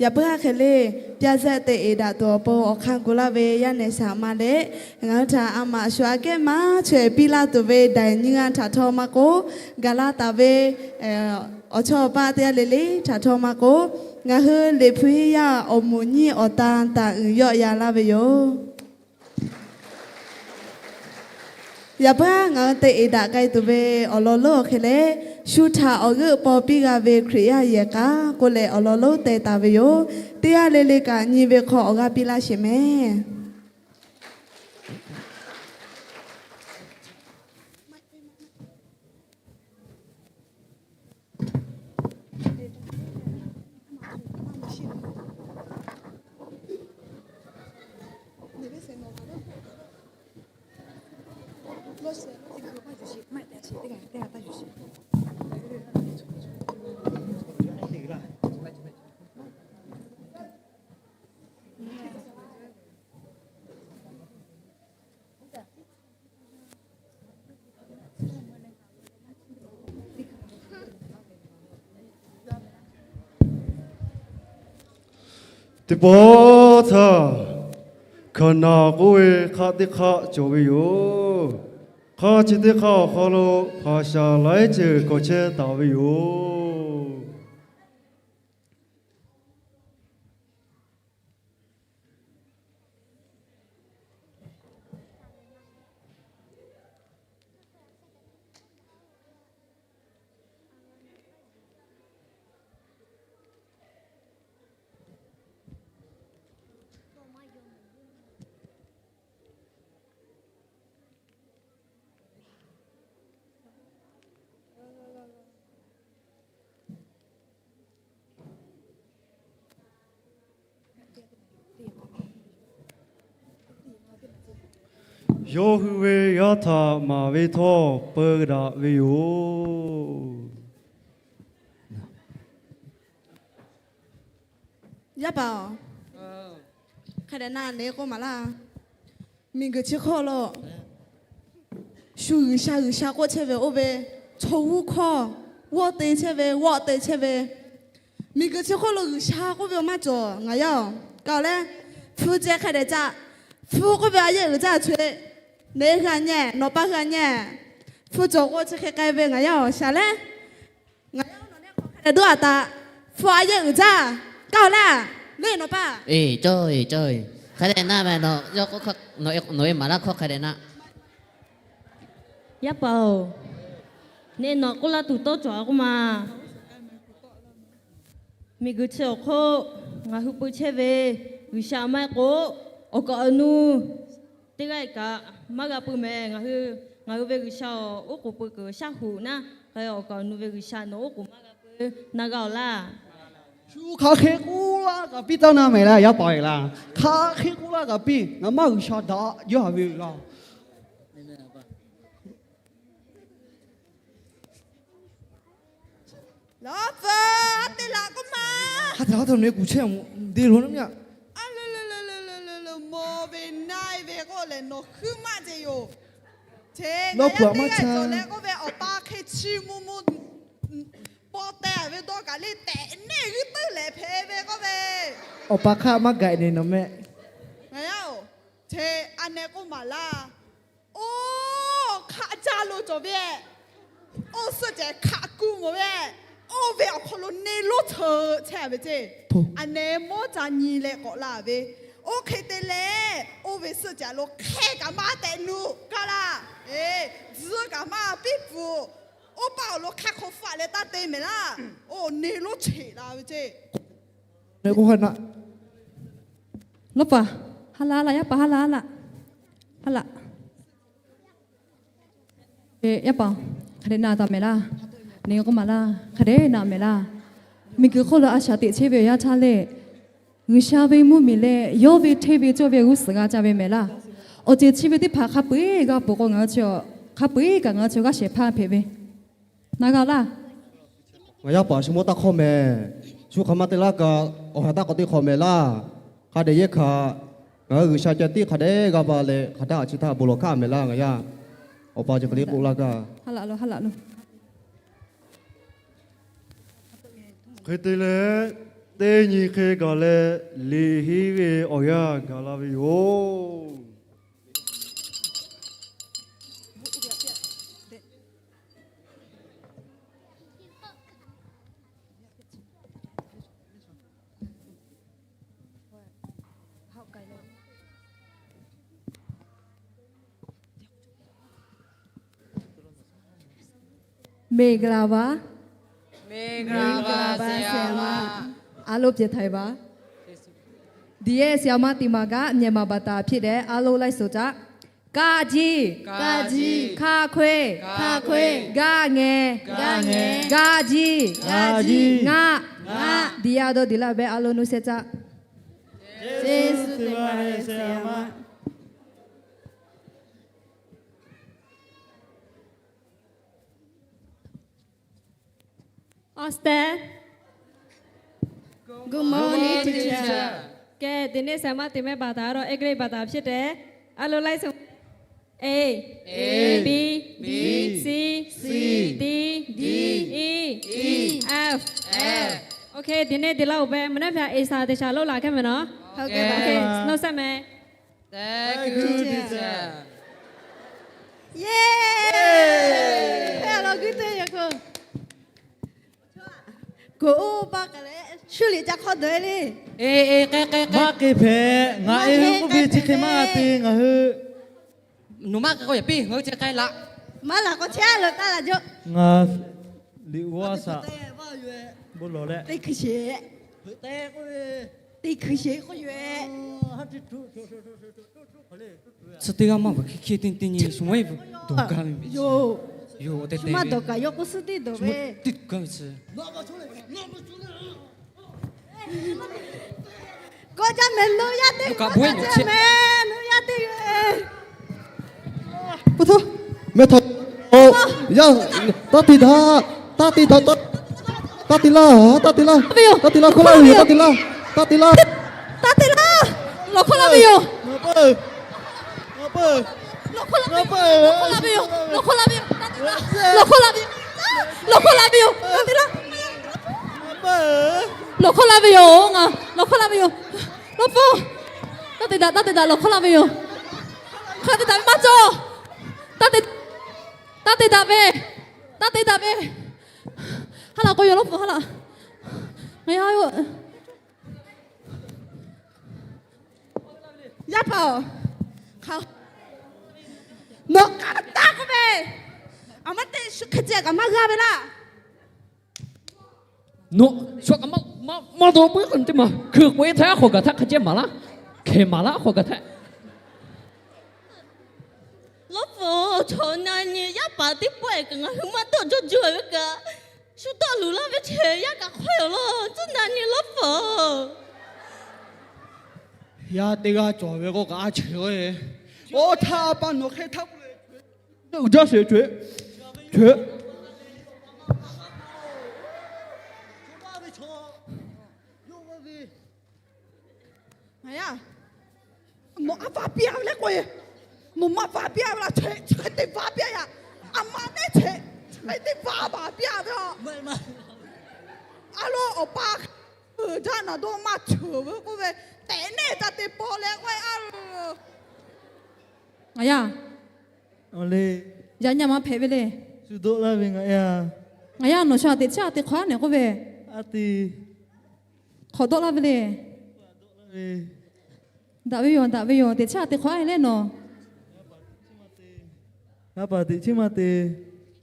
yaꞈ puiˉ aˉ hk'e le, pyaˇ zehˆ te eˍ daꞈ tuˬ awˬ pon awˬ hk'aˇ gu laˇ ve yaˇ nehˬ shaˍ ma leh, ngaˬ hui htaꞈ a maꞈ shu aꞈ kehˉ maˇ chaweh piˇ laˇ tuˬ ve daiˍ nyiˇ g'aˇ htaꞈ htawˇ maˇ k'oˆ, gaˬ laˇ taˍ ve awˬ chawˇ awˬ paˆ teˇ g'aˇ le le htaꞈ htawˇ maˇ k'oˆ, ngaˬ hui Liꞈ hpu henˇ yaˇ awˬ moˍ nyiˇ awˬ tan taˍ uiˍ yawˆ yan laˇ ve yoˬ. Yaꞈ puiˉ aˉ ngaˬ hui te eˍ daꞈ k'ai tuˬ ve awˬ lawn lonˉ awˬ hk'e leh, shu htaꞈ awˬ g'euˆ paw piˇ g'a ve Hkriꞈ yaˇ yehˬ k'a k'oˆ leh awˬ lawn lonˉ teh taˍ ve yoˬ. Teˇ g'aˇ le le kaꞈ nyi ve hk'aw awˬ g'aˇ piˇ laˇ sheˍ mehˍ. Teˇ pawˆ htaˇ, Hkaˍnanˍ k'oˆ ve hk'aˆ teˇ hk'aˆ cawˬ ve yoˬ. Hk'aˆ chi teˇ hk'aˆ awˬ hk'aw lo hpaˍ shaˍ laiˉ ceuˬ k'awꞈ chehˇ taˍ ve yoˬ. Yawˇ hui ve yaˇ htaꞈ maˍ ve htawˇ peu daꞈ ve yoˬ. Yaˇ paˍ-oˬ, hk'a dehꞈ na le k'oˆ maˍ laˇ. Miˬguiˬ chi hk'oˆ lo shu G'uiˬsha G'uiˬsha k'oˆ chehˇ ve oˇ ve chaw g'uˇ hkawˇ g'awˇ te chehˇ ve, g'awˆ te chehˇ ve, miˬguiˬ chi hk'oˆ lo G'uiˬsha k'oˆ ve maˇ cawˬ. Ngaˬ yaˇ-oˬ, kaꞈ leh, hpu ceh hk'a dehꞈ caꞈ, hpu k'oˆ ve a yehˇ uiˍ jaˇ chaweh, neꞈ g'a nyi, nawˬ pa g'a nyi, hpu cawˬ k'o chi hk'e k'ai ve ngaˬ yaˇ-oˬ, shaˍ leh, ngaˬ yaˇ-oˬ, nawˬ neˇ hk'aw hk'a dehꞈ duˉ a taꞈ, hpu a yehˇ uiˍ jaˇ, kaꞈ leh, le nawˬ pa, eˬ, cawˇ eˬ, cawˇ eˬ, hk'a dehꞈ na ve, nawˬ ve maˍ laˇ hkawˇ hk'a dehꞈ na. Yaˇ paˍ-oˬ, neꞈ nawˬ k'oˆ laˇ tuˬ tawˇ cawˬ a k'oˆ ma. Miˬguiˬ chi awˬ hk'oˆ ngaˬ hui peu chehˇ ve G'uiˬsha maˇ heˆ k'o, awˬ kaˍ awˬ nu teˇ g'aˇ kaꞈ maˇ g'a peu mehˍ. Ngaˬ hui, ngaˬ hui ve G'uiˬsha oˉ k'oˍ peu kuiˬ shaˉ hoꞈ naˉ, hk'e awˬ kaˍ awˬ nu ve G'uiˬsha nawˬ oˉ k'oˍ maˇ g'a peu, na g'a-oˬ laˇ. Shu hk'aˬ hk'e k'oˆ laˇ kaꞈ piˇ taˇ na mehˍ laˇ, yaˇ paˍ-eˬ laˇ. Hk'aˬ hk'e k'oˆ laˇ kaꞈ piˇ, ngaˬ maˇ G'uiˬsha daꞈ jaˇ ve laˇ. Lawˉ peuˬ, a te laꞈ k'oˆ ma. Hk'a te lawˉ te nawˬ kuˬ chehˇ de lo naˉ myaˇ. Mawˬ ve naˆ-e ve k'oˆ lehˬ, nawˬ hkuiˉ maˆ ce yoˬ. Cheˇ Lawˇ pfuhˍ maˇ ca leh k'oˆ ve, awˬ pa hk'e chi mvuh mvuh paw teh ve dawˇ kaꞈ le tehꞈ neˇ g'uiˇ teuˆ lehˍ hpehꞈ ve k'oˆ ve. Awˬ pa hk'aˇ maˇ gaˬ ne nawˬ mehˆ. Ngaˬ yaˇ-oˬ, ce a neh k'oˆ maˍ laˇ. Oˇ hk'aˆ jaˇ lo cawˬ ve, oˇ suhˆ cehˬ hk'aˆ kuˇ mawˬ ve, oˇ ve awˬ hk'aw lo neˇ lonˉ tcuh chehˇ ve ceˇ. A neh mawˇ ca nyi leh k'awꞈ la ve, oˇ hk'e te leh, oˇ ve suhˆ cehˬ lo hk'e kaꞈ maˇ tehꞈ nuˬ kaˇ laˇ. Tzuhˇ kaꞈ maˇ piˇ pfuhˍ. Oˇ paˆ awˬ lo hk'aˇ hk'aw faˆ leh taˇ te mehˍ laˇ. Oˇ neˇ lonˉ cheꞈ la ve ceˇ. Lawˇ paˍ, ha laˬ ha laˬ, yaˇ paˍ ha laˬ ha laˬ, ha laˬ. Yaˇ paˍ, hk'a dehꞈ na taˍ mehˍ laˇ. Neˇ k'oˆ maˍ laˇ, hk'a dehꞈ na mehˍ laˇ. Miˬguiˬ hk'oˆ lo a shaꞈ teꞈ chehˇ ve awˬ yanˇ htaˇ lehˬ, G'uiˬsha ve mvuhˇmiˬ leh yawˇ ve hteˇ ve cawˇ ve g'uˇ suhˍ g'a ca ve mehˍ laˇ. Awˬ ceuˬ chi ve teˇ hpaˍ hk'a peu-eˬ g'a peuˬ k'o, ngaˬ hui chi hk'a peu-eˬ kaꞈ ngaˬ hui chi g'aˇ shehˍ hpaˇ hpehꞈ ve. Na g'a laˇ. Ngaˬ yaˇ paˍ shu mawˇ taˇ hk'awˇ mehˍ. Shu hk'aˬ ma te laˇ kaꞈ, awˬ ha taˇ k'awꞈ te hk'awꞈ mehˍ laˇ. Hk'a dehꞈ yehˇ hkanˍ, ngaˬ hui G'uiˬsha ceh tiˉ hk'a dehꞈ g'a ba leh, hk'aˬ htaˇ a chi htaˇ bon lawˬ hkaˆ mehˍ laˇ ngaˬ yaˇ. Awˬ pa ceh hk'e le k'oˆ laˇ gaˇ. Hk'e te leh, teˇ nyi hk'e gaˬ leh, liꞈ henˇ ve awˬ yanˇ gaˬ la ve yoˬ. Meˍ gaˬ laˬ va. A lo pyeˬ htaiˍ va. ဒီရဲ့ ဆရာမ တီမာက မြန်မာဘာသာဖြစ်တယ် အားလုံးလိုက်ဆိုကြ ကကြီး ကကြီး ခခွေး ခခွေး ကငယ် ကငယ် ကကြီး ကကြီး င င ဒီရတော့ဒီလောက်ပဲ အားလုံးနှုတ်ဆက်ကြ ကျေးဇူးတင်ပါတယ် ဆရာမ။ ကဲ ဒီနေ့ ဆရာမ သင်မယ့် ဘာသာကတော့ အင်္ဂလိပ် ဘာသာ ဖြစ်တယ်။ အားလုံး လိုက်ဆို A, A, B, B, C, C, D, D, E, E, F, F. Okay, ဒီနေ့ ဒီလောက်ပဲ။ မနက်ဖြန် အင်္ဂလိပ် သေချာ လုပ်လာခဲ့မယ်နော်။ ဟုတ်ကဲ့ပါ။ Okay, နှုတ်ဆက်မယ်။ Thank you, teacher. Yay! Hello, good day, yoko. Ko o pa ka le, shu liꞈ ca hk'aw dawˬ le. Maˇ k'e hpehꞈ, ngaˬ e hui k'oˆ ve chi hk'e maˇ te ngaˬ hui. Nawˬ maˇ k'e k'o yaꞈ piˇ, ngaˬ hui chi hk'e laꞈ. Maˇ laˬ k'o chehˇ lo taˇ laˬ jaw. Ngaˬ liꞈ g'awˇ a shaꞈ bon lawˬ leh teˇ hkui sheˍ, teˇ hkui sheˍ k'oˆ yoˬ. Chi teˇ g'aˇ maˇ bvuhꞈ hkiˇ hkiˇ teˇ nyi teˇ nyi shu maˇ heˆ bvuhꞈ dawˬ gaˇ ve mehˍ. Yoˬ, maˇ dawˬ kaꞈ yawˇ k'oˆ suhˉ teˇ dawˬ ve. Teˇ gaˇ ve chi. Kawˆ jaˇ mehˍ, nawˬ yaˇ teˇ g'aˇ kawˆ jaˇ mehˍ, nawˬ yaˇ teˇ g'aˇ. Mehˆ htaꞈ, yaˇ, taˇ te daꞈ, taˇ te daꞈ, taˇ te laˇ, taˇ te laˇ, taˇ te laˇ, hkawˇ laˇ ve yoˬ, taˇ te laˇ, taˇ te laˇ. Taˇ te laˇ, lawˬ hkawˇ laˇ ve yoˬ. Lawˬ hkawˇ laˇ ve yoˬ, lawˬ hkawˇ laˇ ve yoˬ, lawˬ hkawˇ laˇ ve yoˬ, lawˬ hkawˇ laˇ ve yoˬ, taˇ te laˇ. Lawˬ hkawˇ laˇ ve yoˬ, ngaˬ lawˬ hkawˇ laˇ ve yoˬ. Lawˇ hpu, taˇ te daꞈ, taˇ te daꞈ, lawˬ hkawˇ laˇ ve yoˬ. Hk'a te daꞈ ve maˇ cawˇ. Taˇ te, taˇ te daꞈ ve, taˇ te daꞈ ve. Ha laˬ k'o yoˬ, lawˇ hpu ha laˬ. Ngaˬ yaˇ yoˬ. Yaˇ paˍ-oˬ, nawˬ k'aˉ taˇ k'oˆ ve, aˬ maˇ te shu hk'e ceh kaꞈ maˇ g'a ve laˇ. Nawˬ shu kaꞈ maˇ, maˇ dawˇ puiˉ k'o teˇ maˬ hkui k'oꞈ-e htaˇ, a hk'aw gaˬ htaˇ hk'a ceh maˍ laˇ, hkeh maˍ laˇ, a hk'aw gaˬ htaˇ. Lawˇ hpu, chaw na nyi yaˇ paˍ teˇ pawˆ-e kaꞈ ngaˬ hui maˇ dawˇ jawˇ jaˇ ve kaꞈ, shu tawˆ luˬ laˇ ve chehˇ yaˇ kaꞈ hk'awˇ-oˬ laˇ, cuˇ na nyi lawˇ hpu. Yaˇ teˇ g'aˇ cawˬ ve k'o kaꞈ a cheuˬ-e. Oˇ htaˇ a pa nawˬ hk'e htaˇ k'oˆ le. Uiˍ jaˇ sheˍ, co-e, co-e. Ngaˬ yaˇ, nawˬ a pa piˇ-a ve le k'oˆ-e. Nawˬ maˇ vaꞈ piˇ-a ve laˇ. Chi hk'e te vaꞈ piˇ-a yaꞈ. A ma neˉ chi hk'e te vaꞈ vaꞈ piˇ-a ve a. A lo awˬ pa uiˍ jaˇ naˬ dawˇ maˇ ceuˬ ve k'oˆ ve, tehꞈ neˉ ca te paw leh k'oˆ-e a. Ngaˬ yaˇ, yaꞈ nyi maˇ hpehꞈ ve le. Shu dawˆ laˇ ve ngaˬ yaˇ. Ngaˬ yaˇ nawˬ shu a teꞈ chiˉ a te hk'awꞈ a nehˬ k'oˆ ve, a te hk'awꞈ dawˆ laˇ ve le. Daꞈ ve yoˬ, daꞈ ve yoˬ. Teꞈ chiˉ a te hk'awꞈ a leh nawˬ yaˇ paˍ teꞈ chiˉ maˇ te.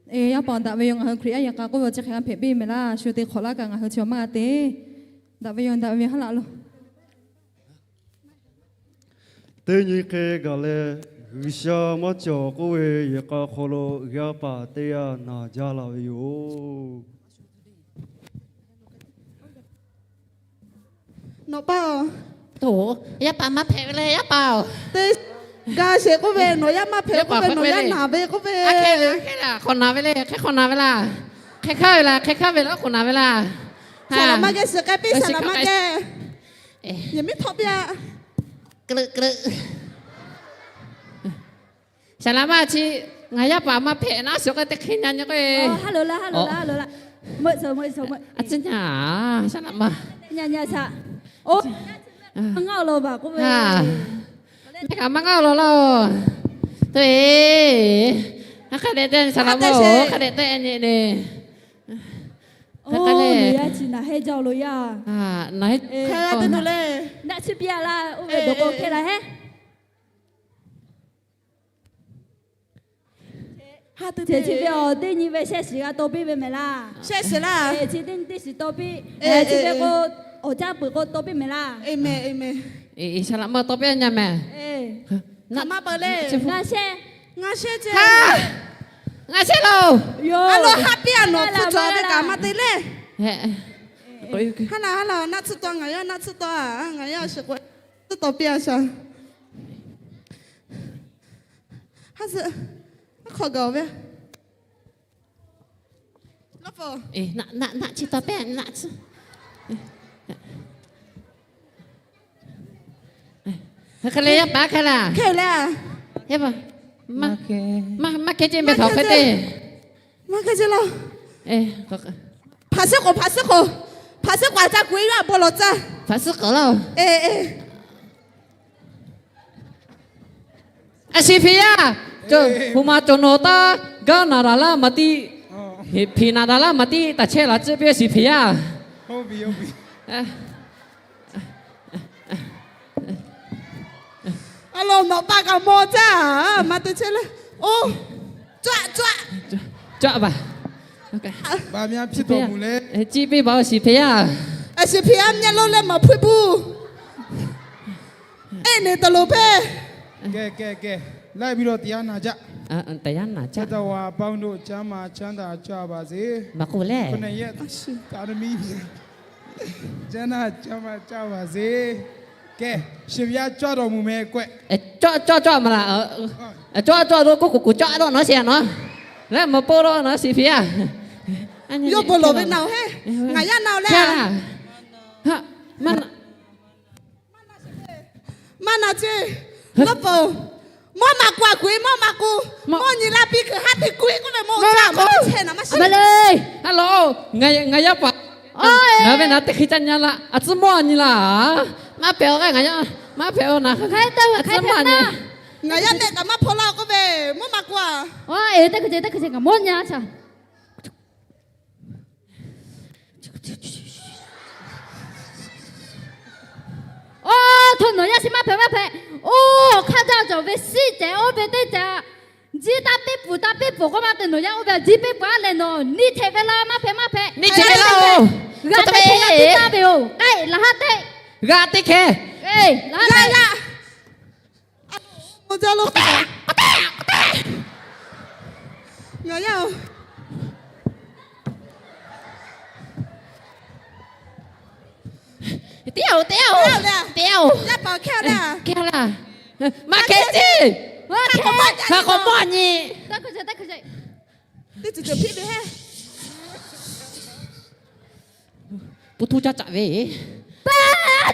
Yaˇ paˍ daꞈ ve yoˬ. Ngaˬ hui Hkriꞈ yaˇ yehˬ k'a k'oˆ ve chi hk'e g'a hpehꞈ piˇ mehˍ laˇ. Shu te hk'awꞈ laˇ kaꞈ ngaˬ hui chi maˇ g'a te. Daꞈ ve yoˬ, daꞈ ve yoˬ, haˉ laꞈ lo. Teˇ nyi hk'e gaˬ leh, G'uiˬsha maˇ cawˬ k'oˆ ve yehˬ k'a hk'aw lo yaˇ paˍ teˇ g'aˇ naˬ jaˇ la ve yoˬ. Nawˬ pa-oˬ, yaˇ paˍ maˇ hpehꞈ ve le, yaˇ paˍ-oˬ. Te ga sheˍ k'oˆ ve, nawˬ yaˇ maˇ hpehꞈ k'oˆ ve, nawˬ yaˇ naˬ ve k'oˆ ve. Hk'e k'awꞈ naˬ ve le, hk'e k'awꞈ naˬ ve laˇ. Hk'e hk'aˇ ve laˇ, hk'e hk'aˇ ve laˇ k'awꞈ naˬ ve laˇ. Saˍ laꞈ maˇ geh shiˍ k'ai piˇ, saˍ laꞈ maˇ geh. Yehˬ miˉ htawˇ piˇ-a. Saˍ laꞈ maˇ chi, ngaˬ yaˇ paˍ maˇ hpehꞈ naˉ suhˍ k'o teˇ hk'e nyi nyi k'o. Meuˆ ceuˬ, meuˆ ceuˬ, meuˆ. A ciˉ nyi, saˍ laꞈ maˇ. Nyi nyi saˍ. Oˇ, ngaˇ lo baˬ k'oˆ ve. Mehˆ kaꞈ maˇ ngaˇ lo laˇ-oˬ. Te, hk'a dehꞈ te saˍ laꞈ maˇ-oˬ, hk'a dehꞈ te nyi le. Oˇ, nawˬ yaˇ chi naˬ heˆ jaˇ lo yaˇ. Naˆ tsuhˇ piˇ-a laˇ, oˇ ve dawˬ k'o hk'e laˬ heˆ. Chi ve awˬ teˇ nyi ve shehˆ shiˍ g'a taw piˇ ve mehˍ laˇ. Shehˆ shiˍ laˇ. Chi teˇ nyi teˇ shiˍ taw piˇ. Chi ve k'o, awˬ caˇ peuˬ k'o taw piˇ mehˍ laˇ. Saˍ laꞈ maˇ taw piˇ-a nyi mehˍ. Ngaˇ shehˆ, ngaˇ shehˆ lo. A lo haˉ piˇ-a, nawˬ hpu cawˬ ve kaꞈ maˇ te le. Haˉ laˬ, haˉ laˬ, naˆ tsuhˇ taw, ngaˬ yaˇ naˆ tsuhˇ taw-a, ngaˬ yaˇ shiˍ k'o tsuhˇ taw piˇ-a shaˍ. Haˉ suhˆ, haˉ hk'awꞈ gaˬ-oˬ ve. Naˆ tsuhˇ taw pehˇ, naˆ tsuhˇ. Hk'e le yaˇ paˍ hk'e laˇ. Maˇ hk'e ceˇ meh htaꞈ hk'e te. Maˇ hk'e ceˇ laˇ. Hpaˍ suhˉ k'oˍ, hpaˍ suhˉ k'oˍ, hpaˍ suhˉ k'oˍ a ca kuˬ-e yaˇ a bon lawˬ caˇ. Hpaˍ suhˉ k'oˍ laˇ. A shiˍ hpeꞈ yaˇ, hpu ma cawˬ nawˬ taˇ gaˇ naˍ daˍ laˇ maˍ tiˆ, hpeꞈ naˍ daˍ laˇ maˍ tiˆ, taˍ chehˇ laˬ tcuhˆ piˇ shiˍ hpeꞈ yaˇ. A lo nawˬ pa kaꞈ maw caˇ, maˇ te chehˇ le. Oˇ, caˆ caˆ, caˆ baˬ. Ciˇ piˇ baˬ-oˬ shiˍ hpeꞈ yaˇ. A shiˍ hpeꞈ yaˇ meh lo leh maˍ hpuiˇ puˇ. Eˇ, neˬ taˍ loˍ hpehˇ. Kehˬ kehˬ kehˬ, laiˉ ve lo teˇ yanˇ naˬ jaˇ. Teˇ yanˇ naˬ jaˇ. จะว่าเบาหนวดจะมาช้าแต่อาจจะบาดเจ็บ คนไหนเยอะ ตาดมี จะน่าจะมาเจ้าบาดเจ็บ แก shiˍ ve yaˇ cawˇ dawˬ mvuhˬ meh k'o, cawˇ cawˇ cawˇ maˍ laˬ. Cawˇ cawˇ lo k'oˆ kuˬ kuˬ cawˇ dawˇ nawˉ shiˍ nawˉ. Leh mvuhˬ po dawˇ nawˉ shiˍ hpeꞈ yaˇ. Yawˇ bon lawˬ ve naˬ-oˬ heˆ. Ngaˬ yaˇ naˬ-oˬ leh. Maˇ na ceˇ. Lawˇ peuˬ. Mawˇ ma k'o a kuˬ-e, mawˇ ma k'o. Mawˇ nyi laˇ piˇ kuiˬ haˉ te kuiˬ k'oˆ ve mawˇ ma k'o. Chehˇ naˍ maˇ shiˍ le. Hello, ngaˬ yaˇ paˍ. Ngaˬ ve naˬ teˇ hk'e ca nyi laˇ. A tcuhˉ mawˇ nyi laˇ. Maˇ hpehꞈ-oˬ, ngaˬ yaˇ maˇ hpehꞈ-oˬ naˬ. A tcuhˉ mawˇ nyi. Ngaˬ yaˇ mehˆ kaꞈ maˇ hpaw laˇ k'oˆ ve, mawˇ ma k'o a. Teˇ hk'e ce, teˇ hk'e ce ngaˬ mawˇ nyi a. Oˇ, hto nawˬ yaˇ chi maˇ hpehꞈ maˇ hpehꞈ. Oˇ, awˬ hk'aˇ jaˇ cawˬ ve shiˉ cehˬ oˇ ve teˇ cehˬ. Jiˇ taˇ piˇ pfuhˍ, taˇ piˇ pfuhˍ k'oˆ maˇ te nawˬ yaˇ oˇ ve jiˇ piˇ pfuhˍ a leh nawˬ niˇ hteꞈ ve laˇ maˇ hpehꞈ maˇ hpehꞈ. G'a teˇ hkeh laˇ ve-oˬ, k'ai laˬ haˉ teˇ. G'a teˇ hkeh. Laˬ haˉ teˇ. Ngaˬ yaˇ-oˬ. Teˇ yanˇ-oˬ, teˇ yanˇ-oˬ, teˇ yanˇ-oˬ. Yaˇ paˍ hkehˇ le. Hkehˇ laˇ. Maˇ hkehˇ ceˇ. Hk'a k'awꞈ mawˇ nyi. Teˇ ceuˬ ceuˬ hpiˇ ve heˆ. Pu htuˇ caˇ caꞈ ve. Paˇ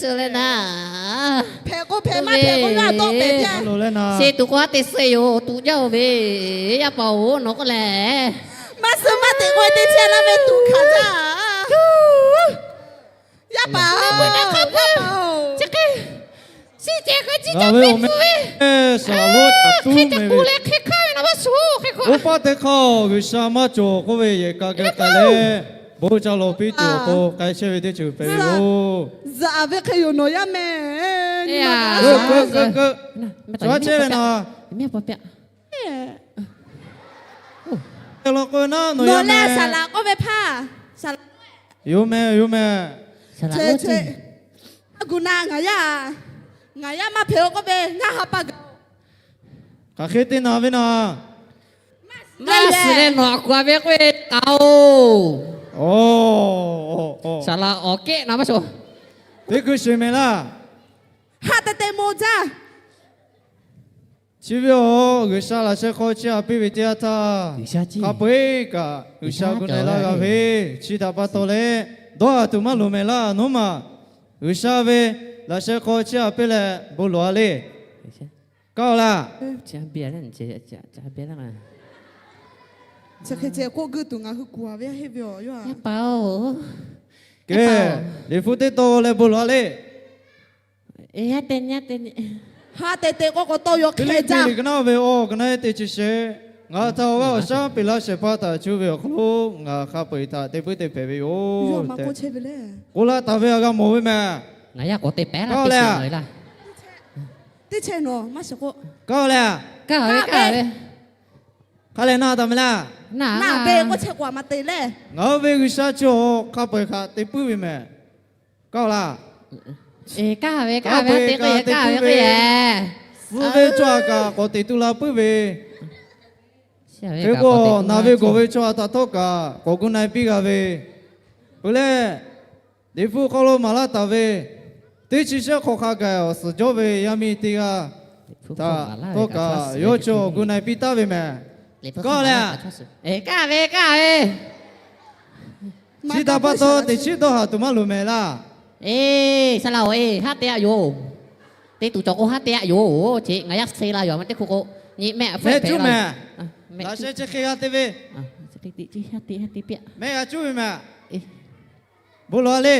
Suh leh na. Hpehꞈ k'o hpehꞈ, maˇ hpehꞈ k'o yaˇ dawˆ pehˍ piˇ. Sheˍ tuˬ k'o haˉ te suh yoˬ, tuꞈ jaˇ-oˬ ve. Yaˇ paˍ-oˬ, nawˬ k'oˆ lehˬ, maˇ suh maˇ te k'o teˇ chehˇ laˇ ve tuꞈ hkanˍ jaˇ. Yaˇ paˍ-oˬ, chi hk'e, chi cehˬ hk'e chi caˇ piˇ pfuhˍ ve. Hk'e caˇ kuˬ leh hk'e hkanˇ ve na maˇ shuˍ hk'e k'o, oˇ paˆ teˇ hk'aˇ G'uiˬsha maˇ cawˬ k'oˆ ve yehˬ kaꞈ geh k'ai leh, bon ca lawˬ piˇ tuˬ awˬ pon k'ai chehˇ ve teˇ ceuˬ hpehꞈ ve yoˬ. Zuhꞈ ve hk'e yoˬ nawˬ yaˇ meh. Keu keu keu, shu aˉ chehˇ ve na. Law k'o naˉ nawˬ yaˇ meh. Saˍ laꞈ k'oˆ ve hpaˇ, yoˬ meh, yoˬ meh. Aˉ gu na ngaˬ yaˇ, ngaˬ yaˇ maˇ hpehꞈ-o k'oˆ ve, ngaˬ ha pa gaˬ. Hk'aˬ hk'e te na ve na. Maˇ suhˍ leh nawˬ a kuˬ a ve k'oˆ ve k'aoˬ. Saˍ laꞈ awˬ kehˉ na maˇ shuˍ. Teˇ hkui sheˍ mehˍ laˇ. Haˆ te te mo jaˇ. Chi ve awˬ G'uiˬsha laꞈ sheh hk'aw chiˇ aꞈ piˇ ve teˇ yanˇ htaˇ, hk'a peu-eˬ kaꞈ G'uiˬsha gu na-e laˇ g'a ve, chi htaꞈ pa taw leh dawˇ haˍ tuˬ maˇ loˍ mehˍ laˇ. Nawˉ maˬ G'uiˬsha ve laꞈ sheh hk'aw chiˇ aꞈ piˇ leh bon lawˬ-a le. Kaˇ-oˬ laˇ. Chi hk'e ceh k'oˆ guˇ tuˬ ngaˬ hui kuˬ-a ve heˆ ve awˬ yaˇ. Kehˬ, Liꞈ hpu teˇ tawn leh bon lawˬ-a le. Haˆ te te k'oˆ k'o tawˇ yaw hk'e jaˇ. Hpiˇliˇpiˆ liꞈ ka naˉ ve awˬ ka naˉ teˇ chi shehˆ, ngaˬ htaꞈ awˬ g'aˇ awˬ shaˉ peꞈ laˇ shehˍ hpaˇ htaꞈ cuˇ ve awˬ hk'aw lo ngaˬ hk'a peu-eˬ htaꞈ te puiˉ te hpehꞈ ve yoˬ tehꞈ k'oˆ laˇ taˍ ve a g'a mawˬ ve mehˍ. Ngaˬ yaˇ k'awꞈ te pehˍ laˇ teˇ chi nawˬ laˇ. Teˇ chi nawˬ maˇ shiˍ k'oˆ. Kaˇ-oˬ le. Kaˇ ve, kaˇ ve. Hk'a lehˬ na taˍ mehˍ laˇ. Naˍ ve k'oˆ chehˇ k'o a ma te le. Ngaˬ hui ve G'uiˬsha chi awˬ hk'a peu-eˬ htaꞈ te puiˉ ve mehˍ. Kaˇ-oˬ laˇ. Kaˇ ve, kaˇ ve, te k'o kaˇ ve k'o, suh ve chaw htaꞈ kaꞈ k'awꞈ teꞈ tu la puiˉ ve, hk'e k'o naˬ ve gawˬ ve chaw htaꞈ htawˇ kaꞈ k'awꞈ gu na-e piˇ g'a ve, peuˬ leh, Liꞈ hpu hk'aw lo maˍ laˇ taˍ ve, teˇ chi shehˆ hk'awꞈ hk'a gaˬ awˬ suhˍ jawˇ ve yaˇ miˇ teˇ g'aˇ htaꞈ htawˇ kaꞈ yawˇ cawˬ gu na-e piˇ taˍ ve mehˍ. Kaˇ-oˬ le. Kaˇ ve, kaˇ ve. Chi htaꞈ pa taw teꞈ chiˉ dawˇ haˍ tuˬ maˇ loˍ mehˍ laˇ. Eˬ, saˍ laꞈ-oˬ, eˬ, haˆ te-a yoˬ. Te tuˬ cawˬ k'o haˆ te-a yoˬ. Chi ngaˬ yaˇ suh la yoˬ ma teˇ hkui k'o, nyi mehˆ hpehꞈ la yoˬ. Laꞈ sheh chi hk'e g'a te ve, mehˆ g'a cuˇ ve mehˍ. Bon lawˬ-a le.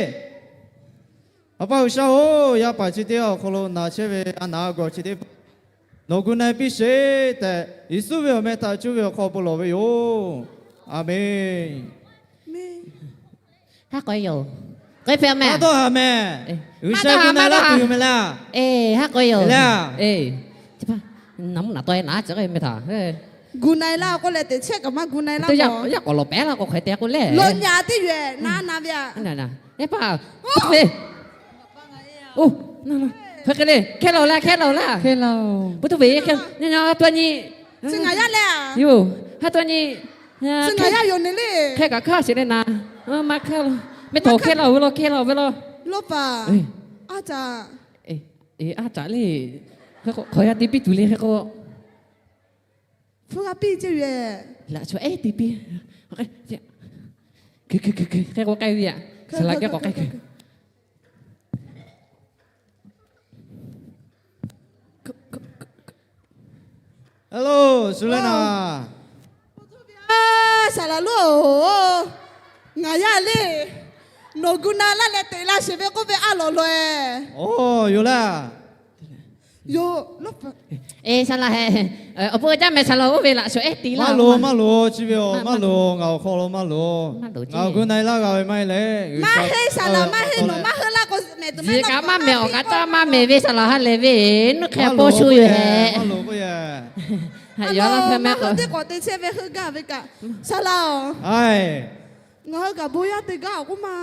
A pa G'uiˬsha-oˬ, yaˇ paˍ chi teˇ g'aˇ awˬ hk'aw lo naˬ chehˇ ve a naˍ a gawˬ chi teˇ hpaˍ nawˬ gu na-e piˇ sheˍ tehꞈ, Yeˍsuˆ ve awˬ meh htaꞈ cuˇ ve awˬ hk'aw bon lawˬ ve yoˬ. A menˬ. Haˉ k'o yoˬ. K'ai hpehꞈ mehˍ. Dawˇ haˍ mehˍ. G'uiˬsha gu na-e laˇ tuˬ yoˬ mehˍ laˇ. Eˬ, haˉ k'o yoˬ. Eˬ, naˬ mvuhˇ naˬ taweh naˉ ce k'o mehˍ htaꞈ gu na-e laˇ k'oˆ leh teꞈ chehˇ kaꞈ maˇ gu na-e laˇ. Yaˇ k'awꞈ lawˬ pehˍ laˇ k'o hk'aˬ hk'e te k'oˆ le. Lawˬ nyaˍ teˇ yoˬ-e, na na ve a. Eˬ pa, oˇ, na na. Hk'e le, hkehˇ laˬ laˇ, hkehˇ laˇ laˇ. Hkehˇ laˇ. Bon htoˇ ve hkehˇ, nyaˇ nyaˇ ha tuˇ nyi. Yoˬ, ha tuˇ nyi. Hkehˇ kaꞈ hk'aˇ sheˍ le naˍ. Maˇ hkehˇ laˬ. Mehˆ htaꞈ hkehˇ laˬ ve law, hkehˇ laˇ ve law. Aˉ caꞈ. Aˉ caꞈ le. Hk'e k'o hk'aw yaˇ te piˇ tuˬ le hk'e k'o. Hpu g'a piˇ ceh ve. Laꞈ shawˍ ehˉ te piˇ. Hk'e k'o k'ai ve aꞈ. Saˍ laꞈ geh k'awꞈ k'ai kuiˬ. Hello, shu leh naˍ. Saˍ laꞈ lonˉ-oˬ, ngaˬ yaˇ le, nawˬ gu na laˇ leh teꞈ la sheˍ ve k'oˆ ve a lawˬ loꞈ-e. Oˬ, yoˬ laˇ. Yoˬ. Saˍ laꞈ, awˬ bon jaˇ mehˍ, saˍ laꞈ oˇ ve laꞈ shawˍ ehˉ te laˇ. Maˇ loˍ, maˇ loˍ, chi ve-oˬ, maˇ loˍ, ngaˬ awˬ hk'aw lo maˇ loˍ. Ngaˬ gu na-e laˇ g'a ve maˇ heˆ leh. Maˇ heˆ saˍ laꞈ, maˇ heˆ, nawˬ maˇ heuˆ laˇ k'o mehˍ tuˬ maˇ heˆ. Kaꞈ maˇ mehˍ, awˬ kaꞈ caˇ maˇ mehˍ ve saˍ laꞈ ha lehˬ ve, nuˇ hk'e paw shu yoˬ hehꞈ. Maˇ loˍ k'oˆ yehˬ. Maˇ loˍ, teˇ k'awꞈ te chehˇ ve heuˆ gaˇ ve kaꞈ, saˍ laꞈ-oˬ, ngaˬ hui kaꞈ bon yaˇ te gaˇ-oˬ k'oˆ ma.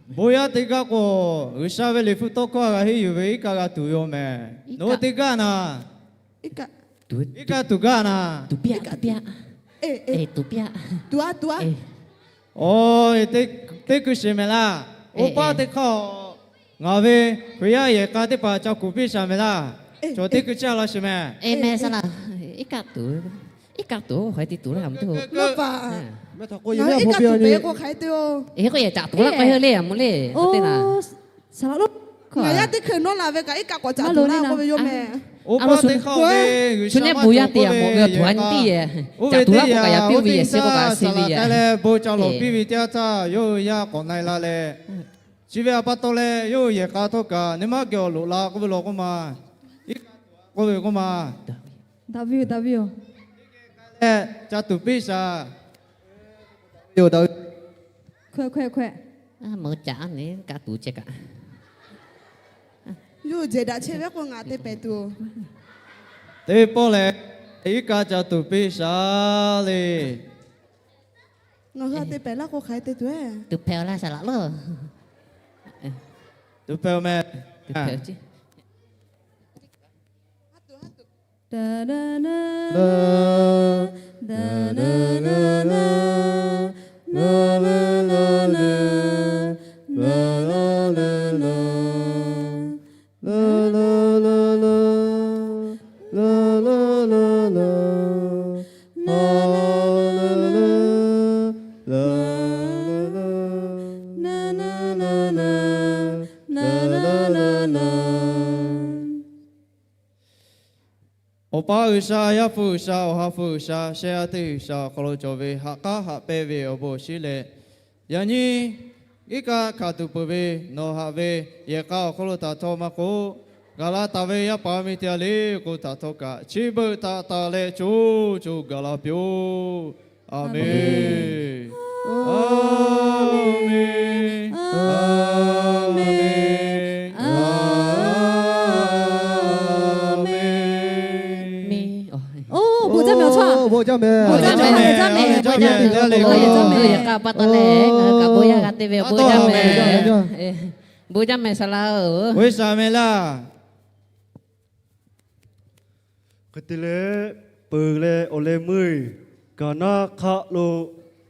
Bon yaˇ te gaˇ k'o, G'uiˬsha ve liꞈ hpu tawˇ hkawˇ g'a henˇ yuˬ ve iˉ kaˆ g'a tuˬ yoˬ mehˍ. Nawˬ hui te gaˇ naˍ. Iˉ kaˆ tuˬ gaˇ naˍ. Tuˬ piˇ-aˆ, tuˬ piˇ-aˆ. Tuˬ a, tuˬ a. Oˬ, teˇ kuiˬ sheˍ mehˍ laˇ. Oˇ paˆ teˇ hk'aˇ, ngaˬ ve Hkriꞈ yaˇ yehˬ k'a teˇ hpaˍ ca kuˬ piˇ shaˍ mehˍ laˇ. Cawˬ teˇ kuiˬ caˇ la sheˍ mehˍ. Iˉ kaˆ tuˬ, iˉ kaˆ tuˬ hk'aˬ hk'e te tuˬ laˇ mehˍ. Hk'e k'o yehˬ caꞈ tuˬ laˇ k'ai heuˆ le, a moˍ le. Saˍ laꞈ lonˉ, ngaˬ yaˇ teˇ hkui nawˇ la ve kaꞈ iˉ kaˆ k'awꞈ caꞈ tuˬ laˇ k'oˆ ve yoˬ mehˍ. Oˇ paˆ teˇ hk'aˇ ve G'uiˬsha maˇ cawˬ k'oˆ ve yehˬ k'a, oˇ ve teˇ yanˇ oˇ teˇ yanˇ saˍ laꞈ k'ai leh bon ca lawˬ piˇ ve teˇ yanˇ htaˇ, yawˇ hui yaˇ k'awꞈ na-e la leh, chi ve a pa taw leh yawˇ hui yehˬ k'a htawˇ kaꞈ neˇ maˇ geh awˬ loꞈ la k'oˆ ve law k'oˆ ma. Iˉ kaˆ tuˬ k'oˆ ve k'oˆ ma. Daꞈ ve yoˬ, daꞈ ve yoˬ. Leh ca tuˬ piˇ shaˍ. Yawˇ hui jehˬ daꞈ chehˇ ve k'o ngaˬ te pehˍ tuˬ-oˬ. Teˇ pawˆ lehˬ, iˉ kaˆ ca tuˬ piˇ shaˍ le. Ngaˬ hui te pehˍ laˇ k'o hk'aˬ hk'e te tuˬ-e. Tuˬ hpehꞈ-oˬ laˇ saˍ laꞈ lonˉ. Tuˬ hpehꞈ-oˬ mehˍ. Awˬ pa G'uiˬsha, Yaˇ hpu G'uiˬsha, Awˬ ha hpu G'uiˬsha, shehˆ g'aˇ teˇ G'uiˬsha awˬ hk'aw lo cawˬ ve haꞈ k'aˉ haꞈ pehnˇ ve awˬ bon awˬ shinˉ leh, yaꞈ nyi iˉ kaˆ hkanˍ tuˬ peuˬ ve nawˬ haꞈ ve yehˬ k'a awˬ hk'aw lo htaꞈ htawˇ maˇ k'oˆ, gaˬ la taˍ ve yaˇ paˍ yaˇ miˇ teˇ g'aˇ le k'o htaꞈ htawˇ kaꞈ chi beuꞈ taˍ taˍ leh co co gaˬ la piˇ-oˆ. A menˬ. A menˬ. A menˬ. Bon jaˇ mehˍ, awˬ chawˇ. Bon jaˇ mehˍ, awˬ chawˇ. Bon jaˇ mehˍ, bon jaˇ mehˍ, bon jaˇ mehˍ. Yehˬ k'a pa taw leh ngaˬ hui kaꞈ bon yaˇ g'a te ve, bon jaˇ mehˍ. Bon jaˇ mehˍ saˍ laꞈ-oˬ. G'uiˬsha mehˍ laˇ. Hk'e te leh, peuˬ leh awˬ leh meuˇ eˬ, gaˬ naˉ hk'aˆ lo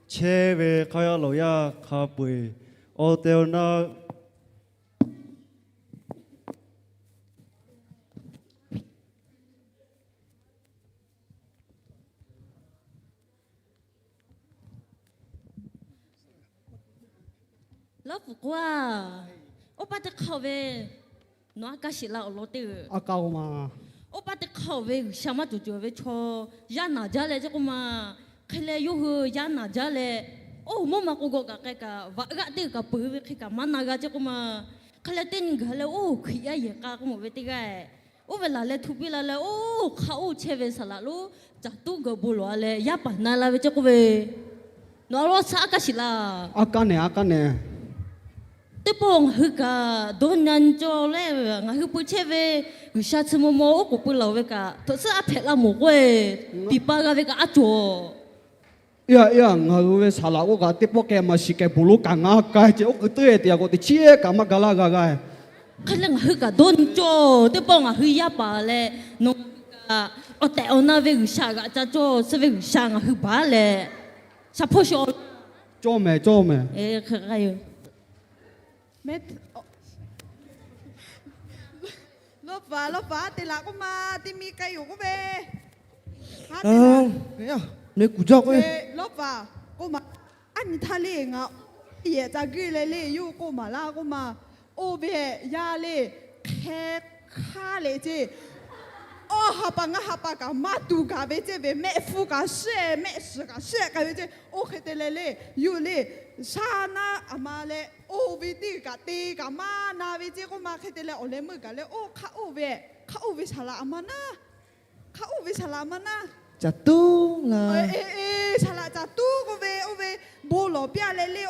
chehˇ ve hk'aˇ yaˇ lawˬ yaˇ hk'a peu-eˬ awˬ tehˬ awˬ na Laˇ pfuhˍ k'o-a, oˇ paˆ teˇ hk'aˇ ve nawˬ a kaˇ sheˍ la awˬ lawn teˇ g'aˇ. Oˇ paˆ teˇ hk'aˇ ve G'uiˬsha maˇ cawˬ cawˬ ve chaw yaˇ naˬ jaˇ leh ceˇ k'oˆ ma. Hk'e leh yawˇ hui yaˇ naˬ jaˇ leh, oˇ mvuhˇ ma k'o g'aw kaꞈ k'ai kaꞈ vaꞈ g'aˆ teˇ g'aˇ kaꞈ peuˬ ve hk'e kaꞈ maˇ na g'a ceˇ k'oˆ ma. Hk'e leh teˇ nyi gaˬ leh oˇ Hkriꞈ yaˇ yehˬ k'a k'oˆ mawˬ ve teˇ g'aˇ, oˇ ve laˬ leh htu piˇ la leh oˇ hk'a oˇ chehˇ ve saˍ laꞈ lonˉ caˬ tuˉ gaˬ bon lawˬ-a leh yaˇ paˍ na-e la ve ceˇ k'oˆ ve, nawˬ a laˇ shaˉ a kaˇ sheˍ laˇ. A kaˇ nehˬ, a kaˇ nehˬ. Teˇ pawˆ ngaˬ hui kaꞈ dawˇ nyi cawˇ leh ngaˬ hui peu chehˇ ve G'uiˬsha chi maw maw oˉ k'oˍ pui laˬ ve kaꞈ htoꞈ suhˉ a hpehꞈ la mawˬ k'oˆ-e, piˍ pa g'a ve kaꞈ a cawˬ. Iˉ a iˉ a, ngaˬ hui ve saˍ laꞈ k'oˆ kaꞈ teˇ pawˆ keh maˍ shiˍ keh bon lonˉ kaꞈ ngaˬ k'ai ceh oˉ k'oˍ teuˉ-e te a k'o teˇ chiˉ kaꞈ maˇ ga laˇ g'a g'a. Hk'e leh ngaˬ hui kaꞈ dawˇ nyi cawˇ. Teˇ pawˆ ngaˬ hui yaˇ paˍ leh nawˬ kaꞈ awˬ tehˬ awˬ na ve G'uiˬsha g'aꞈ ca cawˇ. Suh ve G'uiˬsha ngaˬ hui baˬ leh, shaˍ hpawˇ shaˍ awˬ cawˇ mehˍ, cawˇ mehˍ. Lawˇ paˍ, lawˇ paˍ te laꞈ k'oˆ ma, te mi k'ai yoˬ k'oˆ ve. Lawˇ paˍ k'oˆ ma, aˉ nyi htaˇ le ngaˬ yehˬ ca guiˇ leh le yawˇ k'oˆ maˍ laˇ k'oˆ ma. Oˇ ve yaˇ le hk'e hk'aˇ le ceˇ. Awˇ ha pa ngaˇ ha pa kaꞈ maˇ tuˬ gaˬ ve ceˇ ve, mehˆ hpu kaꞈ shehˆ, mehˆ shiˍ kaꞈ shehˆ k'ai ve ceˇ. Oˇ hk'e te leh le, yawˇ le shaˉ naˉ aˬ ma leh oˇ ve teˇ kaꞈ te kaꞈ maˇ na ve ceˇ k'oˆ ma. Hk'e te leh awˬ leh meuˇ gaˬ leh, oˇ hk'a oˇ ve, hk'a oˇ ve saˍ laꞈ aˬ ma naˉ, hk'a oˇ ve saˍ laꞈ aˬ ma naˉ, caˬ tuˉ la. Saˍ laꞈ caˬ tuˉ k'oˆ ve, oˇ ve bon lawˬ piˇ-a leh le,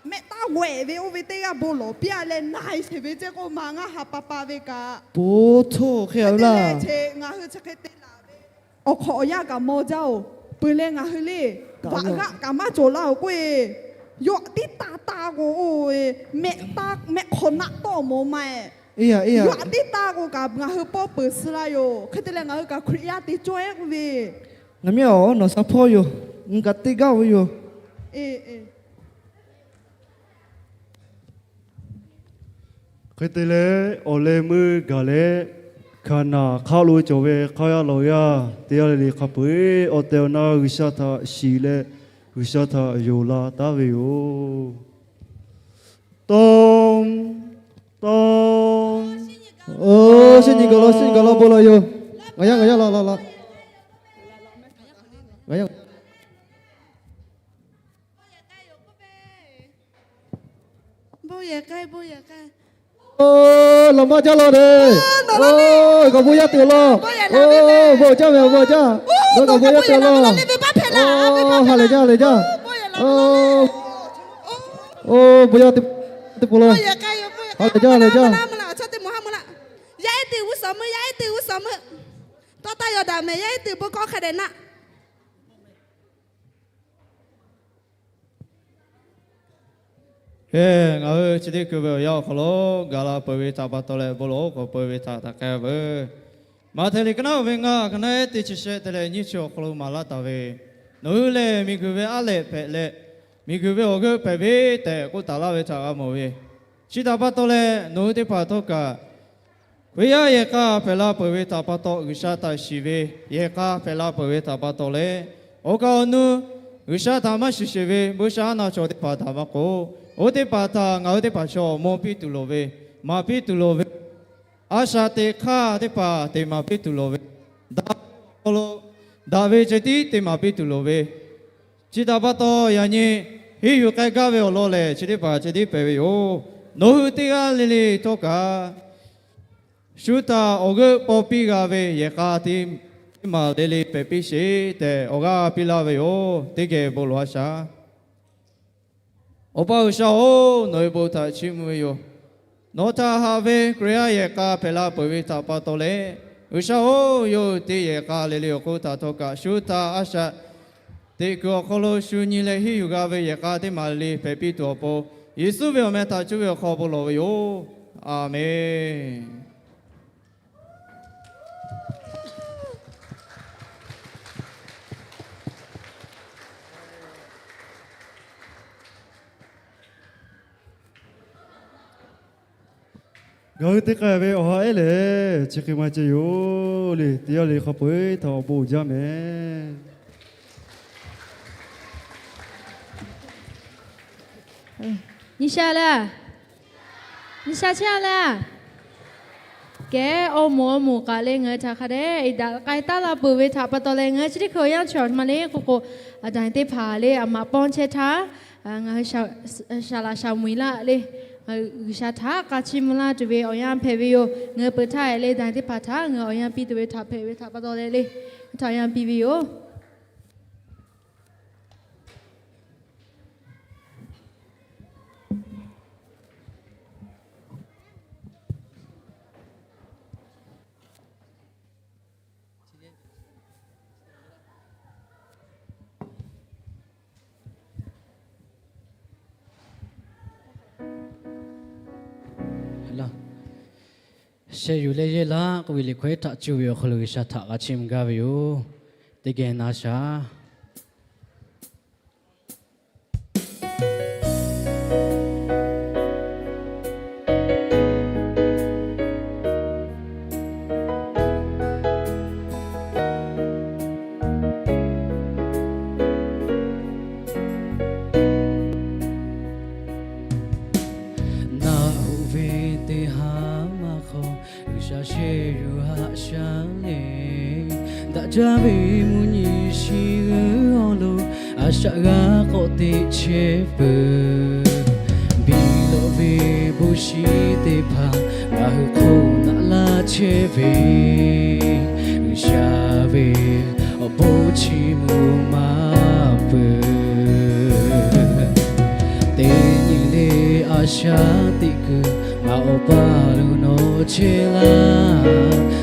mehˆ taˇ g'awehꞈ ve oˇ ve teˇ g'aˇ bon lawˬ piˇ-a leh na e sheˍ ve ceˇ k'oˆ ma. Ngaˇ ha pa pa ve kaꞈ po hto hk'e a laˇ. Ngaˬ hui chi hk'e te laˬ ve, awˬ hk'awꞈ awˬ yanˇ kaꞈ maw jaˇ-oˬ. Peuˬ leh ngaˬ hui le, vaꞈ g'aˆ kaꞈ maˇ cawˬ laˇ-oˬ k'oˆ-e. Yawˇ tiˉ taˇ taˇ k'o, oˇ, mehˆ hk'awꞈ naˆ tawˆ mawˬ ma-e. Yawˇ tiˉ taˇ k'o kaꞈ ngaˬ hui pawˇ peuˬ suh laˇ yoˬ. Hk'e te leh ngaˬ hui kaꞈ Hkriꞈ yaˇ te cawˇ-e k'oˆ ve, ngaˬ miˇ-oˬ, nawˬ shaˍ hpawˇ yoˬ. Ngaˬ kaꞈ teˇ g'aˇ ve yoˬ. Hk'e te leh awˬ leh meuˇ gaˬ leh, Hkaˍnanˍ hk'aˆ lo cawˬ ve hk'aˇ yaˇ lawˬ yaˇ teˇ g'aˇ le le hk'a peu-eˬ awˬ tehˬ awˬ na G'uiˬsha htaꞈ shiˍ leh, G'uiˬsha htaꞈ yonˍ la taˉ ve yoˬ. Tawˇ, tawˇ. Oˇ, shinˉ nyi gaˬ law, shinˉ nyi gaˬ law, bon lawˬ yoˬ. Ngaˬ yaˇ, ngaˬ yaˇ law, law, law. Ngaˬ yaˇ. Oˇ, laꞈ maˇ jaˇ law le. Oˇ, kaꞈ bon yaˇ tuˬ law. Oˇ, bon jaˇ mehˍ, bon jaˇ. Nawˬ kaꞈ bon yaˇ tuˬ law. Oˇ, ha lehˬ jaˇ, ha lehˬ jaˇ. Oˇ, bon yaˇ teˇ pawˆ law. Ha lehˬ jaˇ, ha lehˬ jaˇ. Yaˇ ehˉ teˇ g'uˇ suhˍ meuˆ, yaˇ ehˉ teˇ g'uˇ suhˍ meuˆ. Tawˇ taˇ yaw daꞈ mehˍ, yaˇ ehˉ teˇ bon kawˆ hk'a dehꞈ naˆ. Eˬ, ngaˬ hui chi teˇ hkui ve awˬ yanˇ awˬ hk'aw lo gaˬ la peuˬ ve htaꞈ pa taw leh, bon lawˬ oˉ k'oˍ peuˬ ve htaꞈ taꞈ k'ai-a veuˬ. Maꞈhtehˍ liꞈ ka naˉ ve ngaˇ, ka naˉ ehˉ teˇ chi shehˆ te leh nyiˇ chi awˬ hk'aw lo maˍ laˇ taˍ ve, nawˬ hui lehˬ miˬguiˬ ve aˉ lehꞈ hpehꞈ leh, miˬguiˬ ve awˬ g'euˆ hpehꞈ ve tehꞈ k'oˆ taˍ laˇ ve htaꞈ g'a mawˬ ve, chi htaꞈ pa taw leh nawˬ hui teˇ hpaˍ htawˇ kaꞈ Hkriꞈ yaˇ yehˬ k'a hpehꞈ la peuˬ ve htaꞈ pa taw, G'uiˬsha htaꞈ shiˍ ve yehˬ k'a hpehꞈ la peuˬ ve htaꞈ pa taw leh, awˬ kaˍ awˬ nu G'uiˬsha htaꞈ maˇ shiˍ sheˍ ve buiˇshaˆaˉnaˆ chaw teˇ hpaˍ htaꞈ maˇ k'oˆ, oˇ teˇ hpaˍ htaꞈ ngaˬ hui teˇ hpaˍ chaw mawˬ piˇ tuˬ loˍ ve, maˍ piˇ tuˬ loˍ ve, a shaꞈ teꞈ hk'aˇ teˇ hpaˍ te maˍ piˇ tuˬ loˍ ve, daꞈ ve awˬ hk'aw lo daꞈ ve ceh tiˉ te maˍ piˇ tuˬ loˍ ve, chi htaꞈ pa taw yaꞈ nyi henˇ yuˬ k'ai gaˇ ve awˬ lawn lehˬ, chi teˇ hpaˍ ceh tiˉ hpehꞈ ve yoˬ. Nawˬ hui teˇ g'aˇ le le htawˇ kaꞈ shu htaꞈ awˬ g'euˆ paw piˇ g'a ve yehˬ k'a teˇ maˬ le le hpehꞈ piˇ sheˍ tehꞈ awˬ g'aˇ piˇ laˇ ve yoˬ. Teˇ geh bon lawˬ-a shaˍ. Awˬ pa G'uiˬsha-oˬ, nawˬ ve bon htaꞈ chiˇ mvuh ve yoˬ. Nawˬ htaꞈ haꞈ ve Hkriꞈ yaˇ yehˬ k'a hpehꞈ la peuˬ ve htaꞈ pa taw leh, G'uiˬsha-oˬ, yawˇ hui te yehˬ k'a le le awˬ hk'oˆ htaꞈ htawˇ kaꞈ shu htaꞈ a shaꞈ teꞈ kuiˬ awˬ hk'aw lo shu nyi leh henˇ yuˬ g'a ve yehˬ k'a teˇ maˬ le le hpehꞈ piˇ tuˬ awˬ pon, Yeˍsuˆ ve awˬ meh htaꞈ cuˇ ve awˬ hk'aw bon lawˬ ve yoˬ. A menˬ. Ngaˬ hui te k'ai ve awˬ ha ehˉ lehˬ, chi hk'e maˇ ceh yoˬ le. Teˇ g'aˇ le hk'a peu-eˬ htaꞈ awˬ bon uiˍ jaˇ mehˍ. Nyi sha le, nyi sha chehˇ le. Kehˉ, awˬ moˍ awˬ moˍ k'aꞈ leh ngaˬ hui htaꞈ hk'a dehꞈ daꞈ k'ai taˉ la peuˬ ve htaꞈ pa taw leh, ngaˬ hui chi teˇ hkui awˬ yanˇ chi awˬ htoꞈ ma le k'oˆ k'o, a daꞈ teˇ hpaˍ le, a maꞈ pawnˇ chehˇ htaˇ, ngaˬ hui Saˍ laꞈ Saˍmoˍeˍlaˆ le, G'uiˬsha htaꞈ k'a chiˇ mvuh laˇ tuˬ ve awˬ yanˇ hpehꞈ ve yoˬ. Ngaˬ hui peuˬ htaˇ le, daꞈ teˇ hpaˍ htaꞈ ngaˬ hui awˬ yanˇ piˇ tuˬ ve htaꞈ hpehꞈ ve htaꞈ pa taw leh le, htaꞈ awˬ yanˇ piˇ ve yoˬ. Sheh yuˬ leh yehˇ laˇ k'oˆ ve liꞈ hkawehˉ htaꞈ cuˇ ve awˬ hk'aw lo G'uiˬsha htaꞈ g'a chiˇ mvuh gaˇ ve yoˬ. Teˇ geh na shaˍ. Naˆ hoꞈ ve teˇ haˉ maˇ hk'aw, G'uiˬsha shehˇ yuˬ haꞈ shaˉ leh, daꞈ jaˇ ve mvuhˇ nyi shi g'euˆ awˬ lo a shaꞈ g'a k'awꞈ teꞈ chehˇ peuˬ. Biˇ lawꞈ ve bon shiˍ teˇ hpaˍ ngaˬ hui hk'oˆ naꞈ laˇ chehˇ ve, G'uiˬsha ve awˬ bon chiˇ mvuh maˇ peuˬ. Teˇ nyi le a shaˉ teꞈ kuiˬ ngaˬ awˬ paˇ lo nawˬ chehˇ laˇ.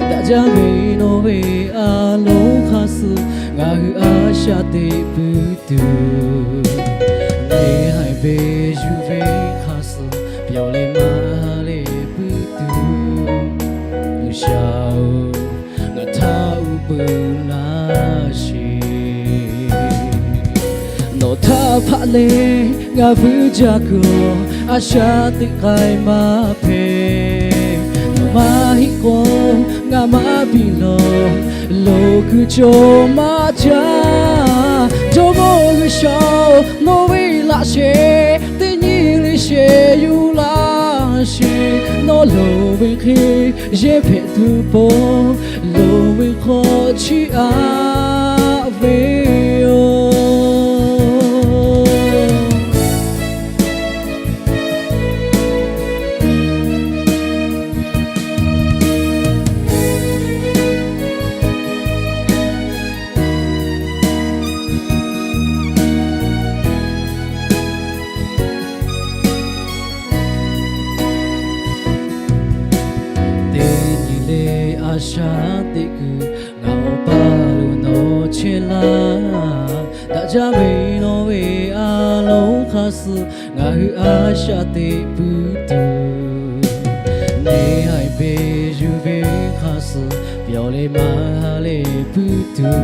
Daꞈ jaˇ ve nawˬ ve a lonˉ hk'aˇ suh ngaˬ hui a shaꞈ teꞈ puiˉ tuˬ, neˇ haiˬ ve yuˬ ve hk'aˇ suh pyawˬ leh maˇ ha leh puiˉ tuˬ, G'uiˬsha-oˬ, ngaˬ htaꞈ uˉ peunˍ laˇ sheˍ. Nawˬ htaꞈ hpaˆ leh ngaˬ vuiˇ jaˇ kuiˬ a shaꞈ teꞈ k'ai maˇ hpehꞈ. Nawˬ maˇ heˆ k'o ngaˬ maˇ biˇ lawˬ, loˍ kuiˬ cawˬ maˇ jaˇ. Jawˇmawˇ G'uiˬsha-oˬ, nawˬ ve laꞈ sheh teˇ nyi le sheh yuˬ laˇ sheˍ. Nawˬ loˍ ve hk'e yehˇ hpehꞈ tuˬ pon, loˍ ve hk'aw chiˇ aꞈ ve yoˬ. Teˇ nyi le a shaꞈ teꞈ kuiˬ ngaˬ awˬ paˇ lo nawˬ chehˇ laˇ. Daꞈ jaˇ ve nawˬ ve a lonˉ hk'aˇ suh ngaˬ hui a shaꞈ teꞈ puiˉ tuˬ, neˇ haiˬ ve yuˬ ve hk'aˇ suh pyawˬ leh maˇ ha leh puiˉ tuˬ,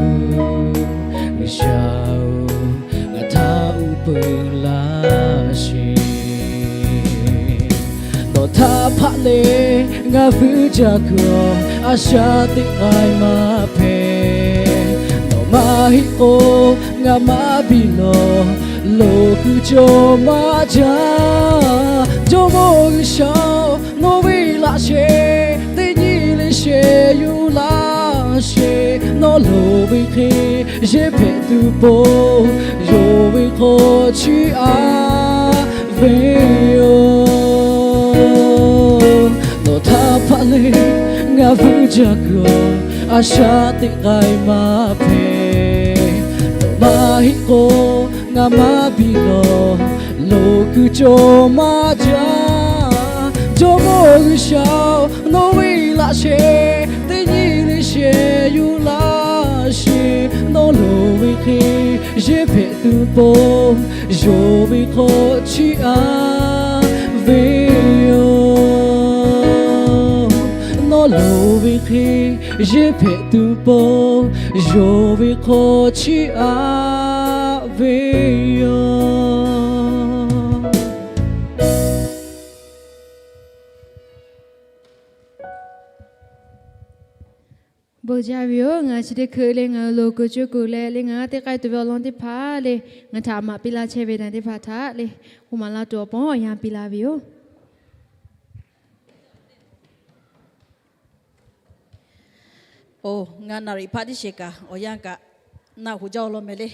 G'uiˬsha-oˬ, ngaˬ htaꞈ uˉ peunˍ laˇ sheˍ. Nawˬ htaꞈ hpaˆ leh ngaˬ vuiˇ jaˇ kuiˬ a shaꞈ teꞈ k'ai maˇ hpehꞈ. Nawˬ maˇ heˆ k'o ngaˬ maˇ biˇ lawˬ, loˍ kuiˬ cawˬ maˇ jaˇ. Jawˇmawˇ G'uiˬsha-oˬ, nawˬ ve laꞈ sheh teˇ nyi le sheh yuˬ laˇ sheˍ. Nawˬ loˍ ve hk'e yehˇ hpehꞈ tuˬ pon, yonˍ ve hk'aw chiˇ aꞈ ve yoˬ. Nawˬ htaꞈ hpaˆ leh ngaˬ vuiˇ jaˇ kuiˬ a shaꞈ teꞈ k'ai maˇ hpehꞈ. Nawˬ maˇ heˆ k'o ngaˬ maˇ biˇ lawˬ, loˍ kuiˬ cawˬ maˇ jaˇ. Jawˇmawˇ G'uiˬsha-oˬ, nawˬ ve laꞈ sheh teˇ nyi le sheh yuˬ laˇ sheˍ. Nawˬ loˍ ve hk'e yehˇ hpehꞈ tuˬ pon, yonˍ ve hk'aw chiˇ aꞈ ve yoˬ. Nawˬ loˍ ve hk'e yehˇ hpehꞈ tuˬ pon, yonˍ ve hk'aw chiˇ aꞈ ve yoˬ. Bon jaˇ ve yoˬ. Ngaˬ chi teˇ hkui le ngaˬ hui lo kuˬ cuˇ kuˬ leh le ngaˬ g'aˇ teˇ k'ai tuˬ ve awˬ lawn teˇ hpaˍ le, ngaˬ htaꞈ maꞈ piˇ laˇ chehˇ ve na teˇ hpaˍ htaꞈ le, k'oˆ maˍ laˇ tuˬ awˬ pon awˬ yanˇ piˇ laˇ ve yoˬ. Oˬ, ngaˬ naˍ riˍ hpaˆ tiˉ sheˍ kaꞈ awˬ yanˇ kaꞈ naˆ hoꞈ jaˇ-oˬ law mehˍ le.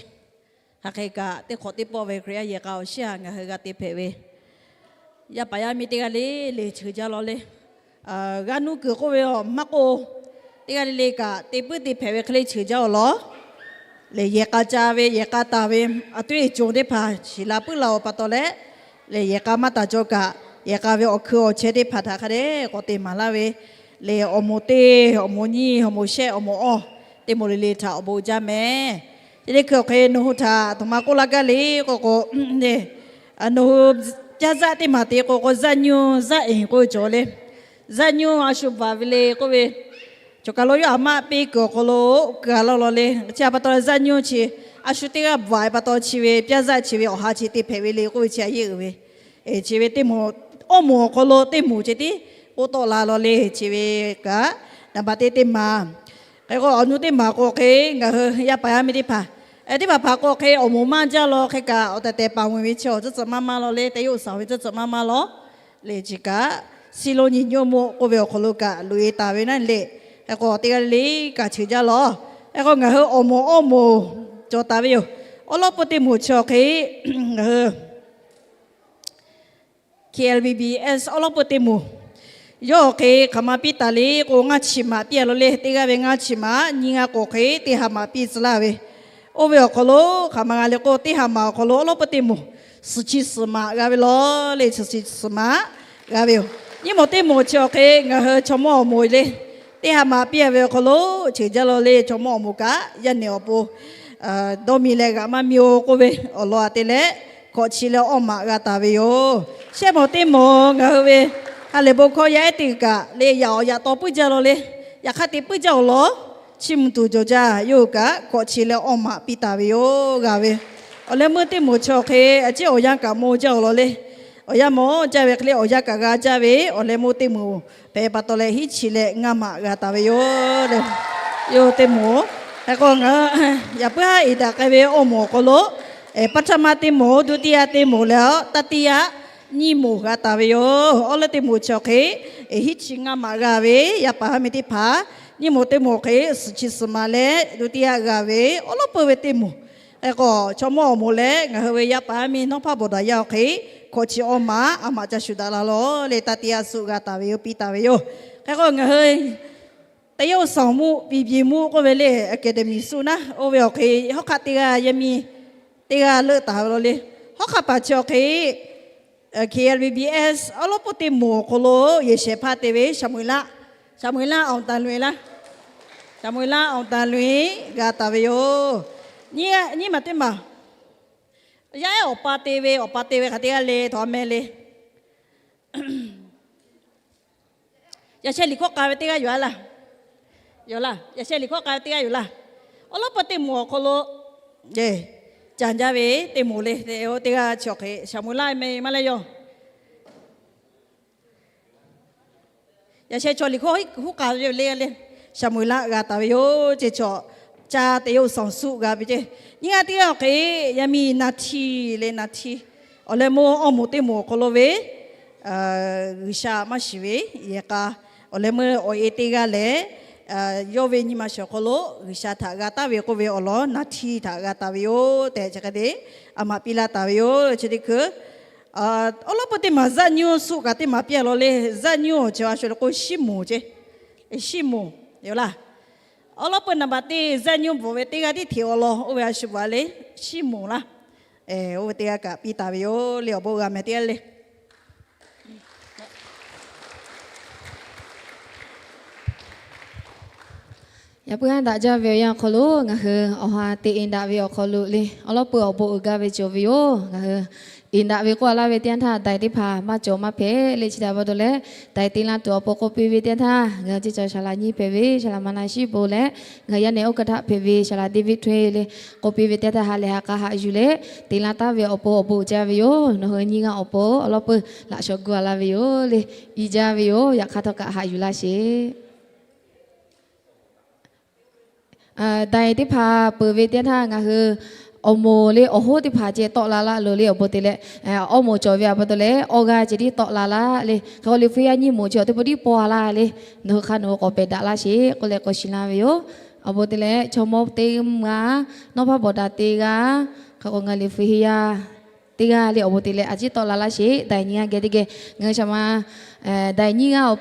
Hk'aˬ hk'e kaꞈ teˇ hk'awꞈ teˇ pawˆ ve Hkriꞈ yaˇ yehˬ k'a awˬ shiˉ htaꞈ ngaˬ hui g'a te hpehꞈ ve, yaˇ paˍ yaˇ miˇ teˇ g'aˇ le le cheuˬ jaˇ law le. G'a nuˇ kuiˬ k'oˆ ve awˬ maˇ k'o, teˇ g'aˇ le le kaꞈ te puiˉ te hpehꞈ ve hk'e le cheuˬ jaˇ-oˬ law. Lehˬ yehˬ k'a ca ve yehˬ k'a taˍ ve a tuˉ e co teˇ hpaˍ shiˍ la puiˉ la-oˬ pa taw leh, lehˬ yehˬ k'a maˇ taˍ cawˬ kaꞈ, yehˬ k'a ve awˬ hkui awˬ chehˇ teˇ hpaˍ htaꞈ hk'a dehꞈ k'awꞈ te maˍ laˇ ve, lehˬ awˬ moˍ teˇ, awˬ moˍ nyiˇ, awˬ moˍ shehˆ, awˬ moˍ awˇ, teˇ moˍ le le htaꞈ awˬ bon jaˇ mehˍ. Teˇ le hkui awˬ hk'e nawˬ hui htaꞈ aˬ htoꞈ ma k'oˆ laˇ gaˇ le k'o k'o, nawˬ hui caˇ zaˆ teˇ maˬ te k'o k'o, zaˆ nyu zaˆ eˍ k'oˆ ve cawˬ le. Zaˇ nyuˇ a shu bvuhꞈ ve le k'oˆ ve, cawˬ kaˬ lo yawˇ aˬ maˆ piˇ kuiˬ awˬ hk'aw lo keu a law law le. Chi a pa taw leh zaˇ nyuˇ chi a shu teˇ g'aˇ bvuhꞈ ve pa taw chi ve pyaˇ zaˆ chi ve awˬ ha chi te hpehꞈ ve le k'oˆ ve chi a yeˇ uiˍ ve. Chi ve teˇ moˍ, awˇ moˍ awˬ hk'aw lo teˇ moˍ ceh tiˉ k'oˆ tawˆ la law le. Chi ve kaꞈ naˍ baˬ teˇ teˇ maˬ. Hk'e k'o awˬ nu teˇ maˬ k'o hk'e ngaˬ hui yaˇ paˍ yaˇ miˇ teˇ hpaˍ, teˇ hpaˍ hpaˍ k'o hk'e awˬ moˍ maˇ jaˇ law hk'e kaꞈ awˬ tehˬ tehˬ paˍ mvuhˬ ve chi awˬ tcuhˉ tcuhˬ maˇ maˇ law le. Teˇ yawˇ uiˍ saˍ ve tcuhˉ tcuhˬ maˇ maˇ law le. Chi kaꞈ Siˍlonˍ nyi nyi awˇ moˍ k'oˆ ve awˬ hk'aw lo kaꞈ loꞈ e taˍ ve naˉ le. Hk'e k'o teˇ g'aˇ le le kaꞈ cheuˬ jaˇ law. Hk'e k'o ngaˬ hui awˬ moˍ awˇ moˍ cawˬ taˍ ve yoˬ. Awˉ lawˉ peuˇ teˇ moˍ chi awˬ hk'e ngaˬ hui K L B B S awˉ lawˉ peuˇ teˇ moˍ, yawˇ awˬ hk'e hk'aˬ ma piˇ taˍ le k'o, ngaˇ chi maꞈ piˇ a law le. Teˇ g'aˇ ve ngaˇ chi maꞈ, nyiˇ g'aˇ k'o hk'e teˇ ha maꞈ piˇ tcuh laˇ ve. Oˇ ve awˬ hk'aw lo hk'aˬ ma g'a le k'o, teˇ ha maꞈ awˬ hk'aw lo awˉ lawˉ peuˇ teˇ moˍ, suhˍ chi suhˍ maꞈ g'a ve law le. Suhˍ chi suhˍ maꞈ g'a ve yoˬ. Nyiˇ moˍ teˇ moˍ chi awˬ hk'e ngaˬ hui chaw mawˇ awˬ moˍ le, teˇ ha maꞈ piˇ a ve awˬ hk'aw lo cheuˬ jaˇ law le. Chaw mawˇ awˬ moˍ kaꞈ yaˇ nehˬ awˬ pon dawˇ mi leh g'aꞈ maˇ mi-o k'oˆ ve awˬ lawn a te leh, hkawꞈ chi leh awˇ maꞈ g'a taˍ ve yoˬ. Shehˆ moˍ teˇ moˍ ngaˬ hui ve ha lehˬ bon hkawˇ yaˇ ehˉ teˇ g'uiˬ kaꞈ le, yaꞈ awˬ yaꞈ taw puiˉ jaˇ law le. Yaꞈ hk'aˇ te puiˉ jaˇ awˬ lawn, chiˇ mvuh tuˬ jawˬ jaˇ. Yawˇ hui kaꞈ hkawꞈ chi leh awˇ maꞈ piˇ taˍ ve yoˬ g'a ve. Awˬ leh meuˇ teˇ moˍ chi awˬ hk'e a ciˉ awˬ yanˇ kaꞈ mawˇ jaˇ awˬ lawn le. Awˬ yanˇ mawˇ jaˇ ve hk'e le awˬ yanˇ kaꞈ g'a jaˇ ve awˬ leh meuˇ teˇ moˍ hpehꞈ pa taw leh hiˉ chi leh ngaˇ maꞈ g'a taˍ ve yoˬ le. Yawˇ teˇ moˍ. Hk'e k'o ngaˬ yaꞈ puiˉ haˉ iˍ daꞈ k'ai ve awˇ moˍ awˬ hk'aw lo, paˍ htaˇ ma teˇ moˍ, duˇ tiˇ yaˇ teˇ moˍ leh a taˇ tiˇ yaˇ nyiˇ moˍ g'a taˍ ve yoˬ. Awˉ lawˉ teˇ moˍ chi awˬ hk'e hiˉ chi ngaˇ maꞈ g'a ve yaˇ paˍ yaˇ miˇ teˇ hpaˍ, nyiˇ moˍ teˇ moˍ hk'e suhˍ chi suhˍ maꞈ leh duˇ tiˇ yaˇ g'a ve awˉ lawˉ peuˇ ve teˇ moˍ. Hk'e k'o chaw mawˇ awˬ moˍ leh ngaˬ hui ve yaˇ paˍ yaˇ miˇ Nawˉ hpaˇ bawˬ daꞈ yaˇ awˬ hk'e hkawꞈ chi awˇ maꞈ a maꞈ ca shuˍ daꞈ la law le. Taˇ tiˇ yaˇ suhˆ g'a taˍ ve yoˬ, piˇ taˍ ve yoˬ. Hk'e k'o ngaˬ hui teˇ yawˇ sanˍ muˆ piˍ piˍ muˆ k'oˆ ve le, academy suhˆ naˉ oˇ ve awˬ hk'e hawˉ hk'aˆ teˇ g'aˇ yaˇ miˇ teˇ g'aˇ leuˆ taˍ ve law le. Hawˉ hk'aˆ paˍ chi awˬ hk'e K L B B S awˉ lawˉ peuˇ teˇ moˍ awˬ hk'aw lo yehˬ shehˍ hpaˇ te ve Saˍmo-eˍlaˆ, Saˍmo-eˍlaˆ awˬ taˍ loꞈ-e laˇ, Saˍmo-eˍlaˆ awˬ taˍ loꞈ-e g'a taˍ ve yoˬ. Nyiˇ maˬ teˇ maˬ yaˇ ehˉ awˬ pa te ve, awˬ pa te ve hk'aˬ teˇ g'aˇ le, htaꞈ meh le. Yaꞈ sheh liꞈ hkawˇ k'ai ve teˇ g'aˇ yoˬ laˇ. Yoˬ laˇ, yaꞈ sheh liꞈ hkawˇ k'ai ve teˇ g'aˇ yoˬ laˇ. Awˉ lawˉ peuˇ teˇ moˍ awˬ hk'aw lo ca jaˇ ve teˇ moˍ le. Teˇ g'aˇ chi awˬ hk'e Saˍmo-eˍlaˆ meh maˇ leh yoˬ. Yaꞈ sheh chaw liꞈ hkawˇ huˉ k'ai ve le le, Saˍmo-eˍlaˆ g'a taˍ ve yoˬ. Ceh chaw caˇ teˇ yawˇ sanˍ suhˆ g'a ve ceh. Nyiˇ g'aˇ teˇ g'aˇ awˬ hk'e yaˇ miˇ Naˍhtiˇ le, Naˍhtiˇ. Awˬ leh meuˇ awˇ moˍ teˇ moˍ awˬ hk'aw lo ve G'uiˬsha maˇ shiˍ ve yehˬ k'a, awˬ leh meuˇ awˬ e teˇ g'aˇ lehˬ, yawˇ ve nyi ma shiˍ awˬ hk'aw lo G'uiˬsha htaꞈ g'a taˍ ve k'oˆ ve awˬ lawn Naˍhtiˇ htaꞈ g'a taˍ ve yoˬ tehꞈ chi hk'e te a maꞈ piˇ laˇ taˍ ve yoˬ. Chi teˇ hkui awˉ lawˉ peuˇ teˇ maˬ zaˆ nyuˇ suhˆ kaꞈ teˇ maˬ piˇ a law le. Zaˆ nyuˇ awˬ ceuˬ a shu le k'o Siˉmonˍ ceh. Siˉmonˍ yoˬ laˇ. Awˉ lawˉ peuˇ naˍ baˬ teˇ zaˆ nyuˇ bvuhꞈ ve teˇ g'aˇ tiˉ hteꞈ awˬ lawn oˇ ve a shu bvuhꞈ a le, Siˉmonˍ laˇ. Oˇ ve teˇ g'aˇ kaꞈ piˇ taˍ ve yoˬ le. Awˬ bon g'a meh teˇ g'aˇ le. Yaꞈ puiˉ haˉ daꞈ jaˇ ve awˬ yanˇ awˬ hk'aw lo ngaˬ hui awˬ ha te e daꞈ ve awˬ hk'aw lo le, awˉ lawˉ peuˇ awˬ bon uiˍ gaˇ ve cawˬ ve yoˬ. Ngaˬ hui iˍ daꞈ ve k'oˆ a laˇ ve teˇ yanˇ htaˇ, daiˬ teˇ hpaˍ maˇ cawˬ maˇ hpehꞈ le. Chi htaꞈ pa taw leh, daiˬ te la tuˬ awˬ pon k'oˆ piˇ ve teˇ yanˇ htaˇ, ngaˬ hui ceˇ cawˬ shaˍ laꞈ nyiˇ hpehꞈ ve shaˍ laꞈ ma na shiˉ bon leh, ngaˬ hui yaˇ nehˬ oˇ kaˬ htaꞈ hpehꞈ ve shaˍ laꞈ David Thuy le, k'oˆ piˇ ve teˇ yanˇ htaˇ ha lehˬ ha k'a haꞈ yuˬ leh te la taˍ ve awˬ pon awˬ bon uiˍ jaˇ ve yoˬ. Nawˬ hui nyiˇ g'aˇ awˬ pon awˉ lawˉ peuˇ laꞈ shawnˍ gu a laˇ ve yoˬ le. Iˉ jaˇ ve yoˬ. Yaꞈ hk'aˇ htawˇ kaꞈ haꞈ yuˬ laˇ sheˍ. Daiˬ teˇ hpaˍ peuˬ ve teˇ yanˇ htaˇ ngaˬ hui awˬ moˍ le awˬ hoˉ teˇ hpaˍ ceh tawˆ la laˇ loˬ le. Awˬ bon te leh, awˇ moˍ cawˬ ve a pa taw leh awˇ g'aˇ ceh tiˉ tawˆ la laˇ le. Hk'e k'o Liꞈ hpu yaˇ nyiˇ moˍ chi awˬ teˇ pawˆ tiˉ paw a laˇ le. Nawˬ hui hk'a nawˬ hui k'awꞈ pehˬ daꞈ laˇ sheˍ k'oˆ leh k'awꞈ shiˍ laˇ ve yoˬ. Awˬ bon te leh chaw mawˇ teˇ g'aˇ, Nawˉ hpaˇ bawˬ daꞈ teˇ g'aˇ, hk'e k'o ngaˬ Liꞈ hpu yaˇ teˇ g'aˇ le. Awˬ bon te leh a ciˉ tawˆ la laˇ sheˍ. Daiˬ nyiˇ g'aˇ geh teˇ geh ngaˬ hui shaˍ ma, daiˬ nyiˇ g'aˇ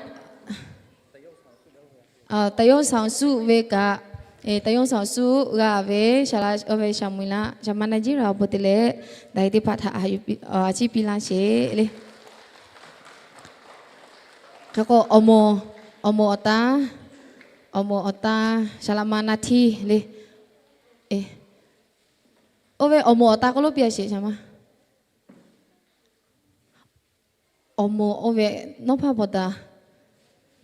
Taˍ yawˇ sanˍ suhˆ ve kaꞈ, Taˍ yawˇ sanˍ suhˆ g'a ve shaˍ laꞈ ve shaˍ mui laꞈ shaˍ ma na jiˇ ra awˬ bon te leh, daiˬ teˇ hpaˍ htaꞈ a ciˉ piˇ laˇ sheˍ le. Hk'e k'o awˬ moˍ, awˬ moˍ awˬ ta, awˬ moˍ awˬ ta shaˍ laꞈ ma na htiˇ le. Oˇ ve awˬ moˍ awˬ ta k'oˆ lo piˇ a sheˍ shaˍ ma. Awˬ moˍ oˇ ve Nawˉ hpaˇ bawˬ daꞈ.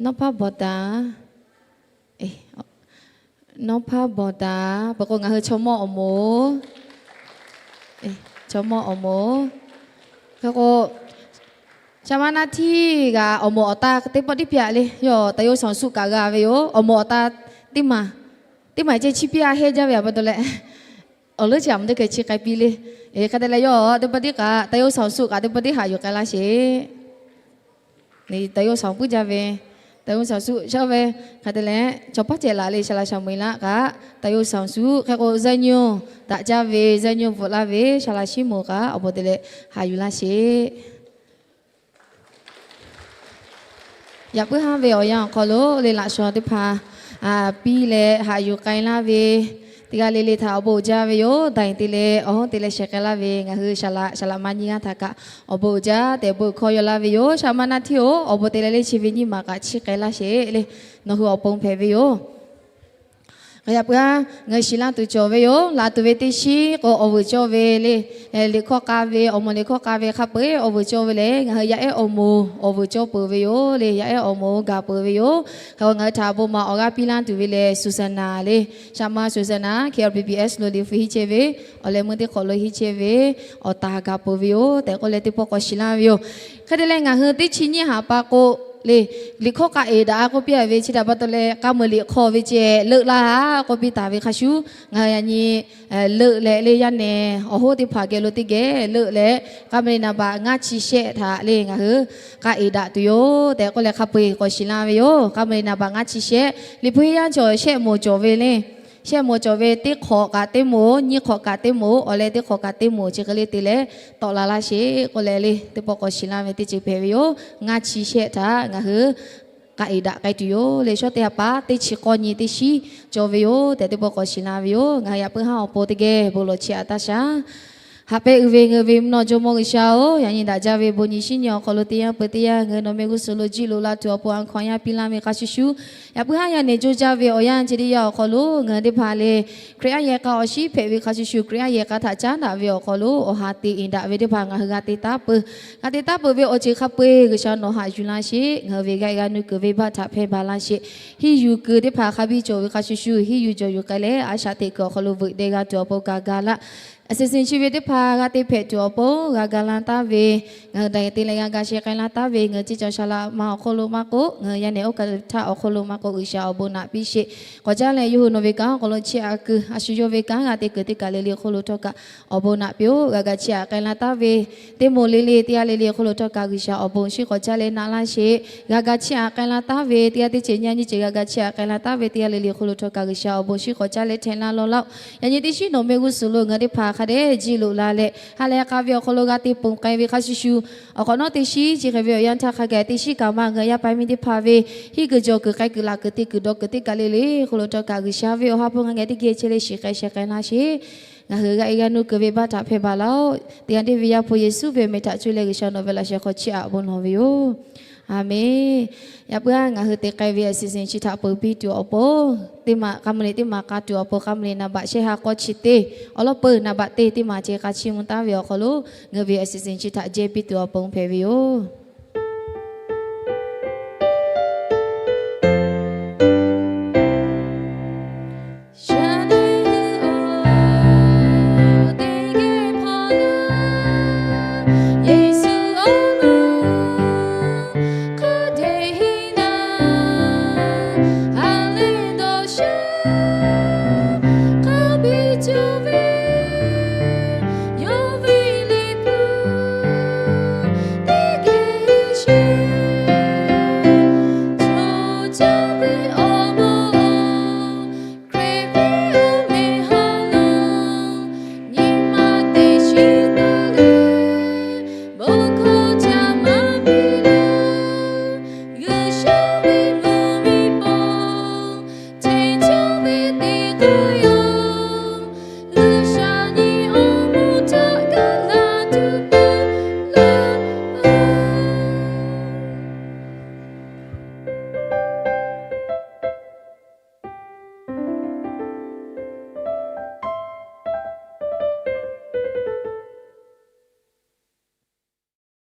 Nawˉ hpaˇ bawˬ taˍ. Nawˉ hpaˇ bawˬ taˍ. Peuˬ k'o ngaˬ hui chaw mawˇ awˬ moˍ, chaw mawˇ awˬ moˍ. Hk'e k'o, shaˍ ma naˇ htiˇ g'aꞈ awˬ moˍ awˬ ta teˇ pawˆ tiˉ piˇ-a le. Yawˇ သရုပ်ဆောင် suˆ kaꞈ g'a ve yoˬ. Awˬ moˍ awˬ ta teˇ maˬ, teˇ maˬ ceh chi piˇ a hehnˇ jaˇ ve a pa taw leh, awˬ leuˉ chi a mvuh teˇ hkeh chi k'ai piˇ le. Hk'e te leh yawˇ teˇ pawˆ tiˉ kaꞈ သရုပ်ဆောင် suˆ kaꞈ teˇ pawˆ tiˉ haꞈ yuˬ k'ai laˇ sheˍ. သရုပ်ဆောင် puiˉ jaˇ ve, သရုပ်ဆောင် suˆ shaˉ ve. Hk'e te leh chaw paˉ cehˬ laꞈ le, shaˍ laꞈ shaˍ meuˍ laꞈ kaꞈ သရုပ်ဆောင် suˆ. Hk'e k'o ဇာတ်ညွှန်း daꞈ jaˇ ve ဇာတ်ညွှန်း bvuhꞈ laˇ ve shaˍ laꞈ shiˉ moˍ kaꞈ awˬ bon te leh haꞈ yuˬ laˇ sheˍ. Yaꞈ puiˉ haˉ ve awˬ yanˇ awˬ hk'aw lo le laꞈ shawnˍ teˇ hpaˍ piˇ leh haꞈ yuˬ k'ai laˇ ve, teˇ g'aˇ le le htaꞈ awˬ bon uiˍ jaˇ ve yoˬ. Daiˍ te leh awˬ hoˉ te leh shehˍ k'ai laˇ ve ngaˬ hui shaˍ laꞈ, shaˍ laꞈ ma nyiˇ g'aˇ htaꞈ kaꞈ awˬ bon uiˍ jaˇ tehꞈ bon hkawˇ yaw laˇ ve yoˬ. Shaˍ ma naˇ htiˇ-oˬ, awˬ bon te leh le chi ve nyiˇ maˬ kaꞈ chiˇ k'ai laˇ sheˍ le. Nawˬ hui awˬ pon hpehꞈ ve yoˬ. Yaꞈ puiˉ haˉ ngaˬ hui shiˍ laˇ tuˬ cawˬ ve yoˬ. Laˬ tuˬ ve teˇ shiˉ k'o awˬ vuiˬ cawˇ ve le, liꞈ hkawˇ k'a ve, awˬ moˍ liꞈ hkawˇ k'a ve hk'a peu-eˬ awˬ vuiˬ cawˇ ve lehˬ, ngaˬ hui yaˇ ehˉ awˬ moˍ awˬ vuiˬ cawˇ peuˬ ve yoˬ le. Yaˇ ehˉ awˬ moˍ gaˬ peuˬ ve yoˬ. Hk'e k'o ngaˬ hui htaꞈ bon maˍ awˬ g'aˇ piˇ laˇ tuˬ ve lehˬ, Susanna le, shaˍ ma Susanna, K R B B S lo liꞈ hpu henˇ chehˇ ve, awˬ leh meuˇ teˇ hk'awꞈ lo henˇ chehˇ ve, awˬ taˍ gaˬ peuˬ ve yoˬ tehꞈ k'oˆ leh teˇ pawˆ k'awꞈ shiˍ laˇ ve yoˬ. Hk'e te leh ngaˬ hui teˇ chi nyiˇ haꞈ pa k'o le, liꞈ hkawˇ k'a eˍ daꞈ a k'oˆ piˇ-a ve chi htaꞈ pa taw leh, k'a meuˍ liꞈ hk'aw ve ceh leuˆ laˇ a k'oˆ piˇ taˍ ve hk'a shuˍ, ngaˬ hui yaꞈ nyi leuˆ leh le yaˇ nehˬ awˬ hoˉ teˇ hpaˍ geh lo teˇ geh leuˆ leh, k'a meuˍ liꞈ naˍ baꞈ ngaˇ chi shehˆ htaꞈ le ngaˬ hui k'a eˍ daꞈ tuˬ yoˬ tehꞈ k'oˆ leh hk'a peu-eˬ k'awꞈ shiˍ laˇ ve yoˬ. K'a meuˍ liꞈ naˍ baꞈ ngaˇ chi shehˆ, liꞈ hpu henˇ yaˇ cawˬ shehˆ moˍ cawˬ ve le, shehˆ moˍ cawˬ ve teˇ hk'awꞈ kaꞈ teˇ moˍ, nyiˇ hk'awꞈ kaꞈ teˇ moˍ, awˬ leh teˇ hk'awꞈ kaꞈ teˇ moˍ chi hk'e le te leh tawˆ la laˇ sheˍ k'oˆ leh le teˇ pawˆ k'awꞈ shiˍ laˇ ve teˇ ceuˬ hpehꞈ ve yoˬ. Ngaˇ chi shehˆ htaꞈ ngaˬ hui k'a eˍ daꞈ k'ai tuˬ yoˬ le. Shawˉ teˇ haꞈ pa teˇ chi k'awˇ nyi teˇ shiˉ cawˬ ve yoˬ tehꞈ teˇ pawˆ k'awꞈ shiˍ laˇ ve yoˬ. Ngaˬ hui yaꞈ puiˉ haˉ awˬ pon teˇ geh bon lawˬ chiˇ aꞈ taˇ shaˍ. Haꞈ pehnˇ uiˍ ve ngeuˍ ve mvuhˇ naw Jawˇ mawˇ G'uiˬsha-oˬ, yaꞈ nyi daꞈ jaˇ ve bon nyi shinˉ nyi awˬ hk'aw lo teˇ yanˇ peu teˇ yanˇ ngaˬ hui nawˬ mehˆ g'uˇ suhˍ lo jiˇ loꞈ la tuˬ awˬ pon a hkaw anˇ piˇ laˇ ve hk'a shuˍ shuˍ, yaꞈ puiˉ haˉ yaˇ nehˬ joˇ jaˇ ve awˬ yanˇ chi teˇ yanˇ awˬ hk'aw lo ngaˬ hui teˇ hpaˍ le Hkriꞈ yaˇ yehˬ k'a awˬ shiˉ hpehꞈ ve hk'a shuˍ shuˍ, Hkriꞈ yaˇ yehˬ k'a htaꞈ caˉ daꞈ ve awˬ hk'aw lo awˬ ha te eˍ daꞈ ve teˇ hpaˍ ngaˬ hui g'a te taˉ peuˬ. G'a te taˉ peuˬ ve awˬ ceuˬ hk'a peu-eˬ G'uiˬsha nawˬ haꞈ yuˬ laˇ sheˍ. Ngaˬ hui ve g'aˇ g'aˇ nuˇ kuiˬ venˇbaˆ htaꞈ hpehˇ baˬ laˇ sheˍ. Henˇ yuˬ kuiˬ teˇ hpaˍ hk'a biˇ cawˬ ve hk'a shuˍ shuˍ, henˇ yuˬ jawˬ yuˬ k'ai leh a shaꞈ teꞈ kuiˬ awˬ hk'aw lo veuꞈ deh g'a tuˬ awˬ pon kaꞈ ga laˇ. A shuˍ shuˍ chi ve teˇ hpaˍ g'a te hpehꞈ tuˬ awˬ pon g'a ga laˇ taˍ ve, ngaˬ hui daiˍ te leh g'a ga sheh k'ai laˇ taˍ ve, ngaˬ hui ceˇ cawˬ shaˍ laꞈ ma awˬ hk'oˆ lo maˇ k'oˆ, ngaˬ hui yaˇ nehˬ oˇ kaˬ htaˇ awˬ hk'oˆ lo maˇ k'oˆ, G'uiˬsha awˬ bon naꞈ piˇ sheˍ. K'awꞈ caˉ leh yawˇ hui nawˬ ve kanˉ awˬ hk'aw lo chiˇ aꞈ kuiˬ a shu yawˇ ve kanˉ g'a te kuiˬ teˇ kaˬ le le hk'oˆ lo htawˇ kaꞈ awˬ bon naꞈ piˇ-oˆ. G'a ga chiˇ aꞈ k'ai laˇ taˍ ve teˇ moˍ le le teˇ g'aˇ le le hk'oˆ lo htawˇ kaꞈ G'uiˬsha awˬ bon shinˉ k'awꞈ caˉ leh naꞈ laˇ sheˍ. G'a ga chiˇ aꞈ k'ai laˇ taˍ ve teˇ g'aˇ teˇ ceuˬ nyi nyiˇ ceuˬ g'a ga chiˇ aꞈ k'ai laˇ taˍ ve teˇ g'aˇ le le hk'oˆ lo htawˇ kaꞈ G'uiˬsha awˬ bon shinˉ k'awꞈ caˉ leh htehꞈ laˇ lawˇ laˇ-oˆ. Yaꞈ nyi teˇ shiˉ nawˬ mehˆ g'uˇ suhˍ lo ngaˬ hui teˇ hpaˍ hk'a dehꞈ jiˇ loꞈ la leh ha lehˬ k'a ve awˬ hk'aw lo g'a te ponˬ k'ai ve hk'a shuˍ shuˍ, awˬ hk'awꞈ nawˉ teˇ shiˉ chi hk'e ve awˬ yanˇ htaˇ hk'a gaˬ teˇ shiˉ kaꞈ maˇ ngaˬ hui yaˇ paˍ miˇ teˇ hpaˍ ve henˇ kuiˬ jawˬ kuiˬ k'ai kuiˬ laꞈ kuiˬ te kuiˬ dawˬ kuiˬ teˇ kaˬ le le hk'oˆ lo htawˇ kaꞈ G'uiˬsha ve awˬ ha hpu ngaˬ geh teˇ geh chehˇ leh shiˍ k'ai sheh k'ai laˇ sheˍ. Ngaˬ hui g'a e g'a nuˇ kuiˬ venˇbaˆ htaꞈ hpehˇ baˬ laˇ-oˆ. Teˇ g'aˇ deˇ ve Yaˇ hpu Yeˍsuˆ ve awˬ meh htaꞈ cuˇ leh G'uiˬsha nawˬ ve laꞈ sheh hk'aw chiˇ aꞈ bon lawˬ ve yoˬ. Aˍmenˍ. Yaꞈ puiˉ-aˬ, ngaˬ hui te k'ai ve a shuˍ shuˍ chi htaꞈ peuˬ piˇ tuˬ awˬ pon, teˇ maˬ k'a meuˍ le teˇ maˬ k'a tuˬ awˬ pon k'a meuˍ le naˍ baꞈ shehˆ ha k'awˇ chi teˇ awˬ lawn peuˬ naˍ baꞈ teˇ teˇ maˬ ceh k'a chiˇ mvuh taˍ ve awˬ hk'aw lo ngaˬ hui ve a shuˍ shuˍ chi htaꞈ jehˇ piˇ tuˬ awˬ pon hpehꞈ ve yoˬ.